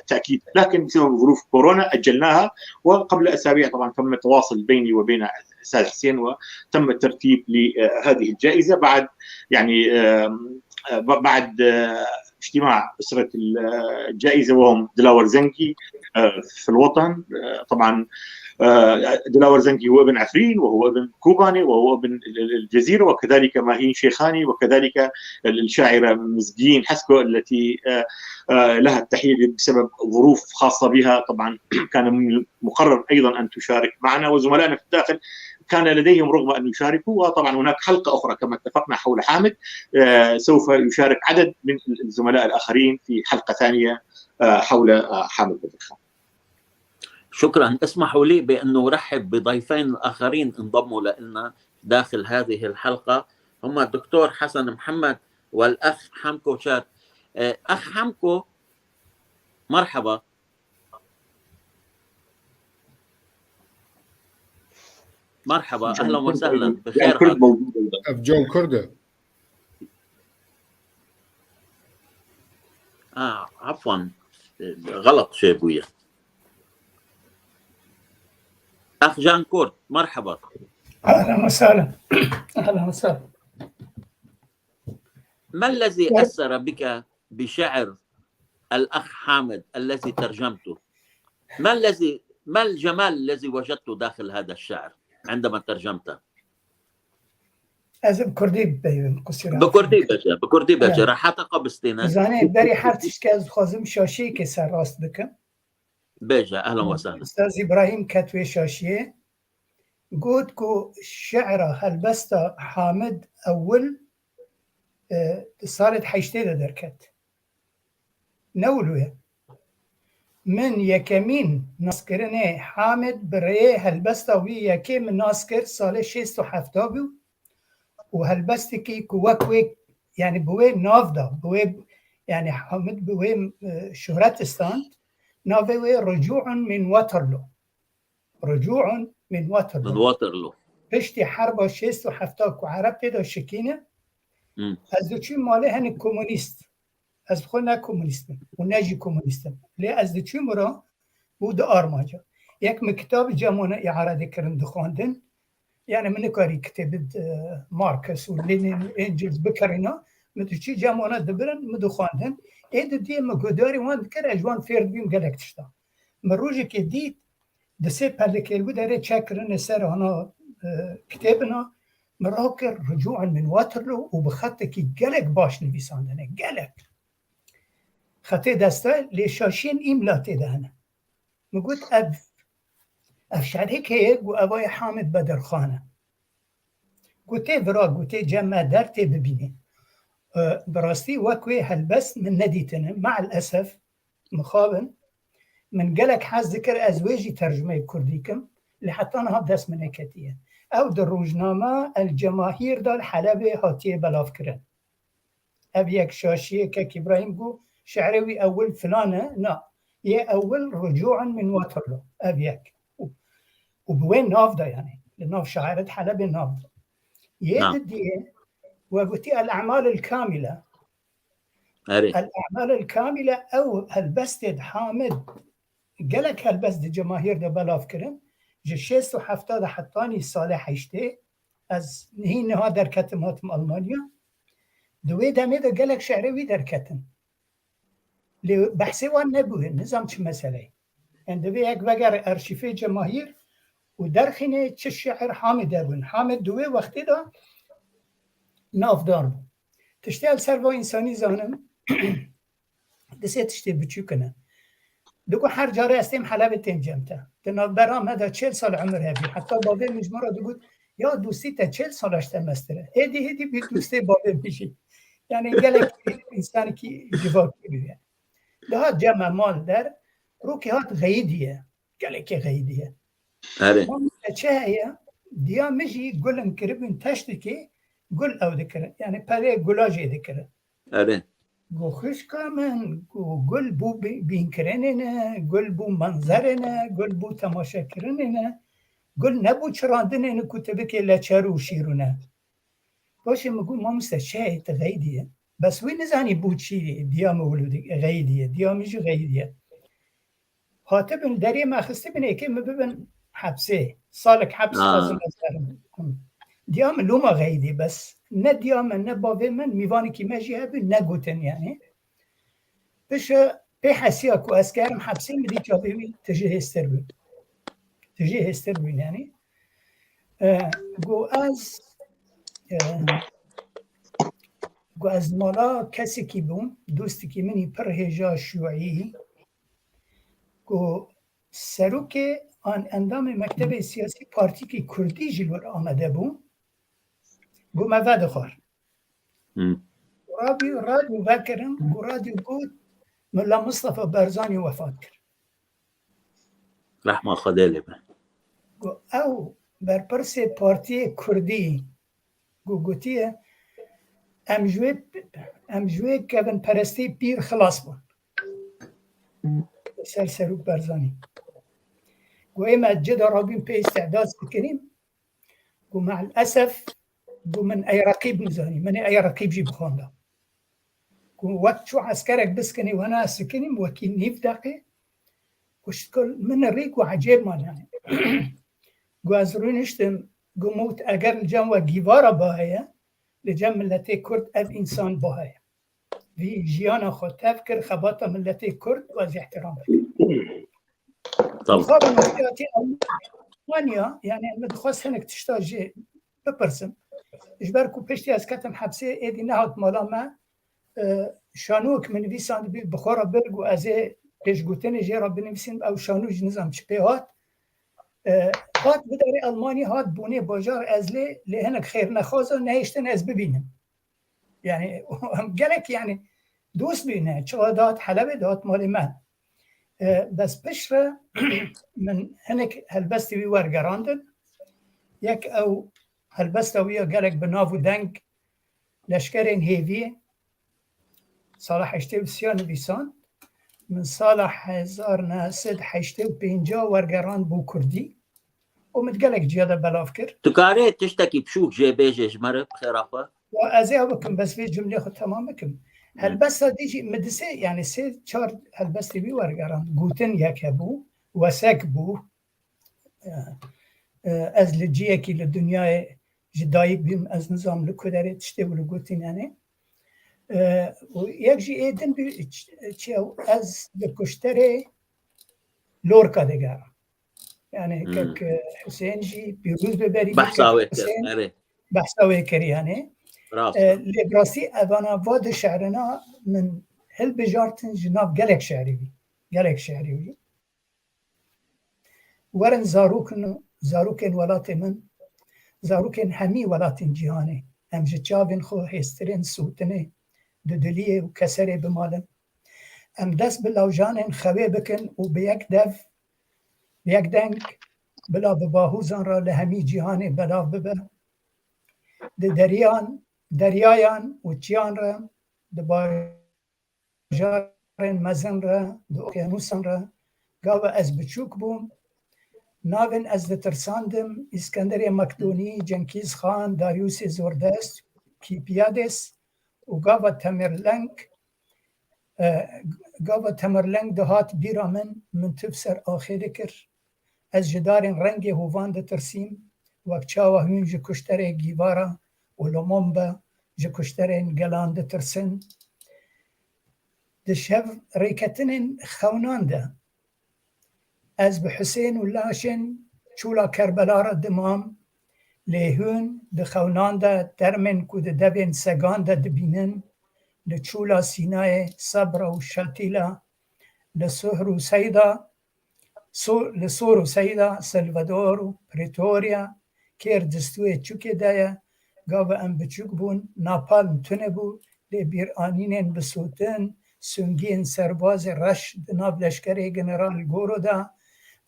تأكيد. لكن بسبب ظروف كورونا أجلناها، وقبل أسابيع طبعا تم التواصل بيني وبين الأستاذ حسين، وتم الترتيب لهذه الجائزة بعد، يعني آم، آه، ب- بعد آه، اجتماع أسرة الجائزة، وهم دلاور زنكي آه، في الوطن. آه، طبعا آه، دلاور زنكي هو ابن عفرين وهو ابن كوباني وهو ابن ال- ال- الجزيرة، وكذلك ماهين شيخاني، وكذلك ال- الشاعرة مزقين حسكو التي آه، آه، لها التحية بسبب ظروف خاصة بها. طبعا كان من المقرر أيضا أن تشارك معنا، وزملائنا في الداخل كان لديهم رغبة أن يشاركوا، وطبعا هناك حلقة أخرى كما اتفقنا حول حامد. آه، سوف يشارك عدد من الزملاء الآخرين في حلقة ثانية آه، حول آه، حامد بدر خان. شكرا. اسمحوا لي بأنه أرحب بضيفين الآخرين انضموا لنا داخل هذه الحلقة، هم الدكتور حسن محمد والأخ حمكو شات. آه، أخ حمكو، مرحبا. مرحبا، أهلا وسهلا، بخير. Ev Can Kurd e. آه، عفوا، غلط شي بويا. أخ جان كورد، مرحبا. أهلا وسهلا. أهلا وسهلا. ما الذي أثر بك بشعر الأخ حامد الذي ترجمته؟ ما الذي، ما الجمال الذي وجدته داخل هذا الشعر عندما ترجمته؟ Ez bi kurdî bibêjim, qusî re. Bi kurdî bêje, bi kurdî bêje, Evet. Rehata xwe bistêne. Zanî, berî her tişt ez dixwazim şaşiyekê serrast bikim. Bêje, ehlen we sehlen. Ustaz Îbrahîm ket wê şaşiyê. Got ku şi'ra helbesta Hamid Ewil, e, di salê heştê de derket. Ne wilo ye. Min yekemîn naskirinê Hamid bi rêyê helbesta wî yekê min nas kir, salê şêst û heft bû û helbestekî ku wek wê, yani bi wê nav da, bi wê, yani Hamid bi wê, e, şuhret stand, navê wê Rucu'un min Waterloo. Rucu'un min Waterloo. Min Waterloo. Piştî herba şêst û heft ku Ereb tê de şikîne, Hmm. ez diçûm malê hinek komunîst. Ez xwe ne komunîst im û ne jî komunîst im. Lê ez diçûm ra û di armanca. Yek min kitab cem wana îare dikirin, dixwandin. Yani min nikarî kitêbê, e, Marcus û Lenin û Engels bikerîna. Min diçû cem wana dibirin, min dixwandin. Ê didiyê min guhdarî wan dikir, ez ji wan fêr dibîm gelek tişta. Min rojekê dît, di sê pelikê li wî derê çek kirine ser ana, e, kitêbina, min rakir Rucu'un min Waterloo û bi xetekî gelek baş nivîsandine, gelek. Xetê deste lê şaşiyên îmla tê de hene. Min got, ev, ev şerê kê ye? Got, ev a yê Hamid Bedirxan e. Got, tê vira, got, tê cem me der, tê bibînê. E, bi rastî wek wê helbest min nedîtine. Me'l esef, mixabin, min gelek hez dikir ez wê jî tercumeyê kurdî kim, lê heta niha dest min neketiye. Ew di rojname El Cemahîr de li Helebê hatiye belavkirin. Ev yek şaşiyê kek Îbrahîm got, şi'rê wî ewil filan e, na, yê ewil Rucu'un min Waterloo, ev yek. Û, û bi wê nav de, yani, li nav şairê di Helebê nav de. Yê Na. didiyê, we gotî El E'mal El Kamile. Erê. El E'mal El Kamile ew helbestê di Hamid gelek helbest di cemahîr de belav kirin. Ji şêst û heft de hetanî salê heştê, ez hîn niha derketim, hatim Almanya. Di wê demê de gelek şi'rê wî derketin. Lê behsê wan nebûye, nizam çi meseleyê. Yani divê yek vegere arşîfê cemahîr û derxînê çi şiir Hamidê bûn. Hamid di wê wextê de navdar bû. Tiştê li ser va însanî zanim, di sê tiştê biçûk hene. Digo her care ez têm Helebê têm cem te. Di navbera me de çêl sal umir hebî. Heta bavê min ji min re digot, ya dostî te çêl sala ji te mestir e. Hêdî hêdî bî dostê bavê min jî. Yani gelek însanekî civakî bûye. Dihat cem me mal der, rokê hat xeyîdiye. Gelekî xeyîdiye. Erê. Mamoste çi heye? Diya min jî gulin kiribûn teştikê, gul ew dikirin. Yani perê gula jê dikirin. Erê. Go xwişka min, go gul bû bî-, bînkirinê ne, gul bû manzerê ne, gul bû temaşekirinê ne, gul nebû çirandinê ne ku tu bikê leçer û şîrûne. Paşê min got, mamoste çi heye, tu xeyîdiye? Bes wî nizanî bû çî diya min wilo di-, xeyîdiye, diya min jî xeyîdiye. Hatibin derê me xistibin êkê min bibin hepsê. Salek heps Ha. xwazim ez herim. Diya min loma xeyîdî bes. Ne diya min, ne bavê min, mîvanekî me jî hebû, ne gotin yani. Pişe pê hesiya ku ez kerim hepsê min dî çavê wî tijî hêstir bû. Tijî hêstir bû yani. E, go ez, e, go ez mala kesekî bûm, dostekî min î pir hêja şûî, ku serokê an endamê mektebê siyasî partîkî kurdî ji li wir amade bû, got me vedixwar. Hmm. Radyo, radyo vekirin, ku radyo got Mela Mustafa Barzanî wefat kir. Rehma Xwedê lê be. Got ew berpirsê partiyê kurdî, got gotiye, em ji wê, em ji wê kevinperestî pîr xilas bûn. Ser Serok Barzanî. Got ê me cida rabîn pê îstîdad dikirin. Got me'l esef, got min ey reqîb nizanî. Min ê ey reqîb jî bixwanda. Got wek çû eskerek biskinî wena sikinîm wekî nîv deqê. Got şikil min rî got ecêb man yani. Got ez rûniştim, got mût eger li cem we gîvara baheye, li cem miletê kurd ev însan baheye. Vî jiyana xwe tev kir, xebata miletê kurd û ez îhtiram dikim. Tamam. Mixabin wextê hatî Almanya, yani min dixwest hinek tişta jê bipirsim. Ji ber ku piştî ez ketim hepsê, êdî nehat mala me, e, şanûk min nivîsandibî, bi xwe re bir got ez ê pêşgotinê jê re binivîsim, ew şanû jî nizam çi pê hat. E, hat bidarê Almanya, hat bûnê bajar, ez lê, lê hinek xêrnexwaza nehêştin ez bibînim. Yani em gelek yani dost bîne, çawa dihat Helebê, dihat malê me. E, bes piştre min hinek helbestê wî wergerandin. Yek ew helbesta wî ya gelek bi nav û deng, Leşkerên Hêviyê, sala heştê û sê ya nivîsand. Min sala hezar neh sed heştê û pênc wergerand bû kurdî. Û min gelek ciya de belav kir. Tu karê tiştekî piçûk jê bêjê ji me re bi xêra xwe? Ya ez ê ew bikim, bes vê cumleyê xwe temam bikim. Hı. Helbesta dî jî min di sê, yani sê çar helbestê wî wergerand. Gotin yek hebû, Wesek bû. E, e, ez li ciyekî li dinyayê ji dayik bîm, ez nizam li ku derê tiştê wilo gotin yani. E, û yek jî ê din bî, ç-, çi ew, ez li kuşterê Lorka digerim. Yani Hmm. kek, e, Husên jî pîroz be berî Behsa kek wê kir, Husên erê. Behsa wê kir yani. Rast. E, lê bi rastî evana va di şe'rina min hilbijartin ji nav gelek şe'rî wî. Gelek şe'rî wî. Werin zarokên, zarokên welatê min, zarokên hemî welatên cîhanê. Em ji çavên xwe hêstirên sotinê, dudiliyê û keserê bimalin. Em dest bi lawjanên xewê bikin û bi yek dev, bi yek deng, bila bi bahûzan re li hemî cîhanê belav bibe. Di deriyan, deryayan û çiyan re, di bajarên mezin re, di okyanûsan re, gava ez biçûk bûm, navên ez ditirsandim, Îskenderê Makdonî, Cenkîz Xan, Daryûsê Zordest, Kîpiyades û gava Temirleng, e, gava Temirleng dihat bîra min, min tiv ser axê dikir. Ez ji darên rengê hovan ditirsîm, wek çawa hûn ji kuşterê Gîvara û Lumumba, ji kuşterên gelan ditirsin. Di şev rêketinên xewnan de, Ez bi Husên û laşên çûla Kerbela re dimam, lê hûn di xewnan de termên ku di devên segan de dibînin, li çûla Sînayê, Sebra û Şatîla, li Sohr û Seyda, So-, li Sor û Seyda, Salvador û Pretoria, kêr distûyê çûkê de ye. Gava em biçûk bûn, napalm tune bû, lê bîranînên bisotin, sungiyên serbazê reş di nav leşkerê General Goro de.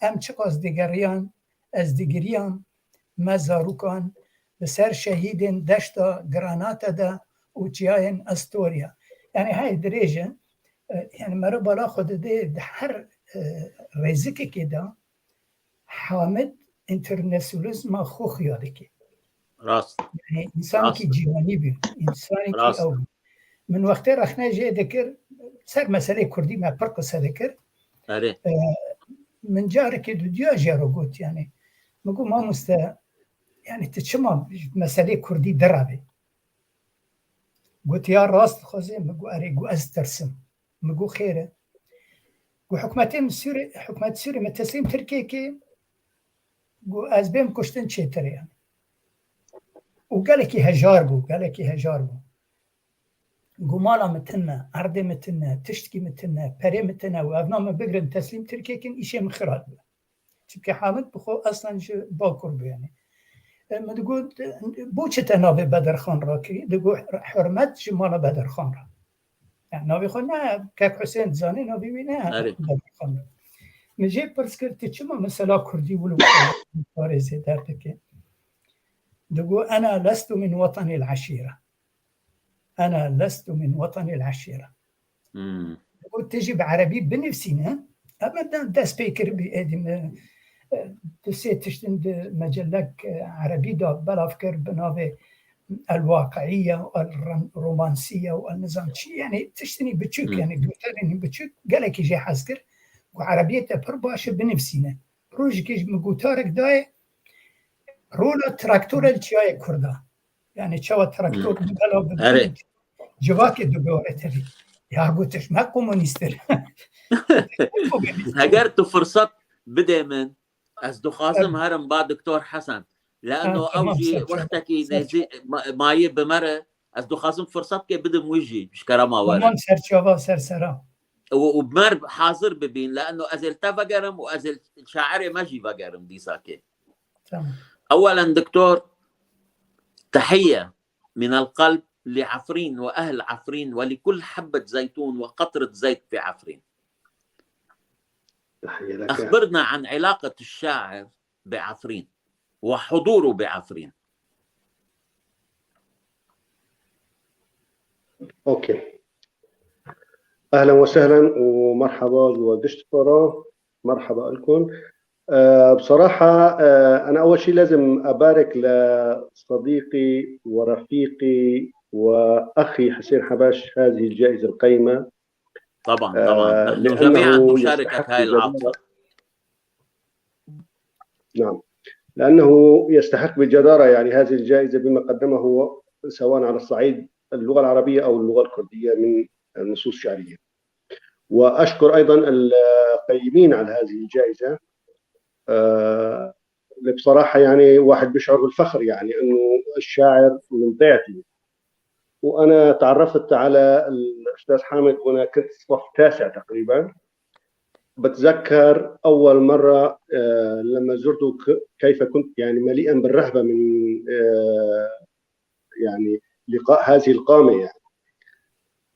Em çiqas digeriyan, ez digiriyam, me zarûkan li ser şehîdên deşta Granate de û çiyayên Astoria. Yani hey dirêj e, e, yani mere bala xwe dide di her, e, rêzikekê de Hamid internasyonalizma xwe xuya dike. Rast. Yani insanekî Rast. cîhanî bî, insanekî Rast. ew bî. Min wextê rexne jê dikir, ser meselê kurdî me pir qise dikir. Erê. E, Min carekê dudiya jê re got, yani. Min got, mamoste, yani tu çima meselê kurdî direvê? Got, ya rast dixwazê? Min got, erê, got, ez tirsim. Min got, xêr e. Got, hikûmetê min Sûrê, hikûmet Sûrê min teslîm Tirkiyekê, got, ez bêm kuştin çêtir e, yani. Û gelekî hejar bû, gelekî hejar bû. Got, mala min tune, erdê min tune, tiştkî min tune, perê min tune û evna min bigirin teslîm Tirkiyê kin, îşê min xira dibe. Çimkî Hamid bi xwe eslen ji Bakur bû, yani. E, min digot, bo çi te navê Bedirxan rakirî? Digot, hurmet ji mala Bedirxan re. Yani navê xwe ne, kek Husên dizanê, navê wî ne Erê. Bedirxan e. Min jê pirs kir, tu çima mesela kurdî wilo parêzê derdikê? Digot, ena lestu min wetenil eşîre. Ena lestu min wetenil eşîre. Hmm. Û tu jî bi erebî binivîsîne. Em de dest pê kiribî êdî me, e, du sê tiştin di mecelek, e, erebî de belav kir bi navê El Waqiiye, El Rom-, Romansiye û El Nizam çi, yani tiştinî biçûk, Hmm. yani gotarên biçûk, gelekî jê hez kir. Ku erebiyê te pir baş e binivîsîne. Rojekê ji min gotarek dayê, rola traktorê li çiyayê Kurda. Yani çawa traktor Hmm. bela bi Erê. civakê digore tevî. Ya gotiş me komûnîst ir. Heger tu firsat bidê min, ez dixwazim Tabii. herim ba Doktor Hesen. Leano Ha, ew tamam, jî ser çava, wextekî ser nêzî çava. ma-, mayê bi me re, ez dixwazim firsat kê bidim wî jî, ji kerema were. Tamam, ser çava, ser sera. Û, û bi me re hazir bibîn, leano ez ê li te vegerim û ez ê li şairê me jî vegerim dîsakê. Tamam. أولاً دكتور، تحية من القلب لعفرين وأهل عفرين ولكل حبة زيتون وقطرة زيت في عفرين. تحية لك. أخبرنا عن علاقة الشاعر بعفرين وحضوره بعفرين. أوكي. أهلاً وسهلاً ومرحبا جوا دشت فرا. مرحبا لكم. آه، بصراحة، آه، أنا أول شي لازم أبارك لصديقي ورفيقي وأخي حسين حبش هذه الجائزة القيمة. طبعًا، طبعًا. آه، نحن لأنه جميعًا نشاركك يستحق هاي بجدارة. العاطفة. نعم. لأنه يستحق بجدارة، يعني، هذه الجائزة بما قدمه، سواء على الصعيد اللغة العربية أو اللغة الكردية من نصوص شعرية. وأشكر أيضًا القيمين على هذه الجائزة. آه، بصراحة يعني واحد بيشعر بالفخر، يعني إنه الشاعر من ضيعتي. وأنا تعرفت على الأستاذ حامد وأنا كنت صف تاسع تقريبًا. بتذكر أول مرة، آه، لما زرته ك-، كيف كنت يعني مليئًا بالرهبة من، آه، يعني لقاء هذه القامة يعني.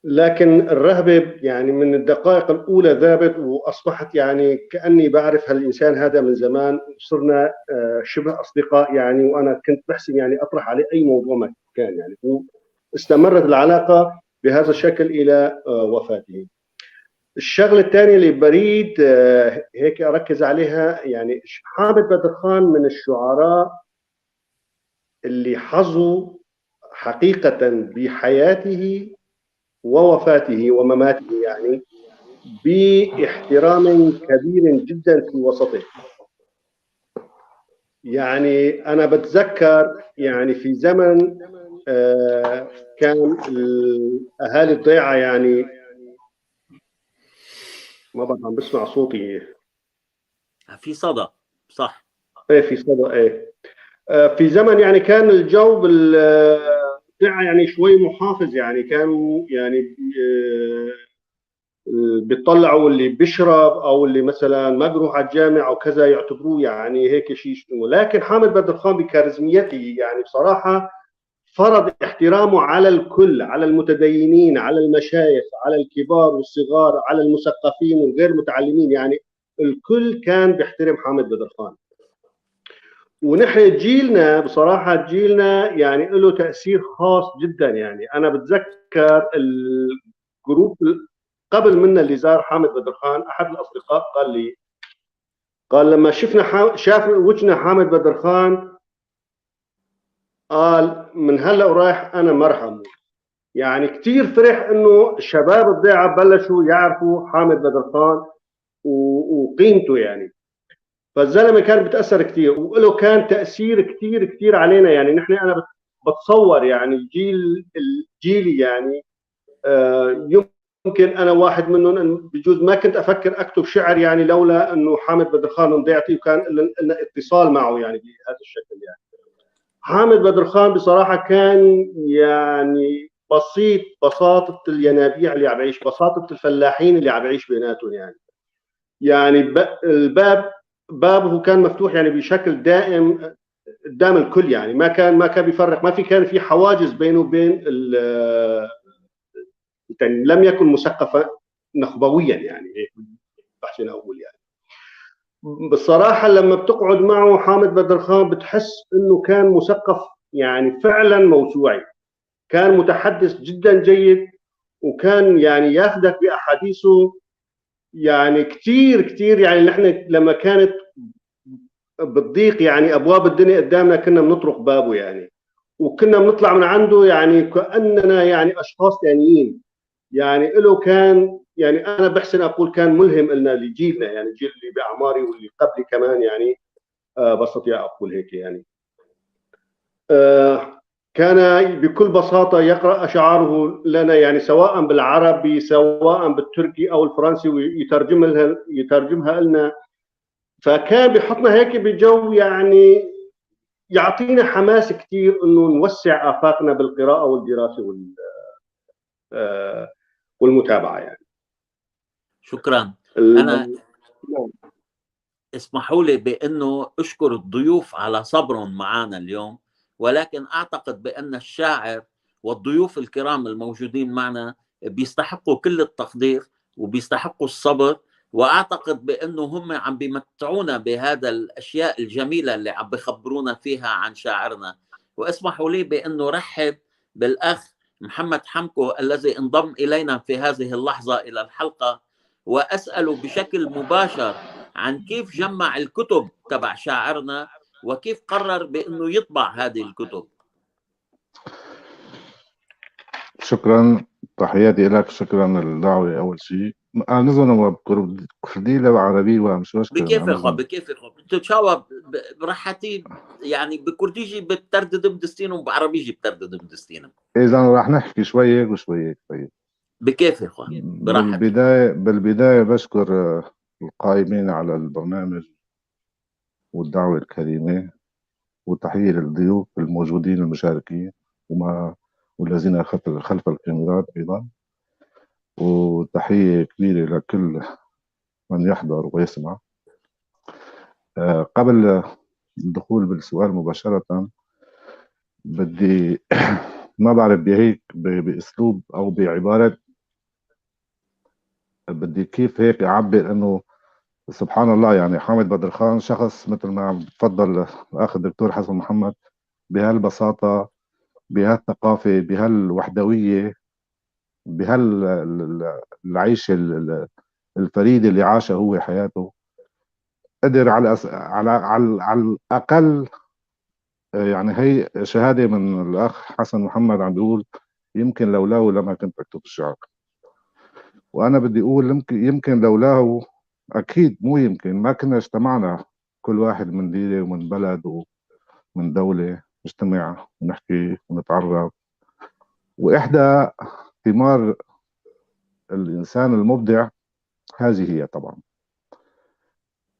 لكن الرهبة يعني من الدقائق الأولى ذابت، وأصبحت يعني كأني بعرف هالإنسان هذا من زمان، وصرنا، آه، شبه أصدقاء يعني، وأنا كنت بحسن يعني أطرح عليه أي موضوع ما كان يعني، واستمرت العلاقة بهذا الشكل إلى، آه، وفاته. الشغلة الثانية اللي بريد، آه، هيك أركز عليها، يعني، ش-، حامد بدر خان من الشعراء اللي حظوا حقيقة بحياته ووفاته ومماته، يعني، باحترام كبير جدًا في وسطه. يعني، أنا بتذكر، يعني، في زمن، آه، كان ال-، أهالي الضيعة، يعني، ما بعرف عم بسمع صوتي. في صدى، صح؟ ايه، في صدى، ايه. آه، في زمن يعني كان الجو بال آه، يعني شوي محافظ، يعني كانوا يعني آه، بيطلعوا اللي بيشرب او اللي مثلا ما بيروح على الجامع او كذا، يعتبروه يعني هيك شيء. لكن حامد بدر خان بكاريزميته يعني بصراحه فرض احترامه على الكل، على المتدينين، على المشايخ، على الكبار والصغار، على المثقفين والغير متعلمين، يعني الكل كان بيحترم حامد بدر خان. ونحن جيلنا بصراحة، جيلنا يعني له تأثير خاص جدا. يعني أنا بتذكر الجروب قبل منا اللي زار حامد بدر خان، أحد الأصدقاء قال لي، قال: "لما شفنا حا... شاف وجهنا حامد بدر خان، قال: من هلأ ورايح أنا ما رح أموت." يعني كتير فرح إنه الشباب الضيعة بلشوا يعرفوا حامد بدر خان و... وقيمته يعني. فالزلمة كان بتأثر كتير، وله كان تأثير كتير كتير علينا. يعني نحن، أنا بت... بتصور يعني جيل ال... جيلي يعني آه، يمكن أنا واحد منهم، إن بجوز ما كنت أفكر أكتب شعر يعني لولا إنه حامد بدر خان مضيعتي وكان لنا اتصال معه يعني بهذا الشكل يعني. حامد بدر خان بصراحة كان يعني بسيط، بساطة الينابيع اللي عم يعيش، بساطة الفلاحين اللي عم يعيش بيناتهم يعني. يعني الباب بابه كان مفتوح يعني بشكل دائم قدام الكل، يعني ما كان ما كان بيفرق، ما في كان في حواجز بينه وبين ال يعني لم يكن مثقفا نخبويا، يعني هيك بحسن اقول يعني. بالصراحه لما بتقعد معه حامد بدر خان بتحس انه كان مثقف يعني فعلا موسوعي، كان متحدث جدا جيد، وكان يعني ياخذك باحاديثه يعني كتير كتير. يعني نحن لما كانت بتضيق يعني ابواب الدنيا قدامنا كنا بنطرق بابه يعني، وكنا بنطلع من عنده يعني كاننا يعني اشخاص ثانيين. يعني له كان يعني انا بحسن اقول كان ملهم لنا لجيلنا، يعني الجيل اللي باعماري واللي قبلي كمان يعني آه بستطيع اقول هيك يعني. آه كان بكل بساطة يقرأ أشعاره لنا، يعني سواء بالعربي سواء بالتركي أو الفرنسي، ويترجم لها يترجمها لنا. فكان بيحطنا هيك بجو يعني يعطينا حماس كتير إنه نوسع آفاقنا بالقراءة والدراسة وال آه، والمتابعة يعني. شكرا. أنا اسمحوا لي بأنه أشكر الضيوف على صبرهم معنا اليوم، ولكن أعتقد بأن الشاعر والضيوف الكرام الموجودين معنا بيستحقوا كل التقدير وبيستحقوا الصبر، وأعتقد بأنه هم عم بيمتعونا بهذا الأشياء الجميلة اللي عم بيخبرونا فيها عن شاعرنا. واسمحوا لي بأنه رحب بالأخ محمد حمكو الذي انضم إلينا في هذه اللحظة إلى الحلقة، وأسأله بشكل مباشر عن كيف جمع الكتب تبع شاعرنا وكيف قرر بأنه يطبع هذه الكتب. شكرا، تحياتي لك، شكرا للدعوة. أول شيء أنا نزل وبكرديلة وعربي ومش مشكلة. بكيف يا أخوة، بكيف يا أخوة؟ تشاوى براحتي، يعني بكرديجي بتردد مدستين وبعربيجي بتردد مدستين. إذا راح نحكي شوية وشوية شوية. بكيف يا أخوة؟ براحتي. بالبداية، بالبداية بشكر القائمين على البرنامج والدعوة الكريمة، وتحية للضيوف الموجودين المشاركين وما والذين خلف خلف الكاميرات أيضا، وتحية كبيرة لكل من يحضر ويسمع. آه، قبل الدخول بالسؤال مباشرة، بدي ما بعرف بهيك بأسلوب أو بعبارة بدي كيف هيك أعبر إنه سبحان الله، يعني حامد بدر خان شخص مثل ما عم بتفضل الأخ الدكتور حسن محمد، بهالبساطة، بهالثقافة، بهالوحدوية، بهال العيشة الفريدة اللي عاشها هو حياته، قدر على على على, على الأقل يعني هي شهادة من الأخ حسن محمد عم بيقول يمكن لولاه لما كنت أكتب الشعر. وأنا بدي أقول يمكن يمكن لولاه، أكيد مو يمكن، ما كنا اجتمعنا كل واحد من ديرة ومن بلد ومن دولة، نجتمع ونحكي ونتعرف. وإحدى ثمار الإنسان المبدع هذه هي طبعا.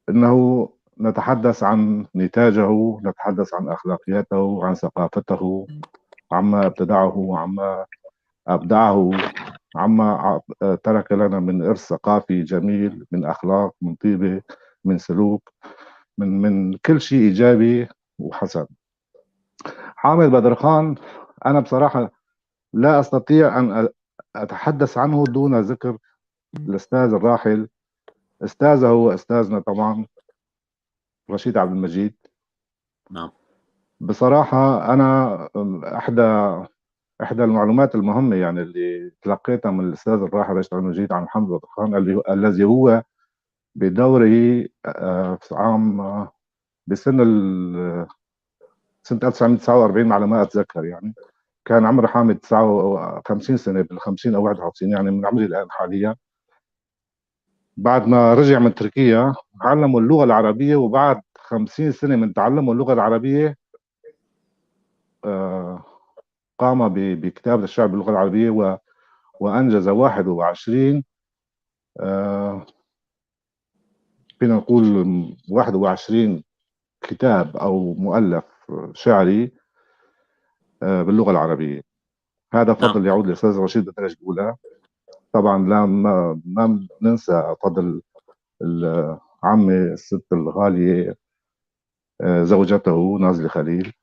إنه نتحدث عن نتاجه، نتحدث عن أخلاقياته، عن ثقافته، عما ابتدعه، عما أبدعه، عما ع-، ترك لنا من إرث ثقافي جميل، من أخلاق، من طيبة، من سلوك، من، من كل شيء إيجابي وحسن. حامد بدرخان، أنا بصراحة لا أستطيع أن أ-، أتحدث عنه دون ذكر الأستاذ الراحل، أستاذه وأستاذنا طبعًا، رشيد عبد المجيد. نعم. بصراحة أنا، أم، إحدى، إحدى المعلومات المهمة، يعني، اللي تلقيتها من الأستاذ الراحل رشيد عبد المجيد عن حمد بدرخان، اللي هو، الذي هو بدوره، آه، في عام، آه، بسن ال-، سنة ألف وتسعمية وتسعة وأربعين، على ما أتذكر، يعني. كان عمر حامد تسعة وخمسين سنة، بالخمسين أو واحد وخمسين، يعني من عمري الآن حاليًا. بعد ما رجع من تركيا، علموا اللغة العربية، وبعد خمسين سنة من تعلموا اللغة العربية، آه، قام ب-، بكتابة الشعر باللغة العربية و-، وأنجز واحد وعشرين، آه، فينا نقول واحد وعشرين كتاب أو مؤلف شعري، آه، باللغة العربية. هذا نعم. فضل يعود للأستاذ رشيد بالدرجة الأولى. طبعًا لا، ما، ما ننسى فضل ال-، عمي الست الغالية، آه، زوجته نازلي خليل،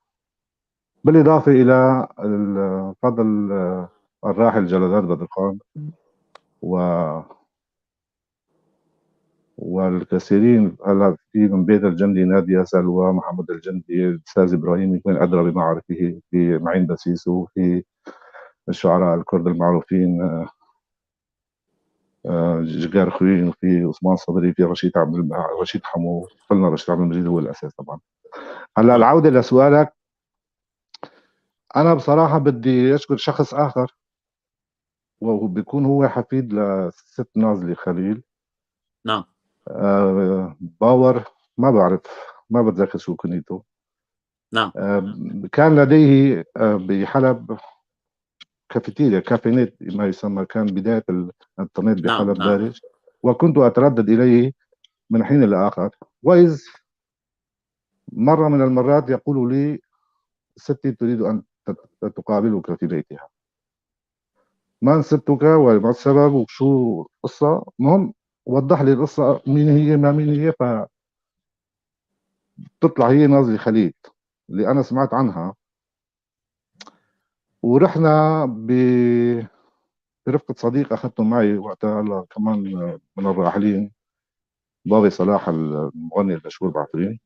بالإضافة إلى ال-، فضل، آه، الراحل جلالات بدرخان و-، والكثيرين، هلا في من بيت الجندي، نادية سلوى، محمد الجندي، الأستاذ إبراهيم، يكون أدرى بمعارفه، في معين بسيسو، في الشعراء الكرد المعروفين، آه، آه، جيجار خوين، وفي عثمان صبري، في رشيد عبد الم-، رشيد حمو. قلنا رشيد عبد المجيد هو الأساس طبعًا. هلا العودة لسؤالك، أنا بصراحة بدي أشكر شخص آخر، وبيكون هو حفيد للست نازلي خليل. نعم. آه، باور، ما بعرف، ما بتذكر شو كنيته. نعم. آه، كان لديه، آه، بحلب كافيتيريا، كافينيت ما يسمى، كان بداية الإنترنت نعم، بحلب نعم. دارج، وكنت أتردد إليه من حين لآخر، وإذ مرة من المرات يقول لي: "ستي تريد أن تت-، تقابلك في بيتها." "من ستك وما السبب وشو القصة؟" المهم، وضح لي القصة، مين هي، ما مين هي، ف بتطلع هي نازلي خليل اللي أنا سمعت عنها. ورحنا ب-، برفقة صديق أخذته معي وقتها، هلا كمان من الراحلين، بابي صلاح المغني المشهور بعفرين.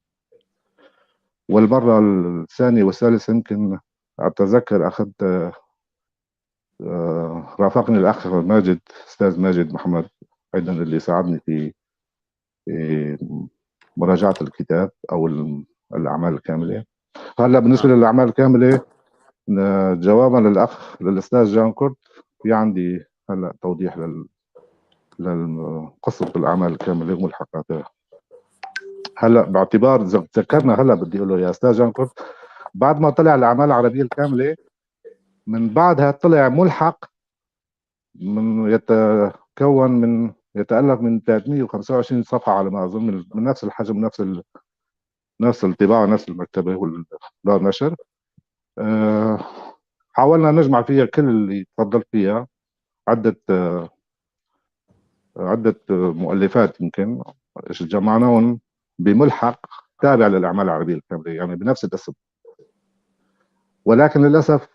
والمرة الثانية والثالثة يمكن أتذكر أخذت، آه، رافقني الأخ ماجد، أستاذ ماجد محمد، أيضًا اللي ساعدني في، في مراجعة الكتاب أو ال-، الأعمال الكاملة. هلا بالنسبة نعم. للأعمال الكاملة، ن-، جوابًا للأخ، للأستاذ جان كورت، في عندي هلا توضيح لل-، للقصة الأعمال الكاملة وملحقاتها. هلا باعتبار ذك-، ذكرنا، هلا بدي أقول له يا أستاذ جان كورت، بعد ما طلع الأعمال العربية الكاملة، من بعدها طلع ملحق من، يتكون من، يتألف من ثلاثمية وخمسة وعشرين صفحة على ما أظن، من، من نفس الحجم، نفس ال-، نفس الطباعة، نفس المكتبة والدار نشر. آه، حاولنا نجمع فيها كل اللي تفضلت فيها، عدة، آه، عدة، آه، مؤلفات يمكن، إيش جمعناهم بملحق تابع للأعمال العربية الكاملة، يعني بنفس الاسم. ولكن للأسف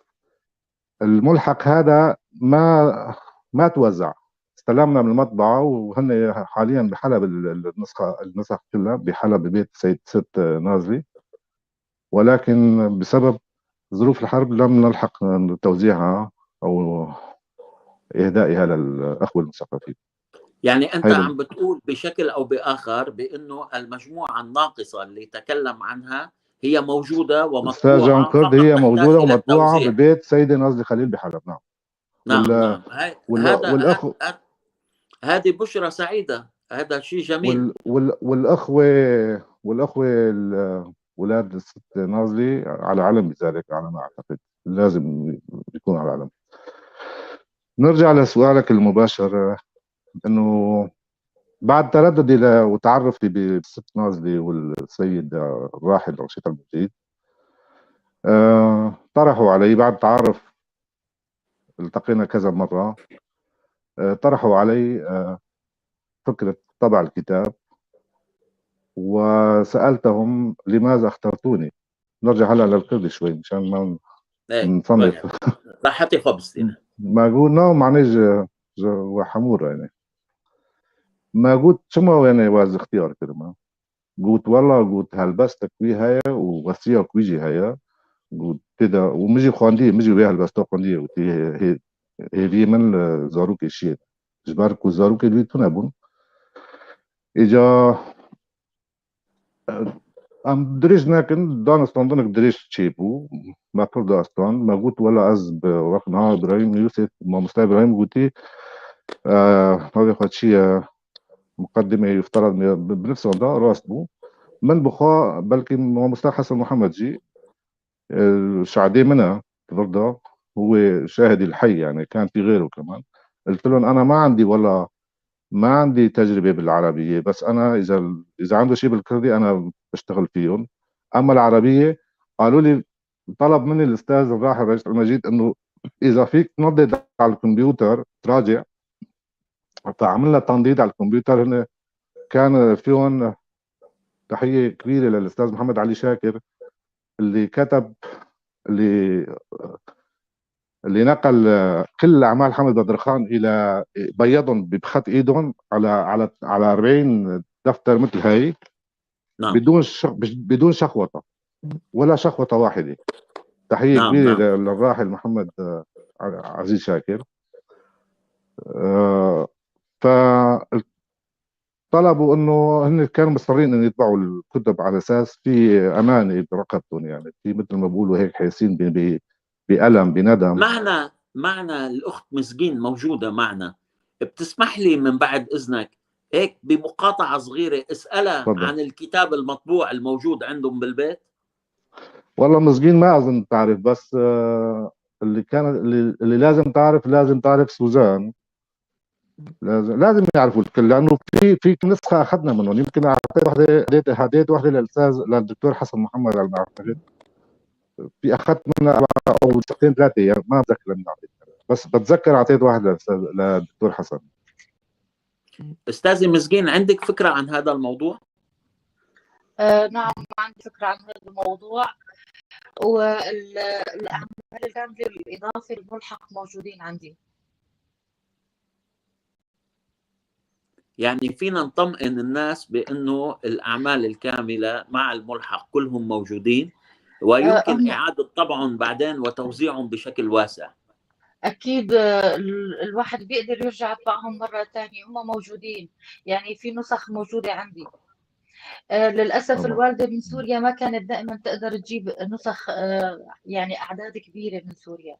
الملحق هذا ما، ما توزع. استلمنا من المطبعة وهن حاليًا بحلب ال-، ال-، النسخة، النسخ كلها بحلب ببيت سيد ست نازلي، ولكن بسبب ظروف الحرب لم نلحق توزيعها أو إهدائها للأخوة المثقفين. يعني أنت هاي عم بتقول بشكل أو بآخر بأنه المجموعة الناقصة اللي تكلم عنها هي موجودة أستاذ جان ومطبوعة، كورد، فقط هي تحتاج موجودة إلى ومطبوعة التوزيع. ببيت سيدة نازلي خليل بحلب. نعم. نعم، وال-، نعم. هاي، وال-، هذا، والأخ-، هذا، هذا، هذه بشرى سعيدة، هذا شيء جميل. وال-، وال-، والأخوة، والأخوة ال-، أولاد الست نازلي على علم بذلك، على ما أعتقد. لازم يكون على علم. نرجع لسؤالك المباشر، إنه بعد ترددي ل-، وتعرفي بالست نازلي والسيد الراحل رشيد المجيد، آه، طرحوا علي بعد تعارف، التقينا كذا مرة، آه، طرحوا علي، آه، فكرة طبع الكتاب، وسألتهم: "لماذا اخترتوني؟" نرجع هلأ للكردي شوي مشان ما نصنف. ما قلنا معناش ج-، ج-، وحمور يعني. ما قلت: "شما وين واز اختيار كلمة؟" قلت: "والله"، قلت، "هلبستك وي هيا وغسيك ويجي هيا". قلت: "تدا"، ومجي خواندي، مجي وي هلبستا خواندي، قلت: "هي، هي، هي دي من زاروك الشيء". جبارك وزاروك اللي تنبون. إجا Em dirêj nekin, danistandinek dirêj çêbû. Me pir dastan. Me got, wela ez bi wek niha Îbrahîm Yûsif, mamosta Îbrahîm gotî, e, navê xwe çi ye? Muqeddimê Yuftarat me bi-, binivsanda, rast bû. Min bi xwe, belkî mamosta Hesen Muhammed jî, e, şadê min e, di vir de, هو شاهدي الحي، يعني، كان في غيره كمان. قلت لهم: "أنا ما عندي ولا، ما عندي تجربة بالعربية، بس أنا إذا، إذا عنده شيء بالكردي، أنا بشتغل فيهم. أما العربية"، قالوا لي، طلب مني الأستاذ الراحل رشيد المجيد إنه إذا فيك تنضد على الكمبيوتر، تراجع. فعملنا تنضيد على الكمبيوتر، هن كان فيهم تحية كبيرة للأستاذ محمد علي شاكر، اللي كتب، اللي، اللي نقل كل أعمال حامد بدرخان إلى، بيضهم بخط إيدهم على، على، على أربعين دفتر مثل هاي، نعم. بدون ش-، بدون شخوطة، ولا شخوطة واحدة. تحية نعم، كبيرة نعم. ل-، للراحل محمد، آه، عزيز شاكر. آه، ف طلبوا إنه، هن كانوا مصرين إنه يطبعوا الكتب على أساس في أمانة برقبتهم، يعني، في، مثل ما بيقولوا هيك، حاسين ب-، ب-، بألم، بندم. معنا، معنا الأخت مزقين موجودة معنا. بتسمح لي من بعد إذنك هيك بمقاطعة صغيرة أسألها تفضل. عن الكتاب المطبوع الموجود عندهم بالبيت؟ والله مزقين ما أظن تعرف، بس، آه، اللي كان، اللي، اللي لازم تعرف، لازم تعرف سوزان. لازم، لازم يعرفوا الكل، لأنه في، في نسخة أخذنا منهم. يمكن أعطيت وحدة، هديت، هديت وحدة للأستاذ، للدكتور حسن محمد على ما أعتقد. في أخذت منها أو نسختين ثلاثة، يعني ما بتذكر لمين أعطيتها. بس بتذكر أعطيت واحد للأستاذ، للدكتور حسن. أستاذة مزقين، عندك فكرة عن هذا الموضوع؟ آه، نعم، عندي فكرة عن هذا الموضوع. والأعمال الكاملة بالإضافة للملحق موجودين عندي. يعني فينا نطمئن الناس بأنه الأعمال الكاملة مع الملحق كلهم موجودين، ويمكن آه، هم إعادة طبعهم بعدين وتوزيعهم بشكل واسع. أكيد، آه، ال-، الواحد بيقدر يرجع يطبعهم مرة تانية، هم موجودين. يعني في نسخ موجودة عندي. آه، للأسف طبعًا. الوالدة من سوريا ما كانت دائمًا تقدر تجيب نسخ، آه، يعني أعداد كبيرة من سوريا.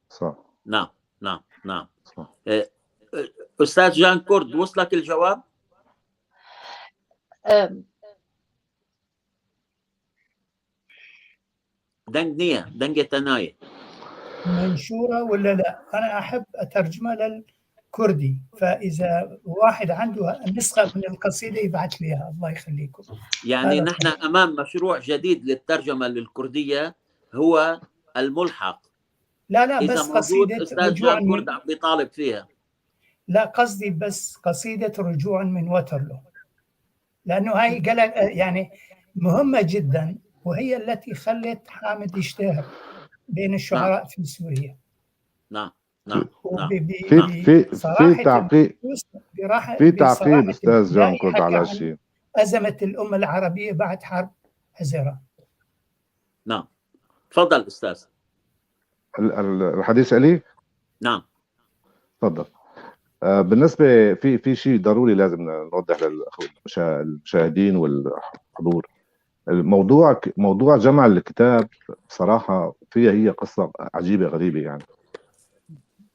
صح. نعم، نعم، نعم. صح. آه، آه، أستاذ جان كورد، وصلك الجواب؟ آم. دنگ نية، دنگ تناية. منشورة ولا لا؟ أنا أحب أترجمها للكردي، فإذا واحد عنده نسخة من القصيدة يبعث لي إياها، الله يخليكم. يعني هذا نحن أمام مشروع جديد للترجمة للكردية، هو الملحق. لا، لا، إذا بس موجود، قصيدة أستاذ رجوعًا جان كورد من عم بيطالب فيها. لا، قصدي بس قصيدة رجوعًا من واترلو. لأنه هاي قال، يعني، مهمة جدًا، وهي التي خلت حامد يشتهر بين الشعراء في سوريا. نعم، نعم، وب-، نعم. ب-، في، في، في بصراحة تعقيب، النصوص، براحة، في تعقيب، بصراحة أستاذ جان البداية كورد، حكى على عن شيء. أزمة الأمة العربية بعد حرب حزيران. نعم. تفضل أستاذ. ال-، ال-، الحديث إلي؟ نعم. تفضل. آه، بالنسبة في، في شيء ضروري لازم نوضح للأخوة المشا-، المشاهدين والحضور. الموضوع ك-، موضوع جمع الكتاب بصراحة فيها هي قصة عجيبة غريبة يعني.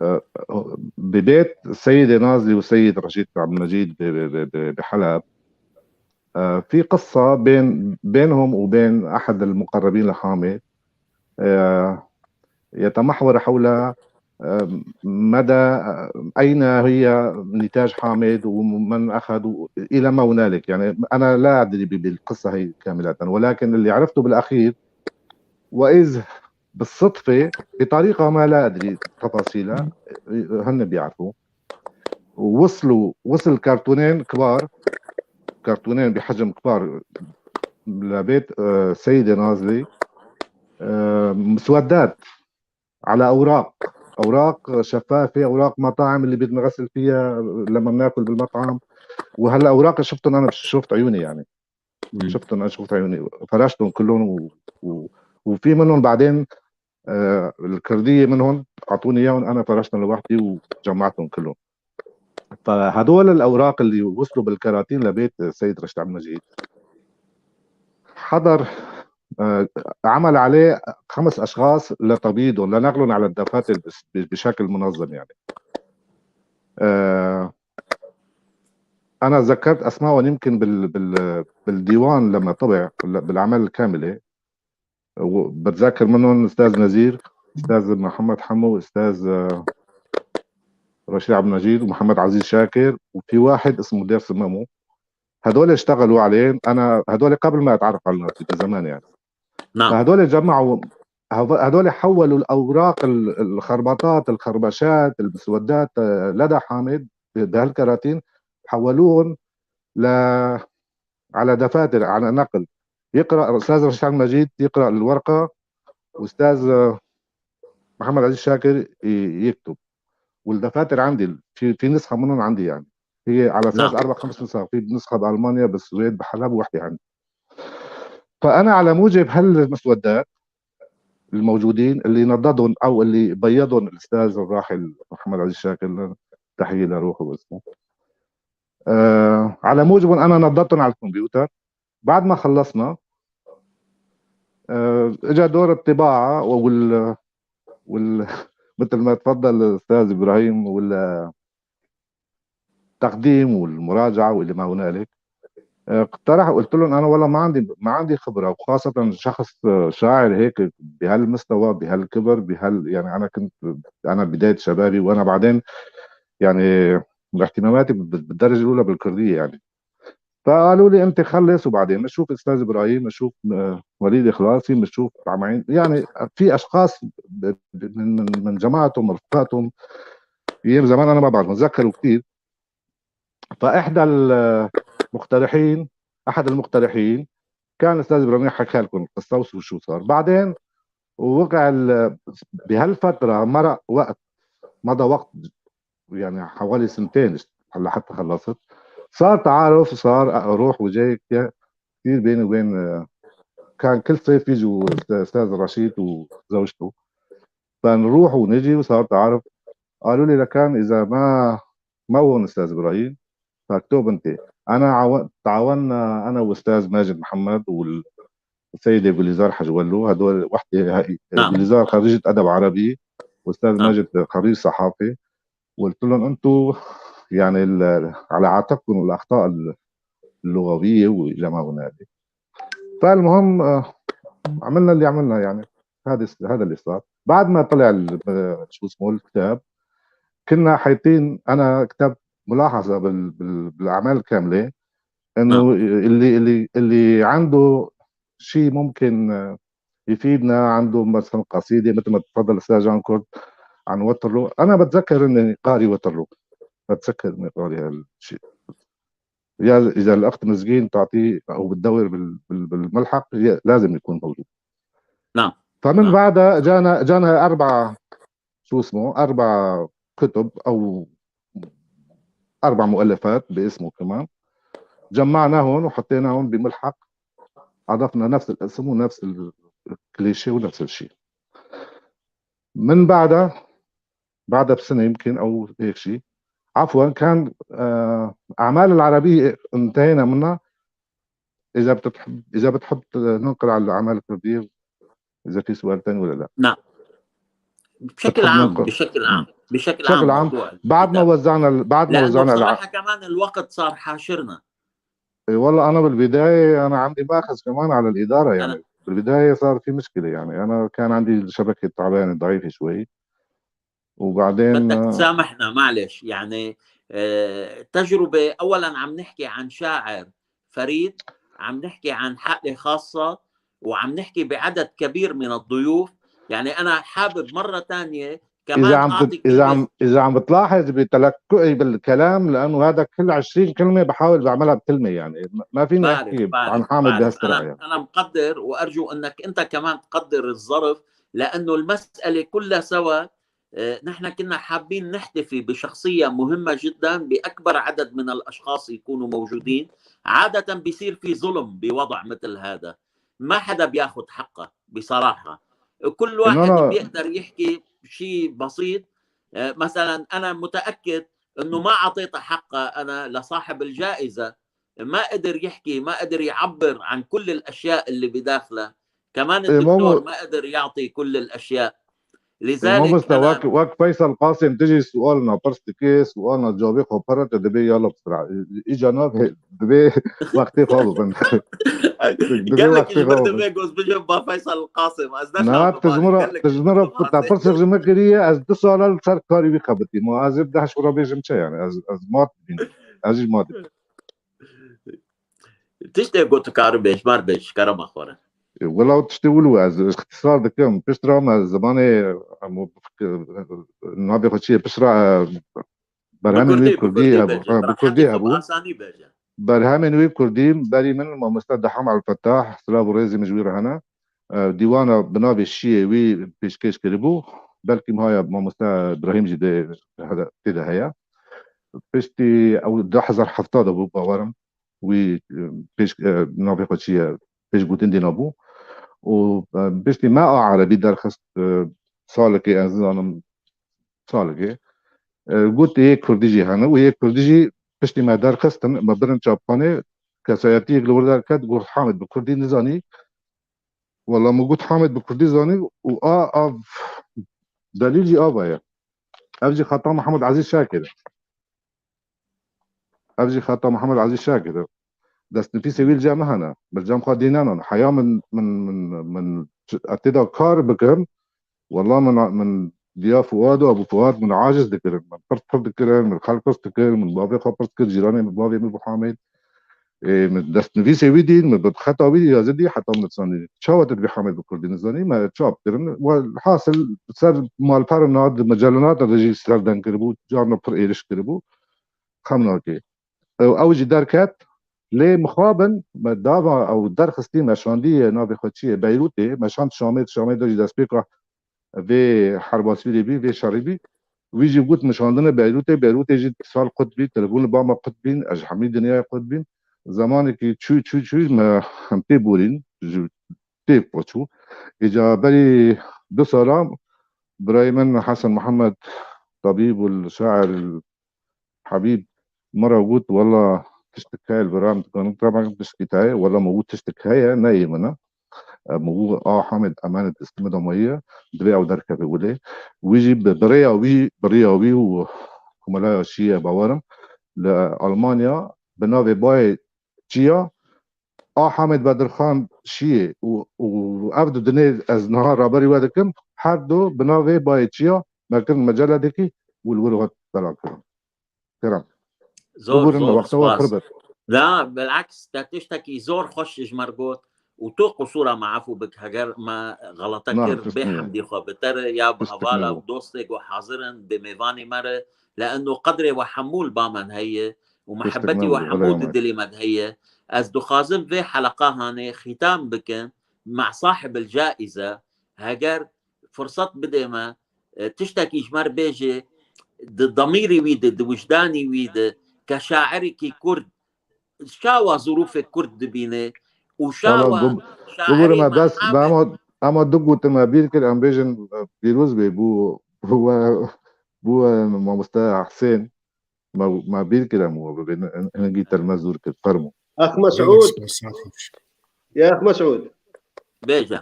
آه، ببيت السيدة نازلي والسيد رشيد عبد المجيد ب-، ب-، ب-، ب-، بحلب، آه، في قصة بين، بينهم وبين أحد المقربين لحامد، آه، يتمحور حول آه، مدى، آه، أين هي نتاج حامد ومن أخذ إلى ما هنالك. يعني، أنا لا أدري ب-، بالقصة هي كاملة، ولكن اللي عرفته بالأخير، وإذ بالصدفة، بطريقة ما لا أدري تفاصيلها، هن بيعرفوا، وصلوا، وصل كرتونين كبار، كرتونين بحجم كبار لبيت، آه، سيدة نازلي، آه، مسودات على أوراق، أوراق شفافة، أوراق مطاعم اللي بدنا نغسل فيها لما بناكل بالمطعم. وهلا أوراق شفتهم أنا، شفت عيوني يعني. شفتهم أنا، شفت عيوني، فرشتهم كلهم و... و... وفي منهم بعدين، آه، الكردية منهم أعطوني إياهم، أنا فرشتهم لوحدي وجمعتهم كلهم. فهدول الأوراق اللي وصلوا بالكراتين لبيت السيد رشيد عبد المجيد، حضر، آه، عمل عليه خمس أشخاص لتبييضهم، لنقلهم على الدفاتر بس-، ب-، بشكل منظم يعني. آه، أنا ذكرت أسمائهم يمكن بال-، بال-، بالديوان لما طبع، بال-، بالأعمال الكاملة. و-، بتذكر منهم أستاذ نزير، أستاذ محمد حمو، أستاذ، آه، رشيد عبد المجيد، ومحمد عزيز شاكر، وفي واحد اسمه دير سمامو. هدول اشتغلوا عليه، أنا هدول قبل ما أتعرف على الناس، من زمان يعني. نعم. فهدول جمعوا، هذ-، هدول حولوا الأوراق ال-، الخربطات، الخربشات، المسودات، آه، لدى حامد ب-، بهالكراتين، حولوهم ل-، على دفاتر، على نقل. يقرأ أستاذ رشيد عبد المجيد، يقرأ الورقة، وأستاذ، آه، محمد عزيز شاكر ي-، يكتب. والدفاتر عندي، في، في نسخة منهم عندي يعني. هي على أساس نعم. أربع، خمس نسخ، في نسخة بألمانيا، بالسويد، بحلب، ووحدة عندي. فأنا على موجب هالمسودات الموجودين اللي نضدهم أو اللي بيضهم الأستاذ الراحل محمد عزيز شاكر، تحية لروحه واسمه. آه، على موجبهم أنا نضدتهم على الكمبيوتر. بعد ما خلصنا، آه، إجا دور الطباعة وال-، وال-، مثل ما تفضل الأستاذ إبراهيم، والتقديم والمراجعة واللي ما هنالك. آه، اقترح، قلت لهم: "أنا والله ما عندي، ما عندي خبرة"، وخاصة شخص، آه، شاعر هيك بهالمستوى، بهالكبر، بهال-، يعني أنا كنت، أنا بداية شبابي، وأنا بعدين يعني اهتماماتي بال-، بالدرجة الأولى بالكردية يعني. فقالوا لي: "أنت خلص وبعدين نشوف أستاذ إبراهيم، نشوف، آه، وليد إخلاصي، نشوف عمعين"، يعني في أشخاص ب-، ب-، من، من، من جماعتهم، رفقاتهم، أيام زمان أنا ما بعرف، بتذكروا كتير. فإحدى المقترحين، أحد المقترحين كان أستاذ إبراهيم، حكى لكم القصة وشو، شو صار. بعدين ووقع ال-، بهالفترة مرق وقت، مضى وقت، يعني حوالي سنتين هلا حتى خلصت. صار تعارف، صار روح وجاي ك-، كتير بيني وبين، آه، كان كل صيف يجوا أست-، أستاذ رشيد وزوجته، فنروح ونجي، وصار تعارف. قالوا لي: "لكان إذا ما، ما هون أستاذ إبراهيم، فاكتب أنت". أنا عاو-، تعاوننا أنا وأستاذ ماجد محمد وال-، السيدة غليزار حجولو، هدول وحدة هاي، نعم. غليزار خريجة أدب عربي، وأستاذ نعم. ماجد خريج صحافة. وقلت لهم: "أنتوا يعني ال-، على عاتقكم الأخطاء ال-، اللغوية وإلى ما هنالك". فالمهم، آه، عملنا اللي عملنا يعني. هذا الس-، هذا اللي صار. بعد ما طلع ال-، آه، شو اسمه، الكتاب، كنا حايطين، أنا كتبت ملاحظة بال-، بال-، بالأعمال الكاملة، إنه نعم. اللي، اللي، اللي عنده شيء ممكن، آه، يفيدنا، عنده مثلًا قصيدة مثل ما تفضل الأستاذ جان كورت عن وترلو. أنا بتذكر إني قاري وترلو، بتذكر إني قاري هالشيء. يا إذا الأخت مزقين تعطيه أو بتدور بال-، بال-، بالملحق، ي-، لازم يكون موجود. نعم. فمن نعم. بعدها جانا، جانا أربع، شو اسمه، أربع كتب أو أربع مؤلفات باسمه كمان. جمعناهم وحطيناهم بملحق، أضفنا نفس الاسم ونفس ال-، الكليشيه ونفس الشيء. من بعدها، بعدها بسنة يمكن أو هيك شيء، عفوًا، كان، آه، أعمال العربية انتهينا منها. إذا بتحب، إذا بتحب ننقل على الأعمال الكردية، إذا في سؤال تاني ولا لا؟ نعم. بشكل بتحب عام، ننقل؟ بشكل عام، مم. بشكل بشكل عام عام، موضوع بعد ما الكتاب. وزعنا ال-، بعد ما لأنه وزعنا الع-، بصراحة كمان الوقت صار حاشرنا. إي والله، أنا بالبداية أنا عندي ماخذ كمان على الإدارة، يعني، أنا بالبداية صار في مشكلة، يعني، أنا كان عندي شبكة تعبانة ضعيفة شوي. وبعدين بدك تسامحنا، معلش، يعني، آه، تجربة، أولًا عم نحكي عن شاعر فريد، عم نحكي عن حالة خاصة، وعم نحكي بعدد كبير من الضيوف. يعني، أنا حابب مرة تانية كمان اذا عم أعطي تت... اذا كلمة. عم اذا عم بتلاحظ بتلكؤي بالكلام، لانه هذا كل عشرين كلمه بحاول بعملها بكلمه، يعني ما- ما فيني بعرف، احكي عن بعرف، حامد بعرف. بهالسرعه أنا يعني. أنا مقدر، وأرجو أنك أنت كمان تقدر الظرف، لأنه المسألة كلها سوا. آه، نحن كنا حابين نحتفي بشخصية مهمة جدًا بأكبر عدد من الأشخاص يكونوا موجودين. عادة بيصير في ظلم بوضع مثل هذا، ما حدا بياخد حقه بصراحة. كل واحد انا بيقدر يحكي شيء بسيط. آه، مثلًا أنا متأكد إنه ما أعطيت حقه أنا لصاحب الجائزة، ما قدر يحكي، ما قدر يعبر عن كل الأشياء اللي بداخله. كمان إيه، مو- الدكتور ما قدر يعطي كل الأشياء. إيه، مو لذلك مستوى أنا وقت وقت فيصل قاسم تجي سؤالنا برستكي سؤالنا جوابي خو برت دبي يلا بسرعه. اجا ناك دبي وقتي خالص انت دبي قال لك وقتي ايش بدي خالص. بيجوز بجنب فيصل القاسم. أزدشنا نا ببالي. تجمرة قال لك تجمرة خلاص. تفرسخ جمكرية از دو سالة لسر كاري بي خبتي ما از ده شورا بيجم چه يعني از از مات بين از مات بين. تشتي قلت كاربيش مار بيش كرم أخورا. Wela tiştê wilo ez ixtisar dikim. Pişt re me zimanê em navê xwe çi ye? Pişt re e, berhemên wî kurdî hebû. Ha, bi kurdî hebû. Berhemên wî kurdî berî min mamoste Deham Elfetah, silav û rêzê min ji wî re hene. E, dîwana bi navê Şiyê wî pêşkêş kiribû. Belkî haya mamoste Birahîm jî dê tê de heye. Piştî ew du hezar heft de bû bawerim. Wî e, pêş e, navê xwe çi ye pêşgotin dîna bû û e, piştî me a erebî derxist e, salekê ez nizanim salekê e, got yê kurdî jî hene û yê kurdî jî piştî me derxistin me birin çapxanê kesayetiyek li wir derket got Hamid bi kurdî nizanî wala min got Hamid bi kurdî zanî û a av delîl jî ava ye ev jî xeta Mihemed Ezîz Şakir e. Ev jî xeta Mihemed Ezîz Şakir e. Destnivîsê wî li cem min hene. Min cem xwe dînenan. Heya min min min min ez tê de kar bikim. Wela min min diya Fuad û Ebû Fuad min aciz dikirin. Min pirs pirs dikirin, min xelk pirs dikir, min bavê xwe pirs kir, cîranê min bavê min bû Hamid. Ê, min destnivîsê wî dîn, min bi xeta wî ya zidî heta min zanî. Çawa te dibê Hamid bi kurdî nizanî? Me çap kirin. Welhasil ser malperina di mecelenata de jî ser deng kiribû, carna pir êriş kiribû. Xem nake. Ew, ew jî derket. Lê mixabin me dava ew derxistî me şandiye navê xwe çi ye Beyrûtê. Me şand Şamê, Şamê de jî destpêka vê herbasvîrê bî, vê şerî bî. Wî jî got min şandine Beyrûtê. Beyrûtê jî sal qut bî, telefon li ba me qut bîn, ez ji hemî dinyayê qut bîn. Zemanekî çû çû çû me hem tê borîn, ji tê poçû. Îca berî du sala birayê min Hesen Mihemed tabîb û şair Hebîb min re got, wela tiştek heye li vir em dikarin, te me tiştekî te heye, wela min got tiştek heye, ne yê min e. E, min got, a Hamed emanet destê min de maye, divê ew derkeve wile. Wî jî bi bi rêya wî, bi rêya wî û Komelaya Şiye bawerim, li Almanya bi navê Bayê Çiya, a Hamed Bedirxan Şiyê û, û ev du dinê ez niha raberî we dikim, her du bi navê Bayê Çiya me kirin meceledekî û li wir hat belavkirin. Kerem. Zor, Biburin me, zor, wexta we spas. pir be. La, bilaks, te tiştekî zor xweş ji me re got û tu qisûra me efû bik, heger me xelete Na, kir, tişt bê nîne. hemdî xwe bi te re ya bi Tiştek hevala nîne. û dostê ku hazir in, bi mêvanê me re, leeno qedrê we hemû li ba me heye û Tiştek mehebetî nîne, we hemû Xwedaya di me. dilê me de heye. Ez dixwazim vê heleqa hanê xîtam bikim me sahib el caize, heger firsat bidê me, e, tiştekî ji me re bêje, di demîrê wî de, di wijdanê wî de, ke şairekî kurd, çawa zirûfê kurd dibîne û Wala çawa bib- şairê biburin me me bes, be Hamed ema, ema du gotin me bîr kir, em bêjin, e, pîroz bê, bû, bû we, bû we mamoste Husên, me, me bîr kir em we bibên, hin-, hingî te li me zûr kir, fermo. Ex Mesûd. Ya Ex Mesûd. Bêje.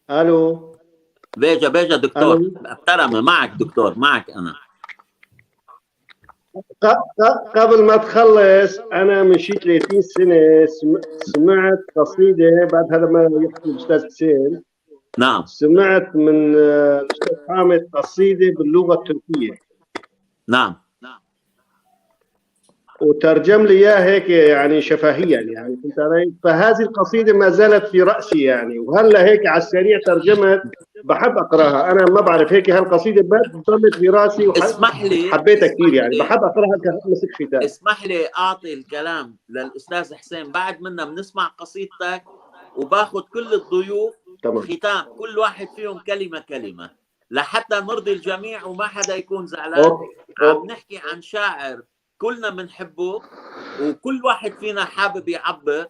Alo. Bêje, bêje, doktor. Alo. Eftera me, maak, doktor, maak, ana. ق-، ق-، قبل ما تخلص، أنا من شي ثلاثين سنة سم-، سمعت قصيدة، بعد هذا ما يحكي الأستاذ حسين. نعم. سمعت من آه، الأستاذ حامد قصيدة باللغة التركية. نعم. وترجم لي إياها هيك يعني شفهيا، يعني، فهمت علي؟ فهذه القصيدة ما زالت في رأسي، يعني، وهلا هيك على السريع ترجمت، بحب أقراها. أنا ما بعرف، هيك هالقصيدة ما ضلت في رأسي وح- اسمح لي حبيتها كثير، يعني، اسمح لي- بحب أقراها كمسك ختام. اسمح لي اعطي الكلام للاستاذ حسين، بعد منا بنسمع قصيدتك، وباخذ كل الضيوف تمام. ختام، كل واحد فيهم كلمه كلمه، لحتى نرضي الجميع وما حدا يكون زعلان. أوكي. عم نحكي عن شاعر كلنا بنحبه، وكل واحد فينا حابب يعبر،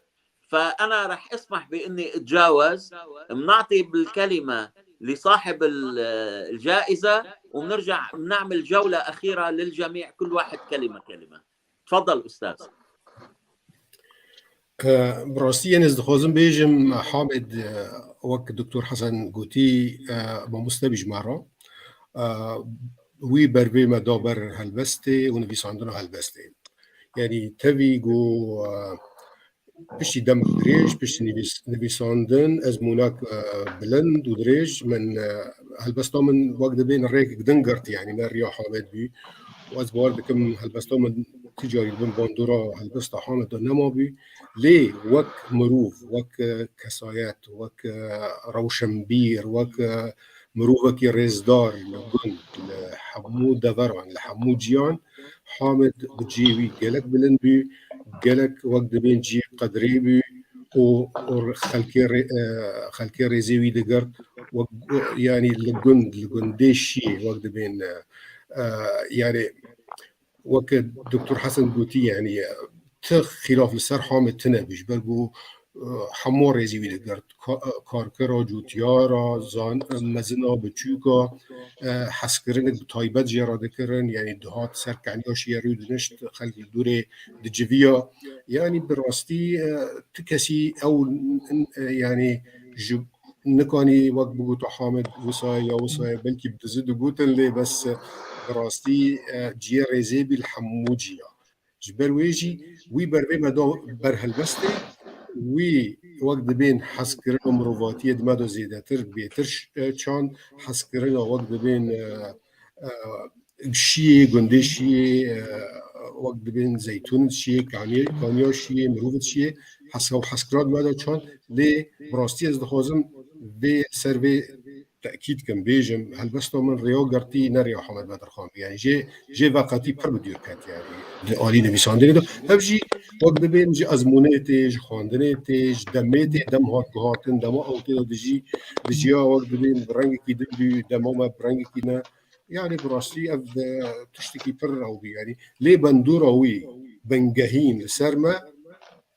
فانا رح اسمح باني اتجاوز، بنعطي بالكلمه لصاحب ال- الجائزه، وبنرجع بنعمل جوله اخيره للجميع، كل واحد كلمه كلمه. تفضل استاذ. Bi rastî, yên ez dixwazim bêjim, Hamed, wek Doktor Hesen gotî, mamoste bî ji me re. Wî bervê me da ber helbestê û nivîsandina helbestê. Yanî tevî ku piştî demek dirêj, piştî nivîs- nivîsandin, ezmûnek bilind û dirêj, min helbesta min wek dibên rêkek din girt, yanî ne riya Hamed bî. Û ez bawer dikim helbesta min ti carî li bin bandora helbesta Hamed de nemabû. Lê wek mirov, wek, e, kesayet, wek, e, rewşenbîr, wek, e, mirovekî rêzdar li gund, li hemû deveran, li hemû ciyan, Hamed bi cihê wî gelek bilind bû, gelek wek dibên cihê qedrê bû û, û xelkê rê-, e, xelkê rêzê wî digirt. Wek, yanî li gund, li gundê şiyê wek dibên, e, e, yanî weke Doktor Hesen gotî, yanî, e, ti xîlaf li ser Hamed tine bû, ji ber ku, e, hemû rêzî wî digirt. Ka-, e, karkera, cotyara, zan-, e, mezina, biçûka, e, hezkirinek bi taybet jê re dikirin, yanî dihat ser keniya şiyê rû dinişt, xelk li dûrê diciviya. Yanî bi rastî, e, ti kesî ew, e, yanî ji nikanî wek bigota Hamed wisa ya wisa ye, belkî bi dizî digotin, lê bes, e, bi rastî, e, cihê rêzê bî li hemû ciya. Ji ber wê jî wî bervê me da ber helbestê, wî wek dibên hezkirina mirovatiyê di me de zêdetir, bêtir ş-, e, çand, hezkirina wek dibên, e, e, şiyê, gundê şiyê, e, wek dibên zeytûn şiyê, kaniyê, kaniya şiyê, mirov şiyê, hes-, ew hezkiran me de çand, lê bi rastî ez dixwazim vê ser vê tekîd kim, bêjim, helbesta min rêya girtî ne rêya Hamed Bedirxan bû. Yanî jê, jê veqetî pir bi dûr ket, yanî di alî nivîsandinê de. Ev jî wek dibên ji ezmûnê tê, ji xwendinê tê, ji demê tê, dem hat guhatin, dema ew tê de dijî, dijiya wek dibên bi rengekî din bû, dema me bi rengekî ne. Yanî bi rastî ev, e, tiştekî pir rew bû. Yanî lê bandora wî bingehîn li ser me,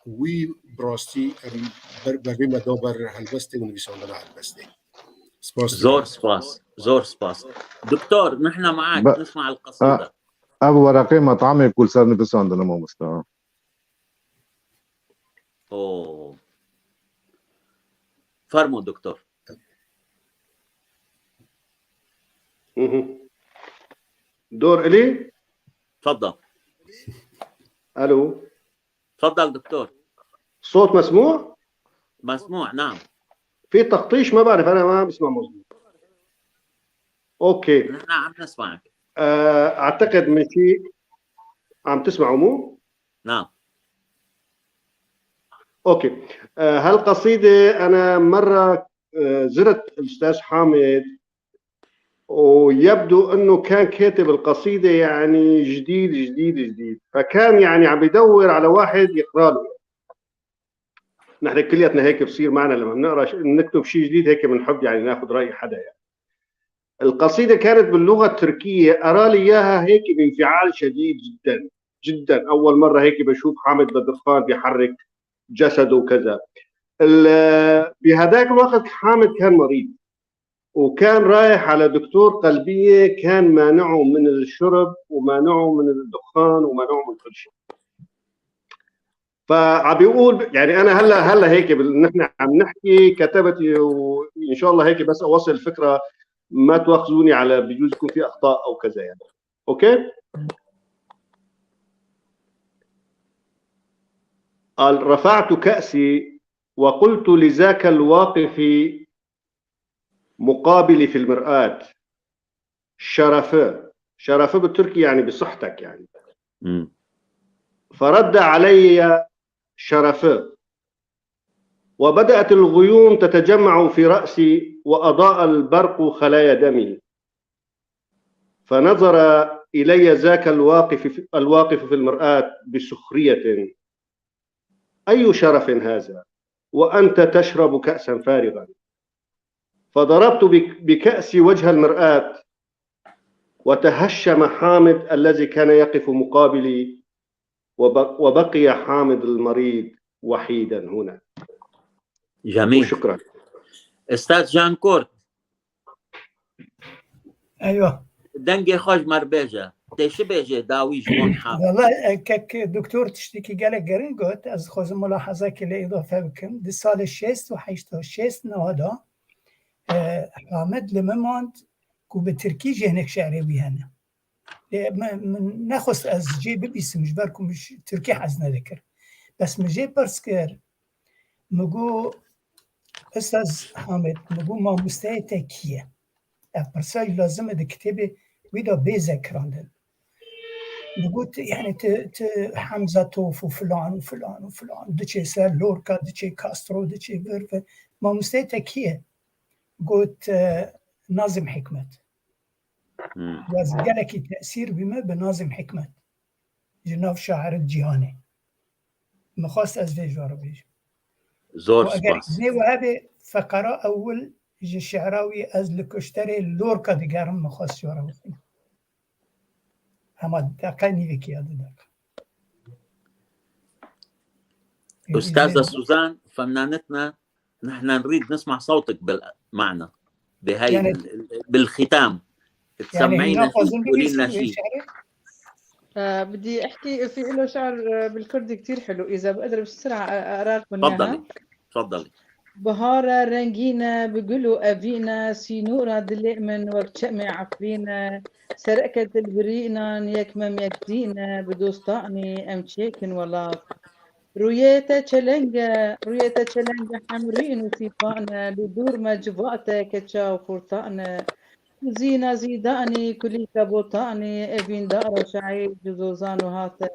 wî bi rastî em ber-, bervê me da ber helbestê û nivîsandina helbestê. Spas. زور سباس، زور سباس. دكتور، نحن معك، ب- نسمع القصيدة. Ev wereqê metamê ku li ser nivîsandine, mamoste. أوه. فرموا دكتور. مهم. دور إلي؟ تفضل. ألو. تفضل دكتور. صوت مسموع؟ مسموع، نعم. في تقطيش، ما بعرف، أنا ما بسمع مظبوط. أوكي. نحن عم نسمعك. آه، أعتقد من شيء عم تسمعوا، مو؟ نعم. أوكي. آه، هالقصيدة أنا مرة، آه، زرت الأستاذ حامد، ويبدو إنه كان كاتب القصيدة، يعني، جديد، جديد، جديد. فكان، يعني، عم يدور على واحد يقرأ له. نحن كلياتنا هيك بصير معنا لما بنقرأ ش-، نكتب شيء جديد، هيك بنحب، يعني، ناخد رأي حدا، يعني. القصيدة كانت باللغة التركية، أرى لي إياها هيك بانفعال شديد جدًا، جدًا. أول مرة هيك بشوف حامد بدرخان بيحرك جسده وكذا. ال-، بهداك الوقت حامد كان مريض، وكان رايح على دكتور قلبية، كان مانعه من الشرب ومانعه من الدخان ومانعه من كل شيء. فعم بيقول، يعني، أنا هلأ، هلأ هيك بال-، نحن عم نحكي، كتبت، وإن شاء الله هيك بس أوصل الفكرة، ما تواخذوني على، بجوز يكون في أخطاء أو كذا، يعني. أوكي؟ قال: رفعت كأسي وقلت لذاك الواقف: مقابلي في المرآة شرفي، شرفي بالتركي يعني بصحتك يعني. فرد علي شرفي، وبدأت الغيوم تتجمع في رأسي وأضاء البرق خلايا دمي، فنظر إلي ذاك الواقف في، الواقف في المرآة بسخرية: أي شرف هذا وأنت تشرب كأسا فارغا؟ فضربت بك-، بكأسي وجه المرآة، وتهشم حامد الذي كان يقف مقابلي، وب-، وبقي حامد المريض وحيدا هنا. جميل. وشكرا. استاذ جان كورت. ايوه. Dengê xwe ji me re bêje. Tê çi bêjê dawî ji wan ha? Valla e, kek doktor tiştekî gelek gerin got, ez dixwazim mulahazekê lê îdafe bikim. Di salê şêst û heşt û şêst nava de e, Hamed li min mand ku bi tirkî jê hinek şerê wî hene. Lê min, min nexwest ez jê bibîsim ji ber ku min ji tirkî hez nedikir. Bes min jê pirs kir, min got, Ustaz Hamed, min got, mamosteyê te kî ye? Ev pirsa lazim e di kitêbê wî de bê zekirandin. Min got, yani ti, ti Hemza Tof û filan û filan û filan, diçê ser Lorca, diçê Castro, diçê vir vir. Mamosteyê te kî ye? Got, e, Nazim Hikmet. Hmm. Ez gelekî tesîr bîme bi Nazim Hikmet. Ji nav şairên cîhanê. Min xwest ez vê ji we re bêjim. Zor Û eger spas. Vê wehebê feqara ewil ji şi'ra wî ez li kuşterê Lorca digerim, min xwest ji we re bixwînim. Hema deqe nîvekî ya du deqe. أستاذة سوزان، فنانتنا، نحن نريد نسمع صوتك بالمعنى بهاي يعني ال-، ال-، بالختام. يعني تسمعينا هنا شيء، أظن تقولي بيجي لنا شيء شيء. شعري. آه، بدي أحكي في له شعر، آه، بالكردي كتير حلو، إذا بقدر بسرعة أقرأ لكم إياها. تفضلي، تفضلي. Bihara rengîn e, bi gul û evîn e, sînora dilê min wek çemê efrîn e, sereket li birînan, yek mem yek dîn e, bi dostanî em çêkin welat. Rûyê te çeleng e, rûyê te çeleng e, hemrîn û sîpan e, li dûr me civat e, keça û xurtan e. Zîna zîdanî, kulîka botanî, evîndara şaîr ji zozan û hate.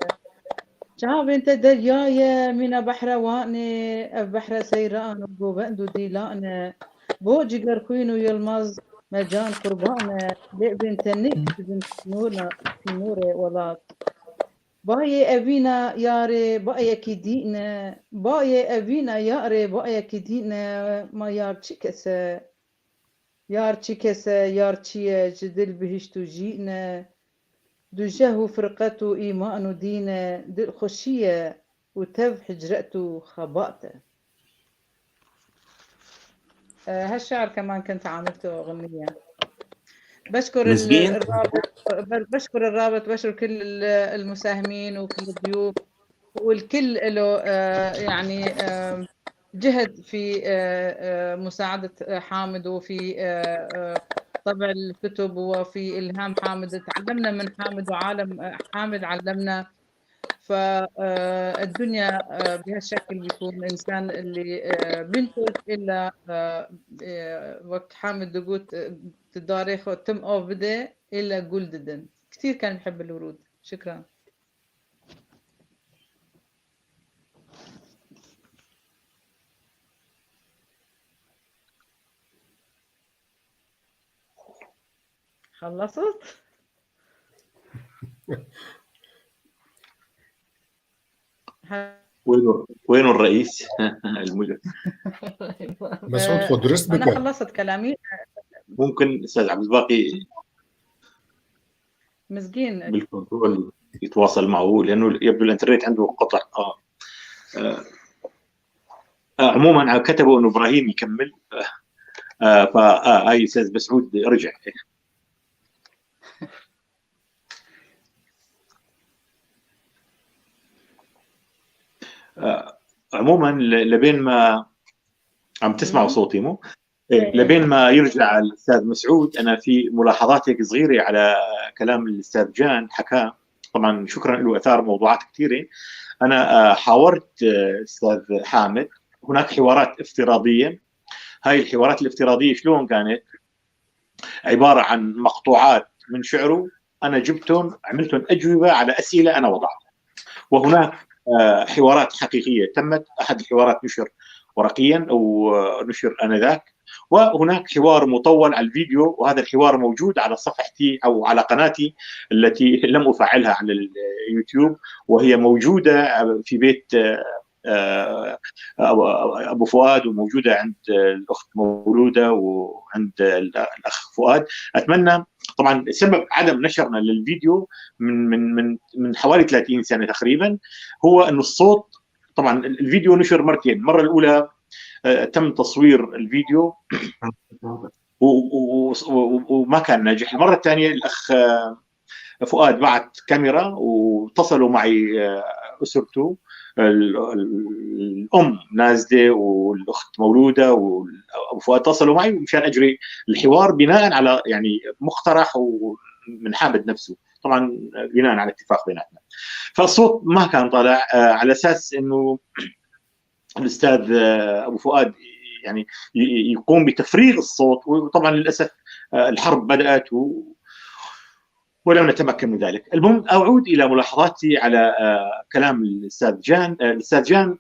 Çavên te derya ye, mîna behrewanê, ev behre seyran û govend û dîlan e. Bo cigerxwîn û Yilmaz me can qurban e, lêvên te nik dibin sînor-, sînorê welat. Bayê evîna yarê, bayekî dîn e, bayê evîna yarê, bayekî dîn e, ma yar çi kes e? Yar çi kes e, yar çi ye, ji dil bihişt û jîn e, dujeh û firqet û îman û dîn e, dilxweşî ye û tev hicret û xebat e. آه، هالشعر كمان كنت عاملته أغنية. بشكر ال-، مزبين. الرابط، ب-، بشكر الرابط، بشكر كل ال-، المساهمين وكل الضيوف، والكل له، آه، يعني، آه، جهد في، آه، آه، مساعدة، آه، حامد، وفي، آه، آه، طبع الكتب، وفي إلهام حامد. تعلمنا من حامد، وعالم، آه، حامد علمنا. فالدنيا بهالشكل بيكون إنسان اللي، آه، بينتج إلا، آه، آه، وقت حامد دقوت، آه، تداري خو تم أو بدي إلا قول ددن. كتير كان بحب الورود. شكرا. خلصت؟ ها. وينه، وينه الرئيس؟ المج-، مسعود، خذ درست أنا بك. خلصت كلامي. ممكن أستاذ عبد الباقي مزقين. بالكنترول يتواصل معه، لأنه يبدو الإنترنت عنده قطع. آه. آه. آه، عمومًا، آه، كتبوا إنه إبراهيم يكمل. آه، آه، فا، آه، هاي أستاذ مسعود رجع. آه، عمومًا، ل-، لبين ما عم تسمعوا صوتي، مو؟ إيه، لبين ما يرجع الأستاذ مسعود، أنا في ملاحظات هيك صغيرة على كلام الأستاذ جان حكاه. طبعًا شكرًا له، أثار موضوعات كثيرة. أنا، آه، حاورت، آه، أستاذ حامد، هناك حوارات افتراضية. هاي الحوارات الافتراضية شلون كانت؟ عبارة عن مقطوعات من شعره، أنا جبتهم، عملتهم أجوبة على أسئلة أنا وضعتها. وهناك آه، حوارات حقيقية تمت. أحد الحوارات نشر ورقيا أو نشر آنذاك، وهناك حوار مطول على الفيديو، وهذا الحوار موجود على صفحتي أو على قناتي التي لم أفعلها على اليوتيوب، وهي موجودة في بيت آه، آه، أبو فؤاد، وموجودة عند الأخت مولودة وعند الأخ فؤاد. أتمنى، طبعًا سبب عدم نشرنا للفيديو من من من من حوالي ثلاثين سنة تقريبًا هو أن الصوت، طبعًا الفيديو نشر مرتين، المرة الأولى آه، تم تصوير الفيديو و- و- و- و- وما كان ناجح. المرة الثانية الأخ آه، فؤاد بعت كاميرا واتصلوا معي آه، أسرته، ال- ال- الأم نازلة والأخت مولودة وأبو فؤاد اتصلوا معي مشان أجري الحوار بناء على يعني مقترح و- من حامد نفسه، طبعًا بناء على اتفاق بيناتنا. فالصوت ما كان طالع آه، على أساس إنه الأستاذ آه، أبو فؤاد يعني ي- يقوم بتفريغ الصوت، وطبعًا للأسف آه، الحرب بدأت و- ولم نتمكن من ذلك. المهم، أعود إلى ملاحظاتي على آه، كلام الأستاذ جان. آه، الأستاذ جان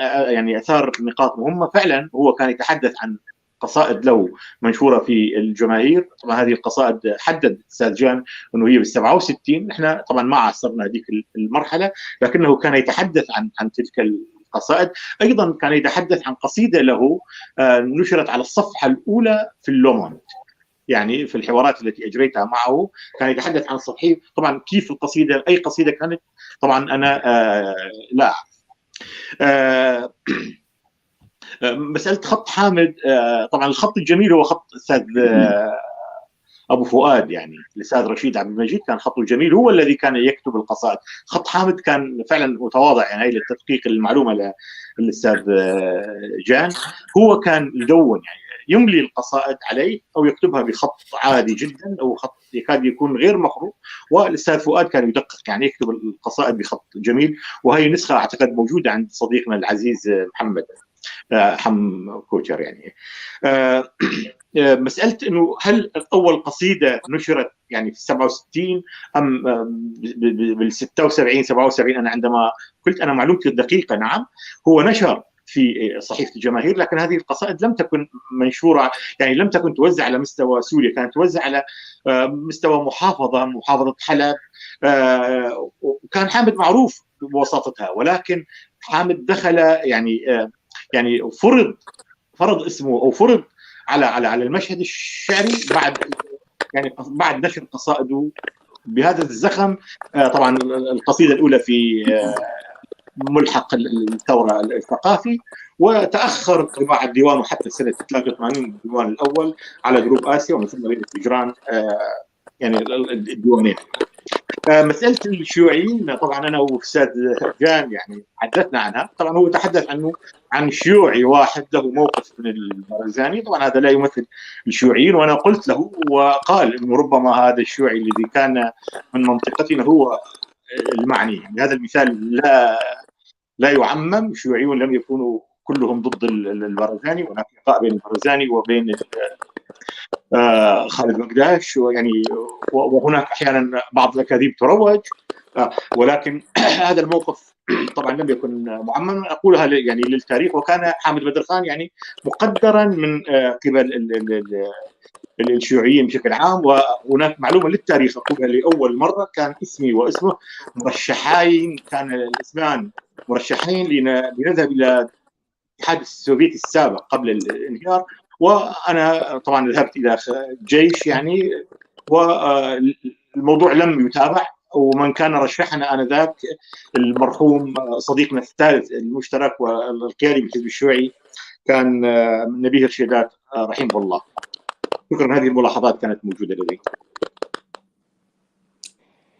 آه، يعني أثار نقاط مهمة. فعلًا هو كان يتحدث عن قصائد له منشورة في الجماهير. طبعًا هذه القصائد حدد الأستاذ جان أنه هي بال67، نحن طبعًا ما عاصرنا هذيك المرحلة، لكنه كان يتحدث عن عن تلك القصائد. أيضًا كان يتحدث عن قصيدة له آه، نشرت على الصفحة الأولى في اللوموند، يعني في الحوارات التي أجريتها معه كان يتحدث عن صفحة. طبعًا كيف القصيدة، أي قصيدة كانت، طبعًا أنا آه، لا أعرف. آه، آه، مسألة خط حامد، آه، طبعًا الخط الجميل هو خط الأستاذ آه، أبو فؤاد، يعني الأستاذ رشيد عبد المجيد كان خطه جميل، هو الذي كان يكتب القصائد. خط حامد كان فعلًا متواضع، يعني هاي للتدقيق المعلومة ل- للأستاذ آه، جان. هو كان يدون، يعني يملي القصائد عليه أو يكتبها بخط عادي جدًا أو خط يكاد يكون غير مقروء، والأستاذ فؤاد كان يدقق، يعني يكتب القصائد بخط جميل. وهي نسخة أعتقد موجودة عند صديقنا العزيز آه، محمد آه، حم كوتشر يعني. آه، آه، مسألة إنه هل أول قصيدة نشرت يعني في ال67 أم آه، ب- ب- بال76، سبعة وسبعين، أنا عندما قلت، أنا معلومتي الدقيقة، نعم، هو نشر في صحيفة الجماهير، لكن هذه القصائد لم تكن منشورة، يعني لم تكن توزع على مستوى سوريا، كانت توزع على آه، مستوى محافظة، محافظة حلب. آه، وكان حامد معروف بوساطتها، ولكن حامد دخل يعني آه، يعني فرض فرض اسمه او فرض على على على المشهد الشعري بعد يعني بعد نشر قصائده بهذا الزخم. آه، طبعًا القصيدة الأولى في آه، ملحق الثورة الثقافي، وتأخر طباعة ديوانه حتى سنة ثلاثة وثمانين، الديوان الأول على جروب آسيا، ومن ثم بدأت تجران آه، يعني ال- ال- الديوانين. آه، مسألة الشيوعيين، طبعًا أنا وأستاذ جان يعني تحدثنا عنها. طبعًا هو تحدث عنه، عن شيوعي واحد له موقف من البرزاني. طبعًا هذا لا يمثل الشيوعيين، وأنا قلت له، وقال إنه ربما هذا الشيوعي الذي كان من منطقتنا هو المعني. يعني هذا المثال لا لا يعمم، الشيوعيون لم يكونوا كلهم ضد ال- ال- البرزاني، هناك لقاء بين البرزاني وبين ال- آه، خالد مقداش، ويعني و- وهناك أحيانًا بعض الأكاذيب تروج، آه، ولكن هذا الموقف طبعًا لم يكن معمما، أقولها ل- يعني للتاريخ. وكان حامد بدر خان يعني مقدرا من آه، قبل ال- ال- ال- ال- الشيوعيين بشكل عام. وهناك معلومة للتاريخ أقولها لأول مرة، كان اسمي واسمه مرشحين، كان الاسمان مرشحين لن- لنذهب إلى الاتحاد السوفيتي السابق قبل الانهيار. وأنا طبعًا ذهبت إلى خ- جيش يعني، والموضوع لم يتابع. ومن كان رشحنا آنذاك المرحوم صديقنا الثالث المشترك والقيادي بالحزب الشيوعي كان نبيه الشيدات رحمه الله. شكرًا، هذه الملاحظات كانت موجودة لدي.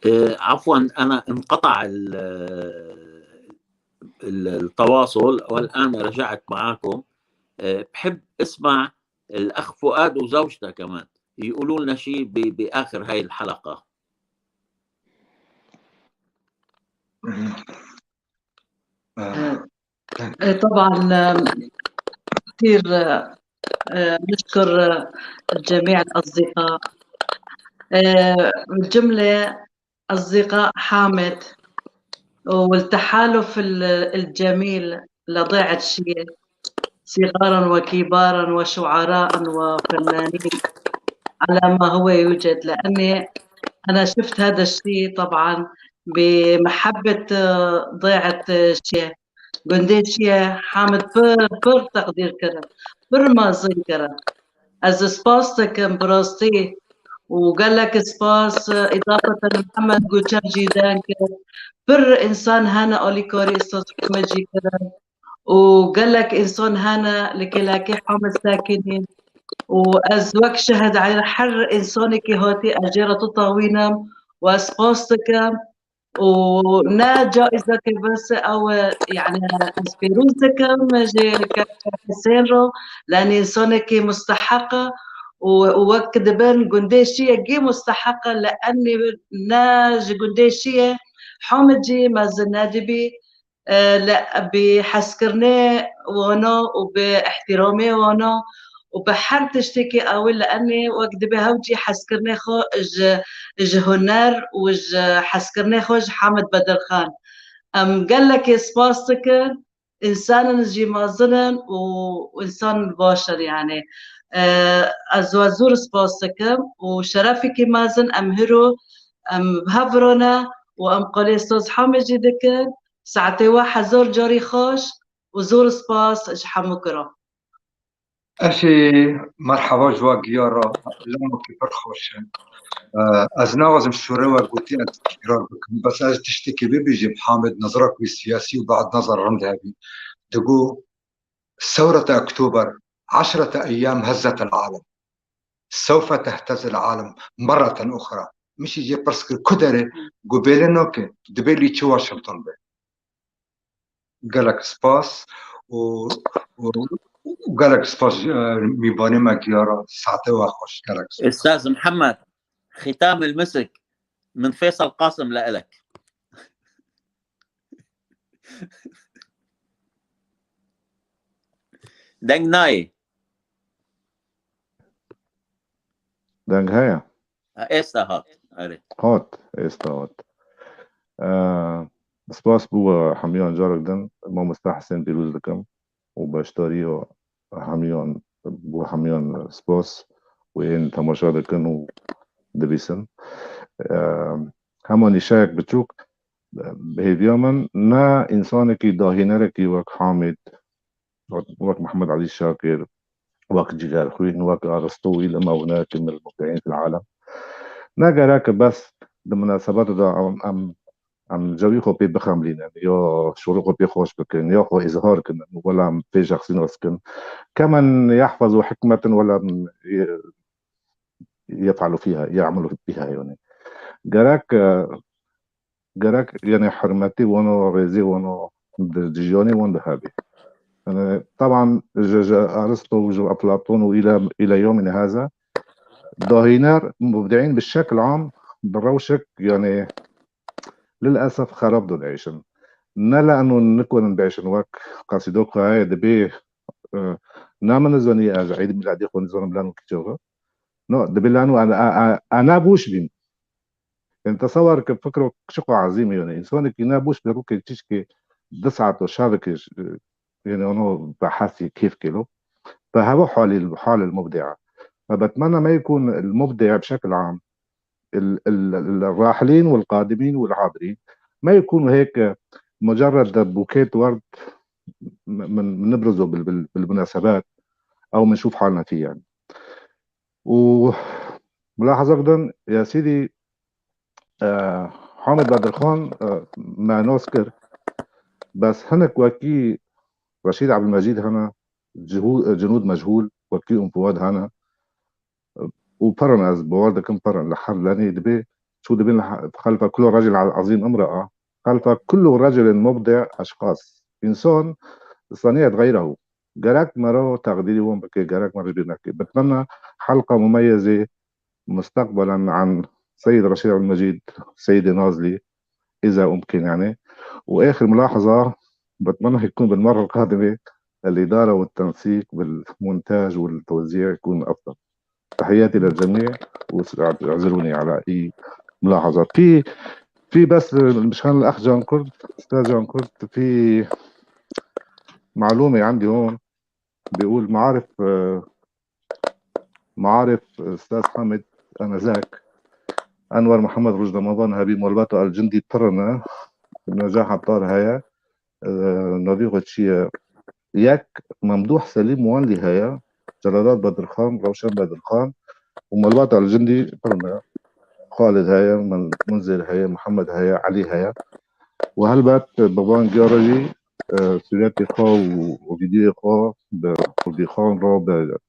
آه، عفوًا، أنا انقطع ال- ال- التواصل، والآن رجعت معاكم. آه، بحب أسمع الأخ فؤاد وزوجته كمان يقولوا لنا شيء ب- بآخر هاي الحلقة. آه، إيه، طبعًا آم، كثير آه، آه، نشكر، آه، جميع الأصدقاء. آه، بالجملة أصدقاء حامد والتحالف ال-، الجميل لضيعة شية، صغارا وكبارا وشعراء وفنانين على ما هو يوجد، لأني أنا شفت هذا الشيء طبعا بمحبة، آه، ضيعة، آه، شية. Gundê Şiye Hamid pir, pir teqdîr kirin, pir mezin kirin. Ez spas dikim bi rastî û gelek spas, îdafeten Mihemed Guçer jî deng kir. Pir însan hene alîkarî Ustaz Hamid jî kirin û gelek însan hene li kêlekê Hamid sekinîn û ez wek şehid eyr her însanekî hatî ez jê re tutawînim û ez spas dikim. û ne caîzeke bes ew e, yani ez pêroz dikim ji Kevçe Husên re, lenê însanekî musteheq e û, û wek dibin gundê Şiyê gê musteheq e, li enê ne ji gundê Şiyê Hamid jî mezin nedibî, e, li, bi hezkirinê wana û bi ihtiramê wana û bi her tiştekî ew li enê wek dibê hew jî hezkirinê xwe ji, ji huner û ji hezkirinê xwe ji Hamid Bedirxan. Em gelekê spas dikin. Însanin jî mezin in û însan baş in yani. E, ez we zor spas dikim û şerefekî mezin em hiro em bi hev re ne û em qalê Ustaz Hamid jî dikin. Saetê we hezar carî xweş û zor spas ji hemû kiro. Eşê, merheba ji we giyara, lemokî pir xweş e. Ez naxwazim şûre we gotî ez tekrar bikim. Bes ez tiştekî bibêjim, Hamid nezra ku siyasî û bad nezar rind hebî. Digo, Sewrete Oktober, eşrete eyyam hezzet el alem. Sewfe tehtez el alem, merreten uxra. Min jî jê pirs kir, ku derê? Got bêle nake, dibê lî çi Washington be. Gelek spas û, û, û gelek spas, e, mîvanê me giyara, saetê we xweş, gelek spas. Ustaz Muhammed, ختام المسك من فيصل قاسم لإلك. Deng nayê. Deng heye? Ha, êsta hat. Erê. Hat, êsta hat. Ee, spas bo hemiyan carek din. Mamosta Husên pîroz dikim û beşdariya hemiyan, bo hemiyan spas û ên temaşa dikin û dibîsin. Ee, hema nîşeyek biçûk, bi hêviya min ne însanekî dahînerekî wek Hamid, wek, wek Mihemed Elî Şakir, wek Cîgerxwîn, wek Aristo û îlem ew ne ki min mubdeyîn fil alem. Ne gerek bes di munasebeta de em, em, em cewî xwe pê bixemlînin, ya şûrê xwe pê xweş bikin, ya xwe îzhar kin, wela em pê şexsî nas kin. Kemen yahfezu hikmetin wela em ye-, yef'alu fîha, ya'melu bîha yani. Gerek, e, gerek, yani, hurmetî wan û rêzî wan û di, di jiyanê wan de hebî. Yani, taban ji, ji Aristo û ji Eflaton û île, île yomîn heza dahîner, mubdîîn bi şekl am, bi rewşek, yani, lilesef xerab de diêşin. Ne leno nikonin biêşin wek qasîdo ku heye dibê, e, ne min nizanî ez Eîd Mîladê xwe nizanim leno kî çaxa. No, dibê leno e, e, e, e ne boş bîn. Yani tesewwer ke fikro çiqo ezîm e, yani însanekî ne boş bi rûkê çîçkê du saet û şevekê, e, yani ono behesî kêf kêlo. Bi heva halî, halil mubdea. Ve betmena me yekûn il mubdea bi şekil am. ال-، ال-، الراحلين والقادمين والحاضرين ما يكونوا هيك مجرد بوكيت ورد م-، من-، منبرزه بال-، بال-، بالمناسبات أو منشوف حالنا فيه يعني. وملاحظة أيضًا يا سيدي، آه، حامد بدرخان، آه، ما نذكر، بس هنك وكي رشيد عبد المجيد هنا جهو-، جنود مجهول، وكي أم فؤاد هنا، û perin ez bawer dikim perin li her lenê dibê çû dibin li he-, xelfe kul racil azîm imraa, xelfe kul racilin mubdi eşqas. Însan saniyet xeyrehu. Gerek mero teqdîrî wan bike, gerek mero ji bîr neke. Bitmena helqa mumeyezê mustaqbelen an Seyyid Reşîd El Mecîd, Seyyidê Nazlî, îza umkin yani. Û êxir mulahaza, bitmena hikûn bin merra qadimê, الإدارة والتنسيق بالمونتاج والتوزيع يكون أفضل. تحياتي للجميع، واعذروني على أي ملاحظات. في في بس مشان الأخ جان كورد، أستاذ جان كورد، في معلومة عندي هون، بيقول معارف، آه، معارف أستاذ حامد آنذاك، أنور محمد رشد رمضان هابي مولباتو الجندي ترنا نجاح عطار هيا، آه، نبيغ تشيا ياك ممدوح سليم وان لي هيا، جلالات بدر خان، روشن بدر خان، ومولباتو الجندي ترنا خالد هيا، من-، منذر هيا، محمد هيا، علي هيا. وهلبت بابان جارجي، آه، سورياتي خا و-، وفيديو خا بقردي خان را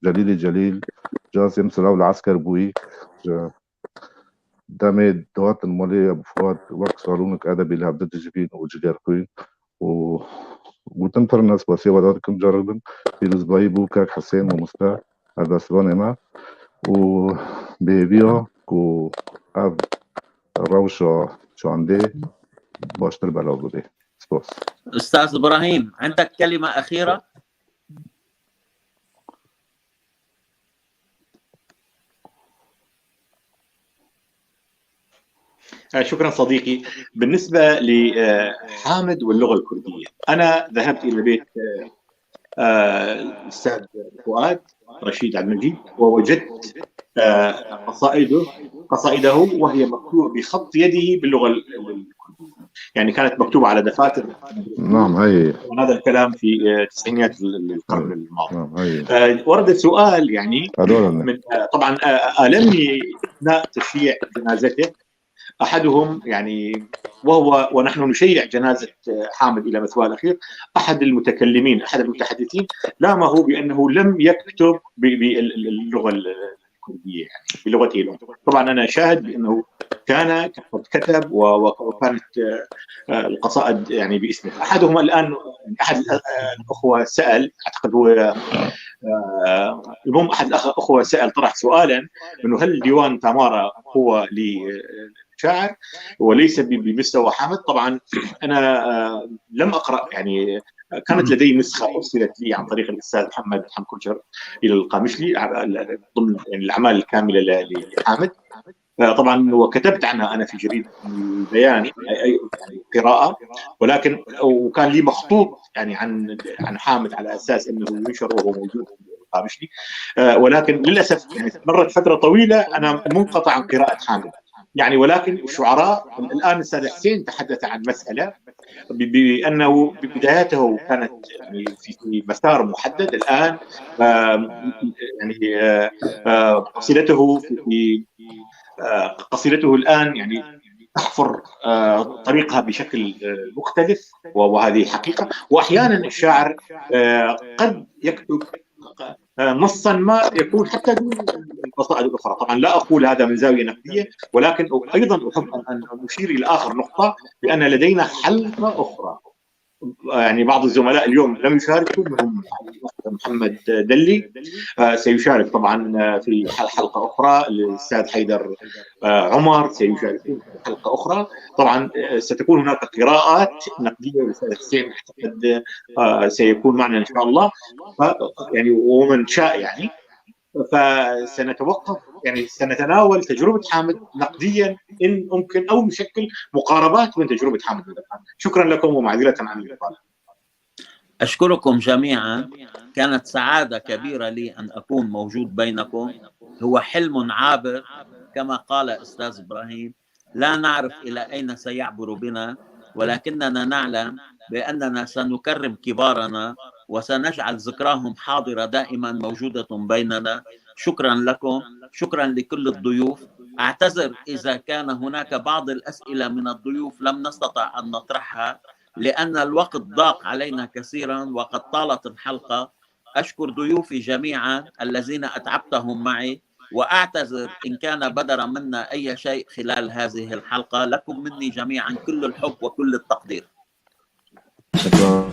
بجليل جليل، جاسم سلاو العسكر بوي، ج-، دمي دوات المولي أبو فؤاد وقت صالونك أدبي لهبدت جبين وجدير خوين. و وتم ترنا سباسي وداتكم جربن، في لزباي بو كاك حسين ومستا، هذا سبان إما، و بيبيا كو أب روشا شاندي باشتر بلاو ببي. سباس. أستاذ إبراهيم، عندك كلمة أخيرة؟ آه، شكرا صديقي. بالنسبة لحامد واللغة الكردية، أنا ذهبت إلى بيت، آه، آه، الأستاذ فؤاد رشيد عبد المجيد، ووجدت، آه، قصائده، قصائده وهي مكتوبة بخط يده باللغة ال-، ال-، الكردية. يعني كانت مكتوبة على دفاتر. نعم، هي. وهذا الكلام في، آه، تسعينيات ال-، ال-، القرن الماضي. نعم، هي. آه، ورد سؤال يعني هذول من، آه، طبعًا، آه، آلمني أثناء تشييع جنازته أحدهم، يعني، وهو، ونحن نشيع جنازة، آه، حامد إلى مثواه الأخير، أحد المتكلمين، أحد المتحدثين، لامه بأنه لم يكتب ب-، بال-، ال-، اللغة ال-، الكردية، يعني، بلغته الأم. طبعًا أنا شاهد بأنه كان قد كتب و-، و-، وكانت، آه، آه، القصائد، يعني، باسمه. أحدهم الآن، أحد الأ-، آه، الأخوة سأل، أعتقد هو، آه، المهم، أحد الأخ-، الأخوة سأل، طرح سؤالًا أنه هل ديوان تامارا هو لشاعر وليس ب-، بمستوى حامد؟ طبعًا أنا، آه، لم أقرأ، يعني، كانت لدي نسخة أرسلت لي عن طريق الأستاذ محمد حمكوشر إلى القامشلي، ع-، ضمن، يعني، الأعمال الكاملة ل-، لحامد. آه، طبعًا، وكتبت عنها أنا في جريدة البيان، أي، أي، يعني، قراءة، ولكن، وكان لي مخطوط، يعني، عن، عن حامد على أساس أنه ينشر وهو موجود في القامشلي. آه، ولكن للأسف، يعني، مرت فترة طويلة أنا منقطع عن قراءة حامد. يعني، ولكن الشعراء، الآن الأستاذ حسين تحدث عن مسألة ب-، بأنه ببداياته كانت، يعني، في، في مسار محدد. الآن، آم، يعني، آه، آه، قصيدته في، في، آه، قصيدته الآن، يعني، تحفر، آه، طريقها بشكل، آه، مختلف، و-، وهذه حقيقة. وأحيانًا الشاعر، آه، قد يكتب، آه، نصًا ما يكون حتى دون القصائد الأخرى. طبعًا لا أقول هذا من زاوية نقدية، ولكن أيضًا أحب أن، أن أشير إلى آخر نقطة، بأن لدينا حلقة أخرى. يعني بعض الزملاء اليوم لم يشاركوا، منهم محمد دلي، آه، سيشارك طبعًا، آه، في حل-، حلقة أخرى، الأستاذ حيدر، آه، عمر سيشاركون في حلقة أخرى. طبعًا، آه، ستكون هناك قراءات نقدية للأستاذ حسين، أعتقد، آه، سيكون معنا إن شاء الله. ف-، يعني، ومن شاء، يعني، فسنتوقف، يعني، سنتناول تجربة حامد نقديًا إن أمكن، أو نشكل مقاربات من تجربة حامد ندى خان. شكرًا لكم ومعذرة عن الإطالة. أشكركم جميعًا، كانت سعادة كبيرة لي أن أكون موجود بينكم. هو حلم عابر كما قال أستاذ إبراهيم، لا نعرف إلى أين سيعبر بنا، ولكننا نعلم بأننا سنكرم كبارنا وسنجعل ذكراهم حاضرة دائمًا موجودة بيننا. شكرًا لكم، شكرًا لكل الضيوف. أعتذر إذا كان هناك بعض الأسئلة من الضيوف لم نستطع أن نطرحها لأن الوقت ضاق علينا كثيرًا وقد طالت الحلقة. أشكر ضيوفي جميعًا الذين أتعبتهم معي، وأعتذر إن كان بدر منا أي شيء خلال هذه الحلقة. لكم مني جميعًا كل الحب وكل التقدير. شكرًا.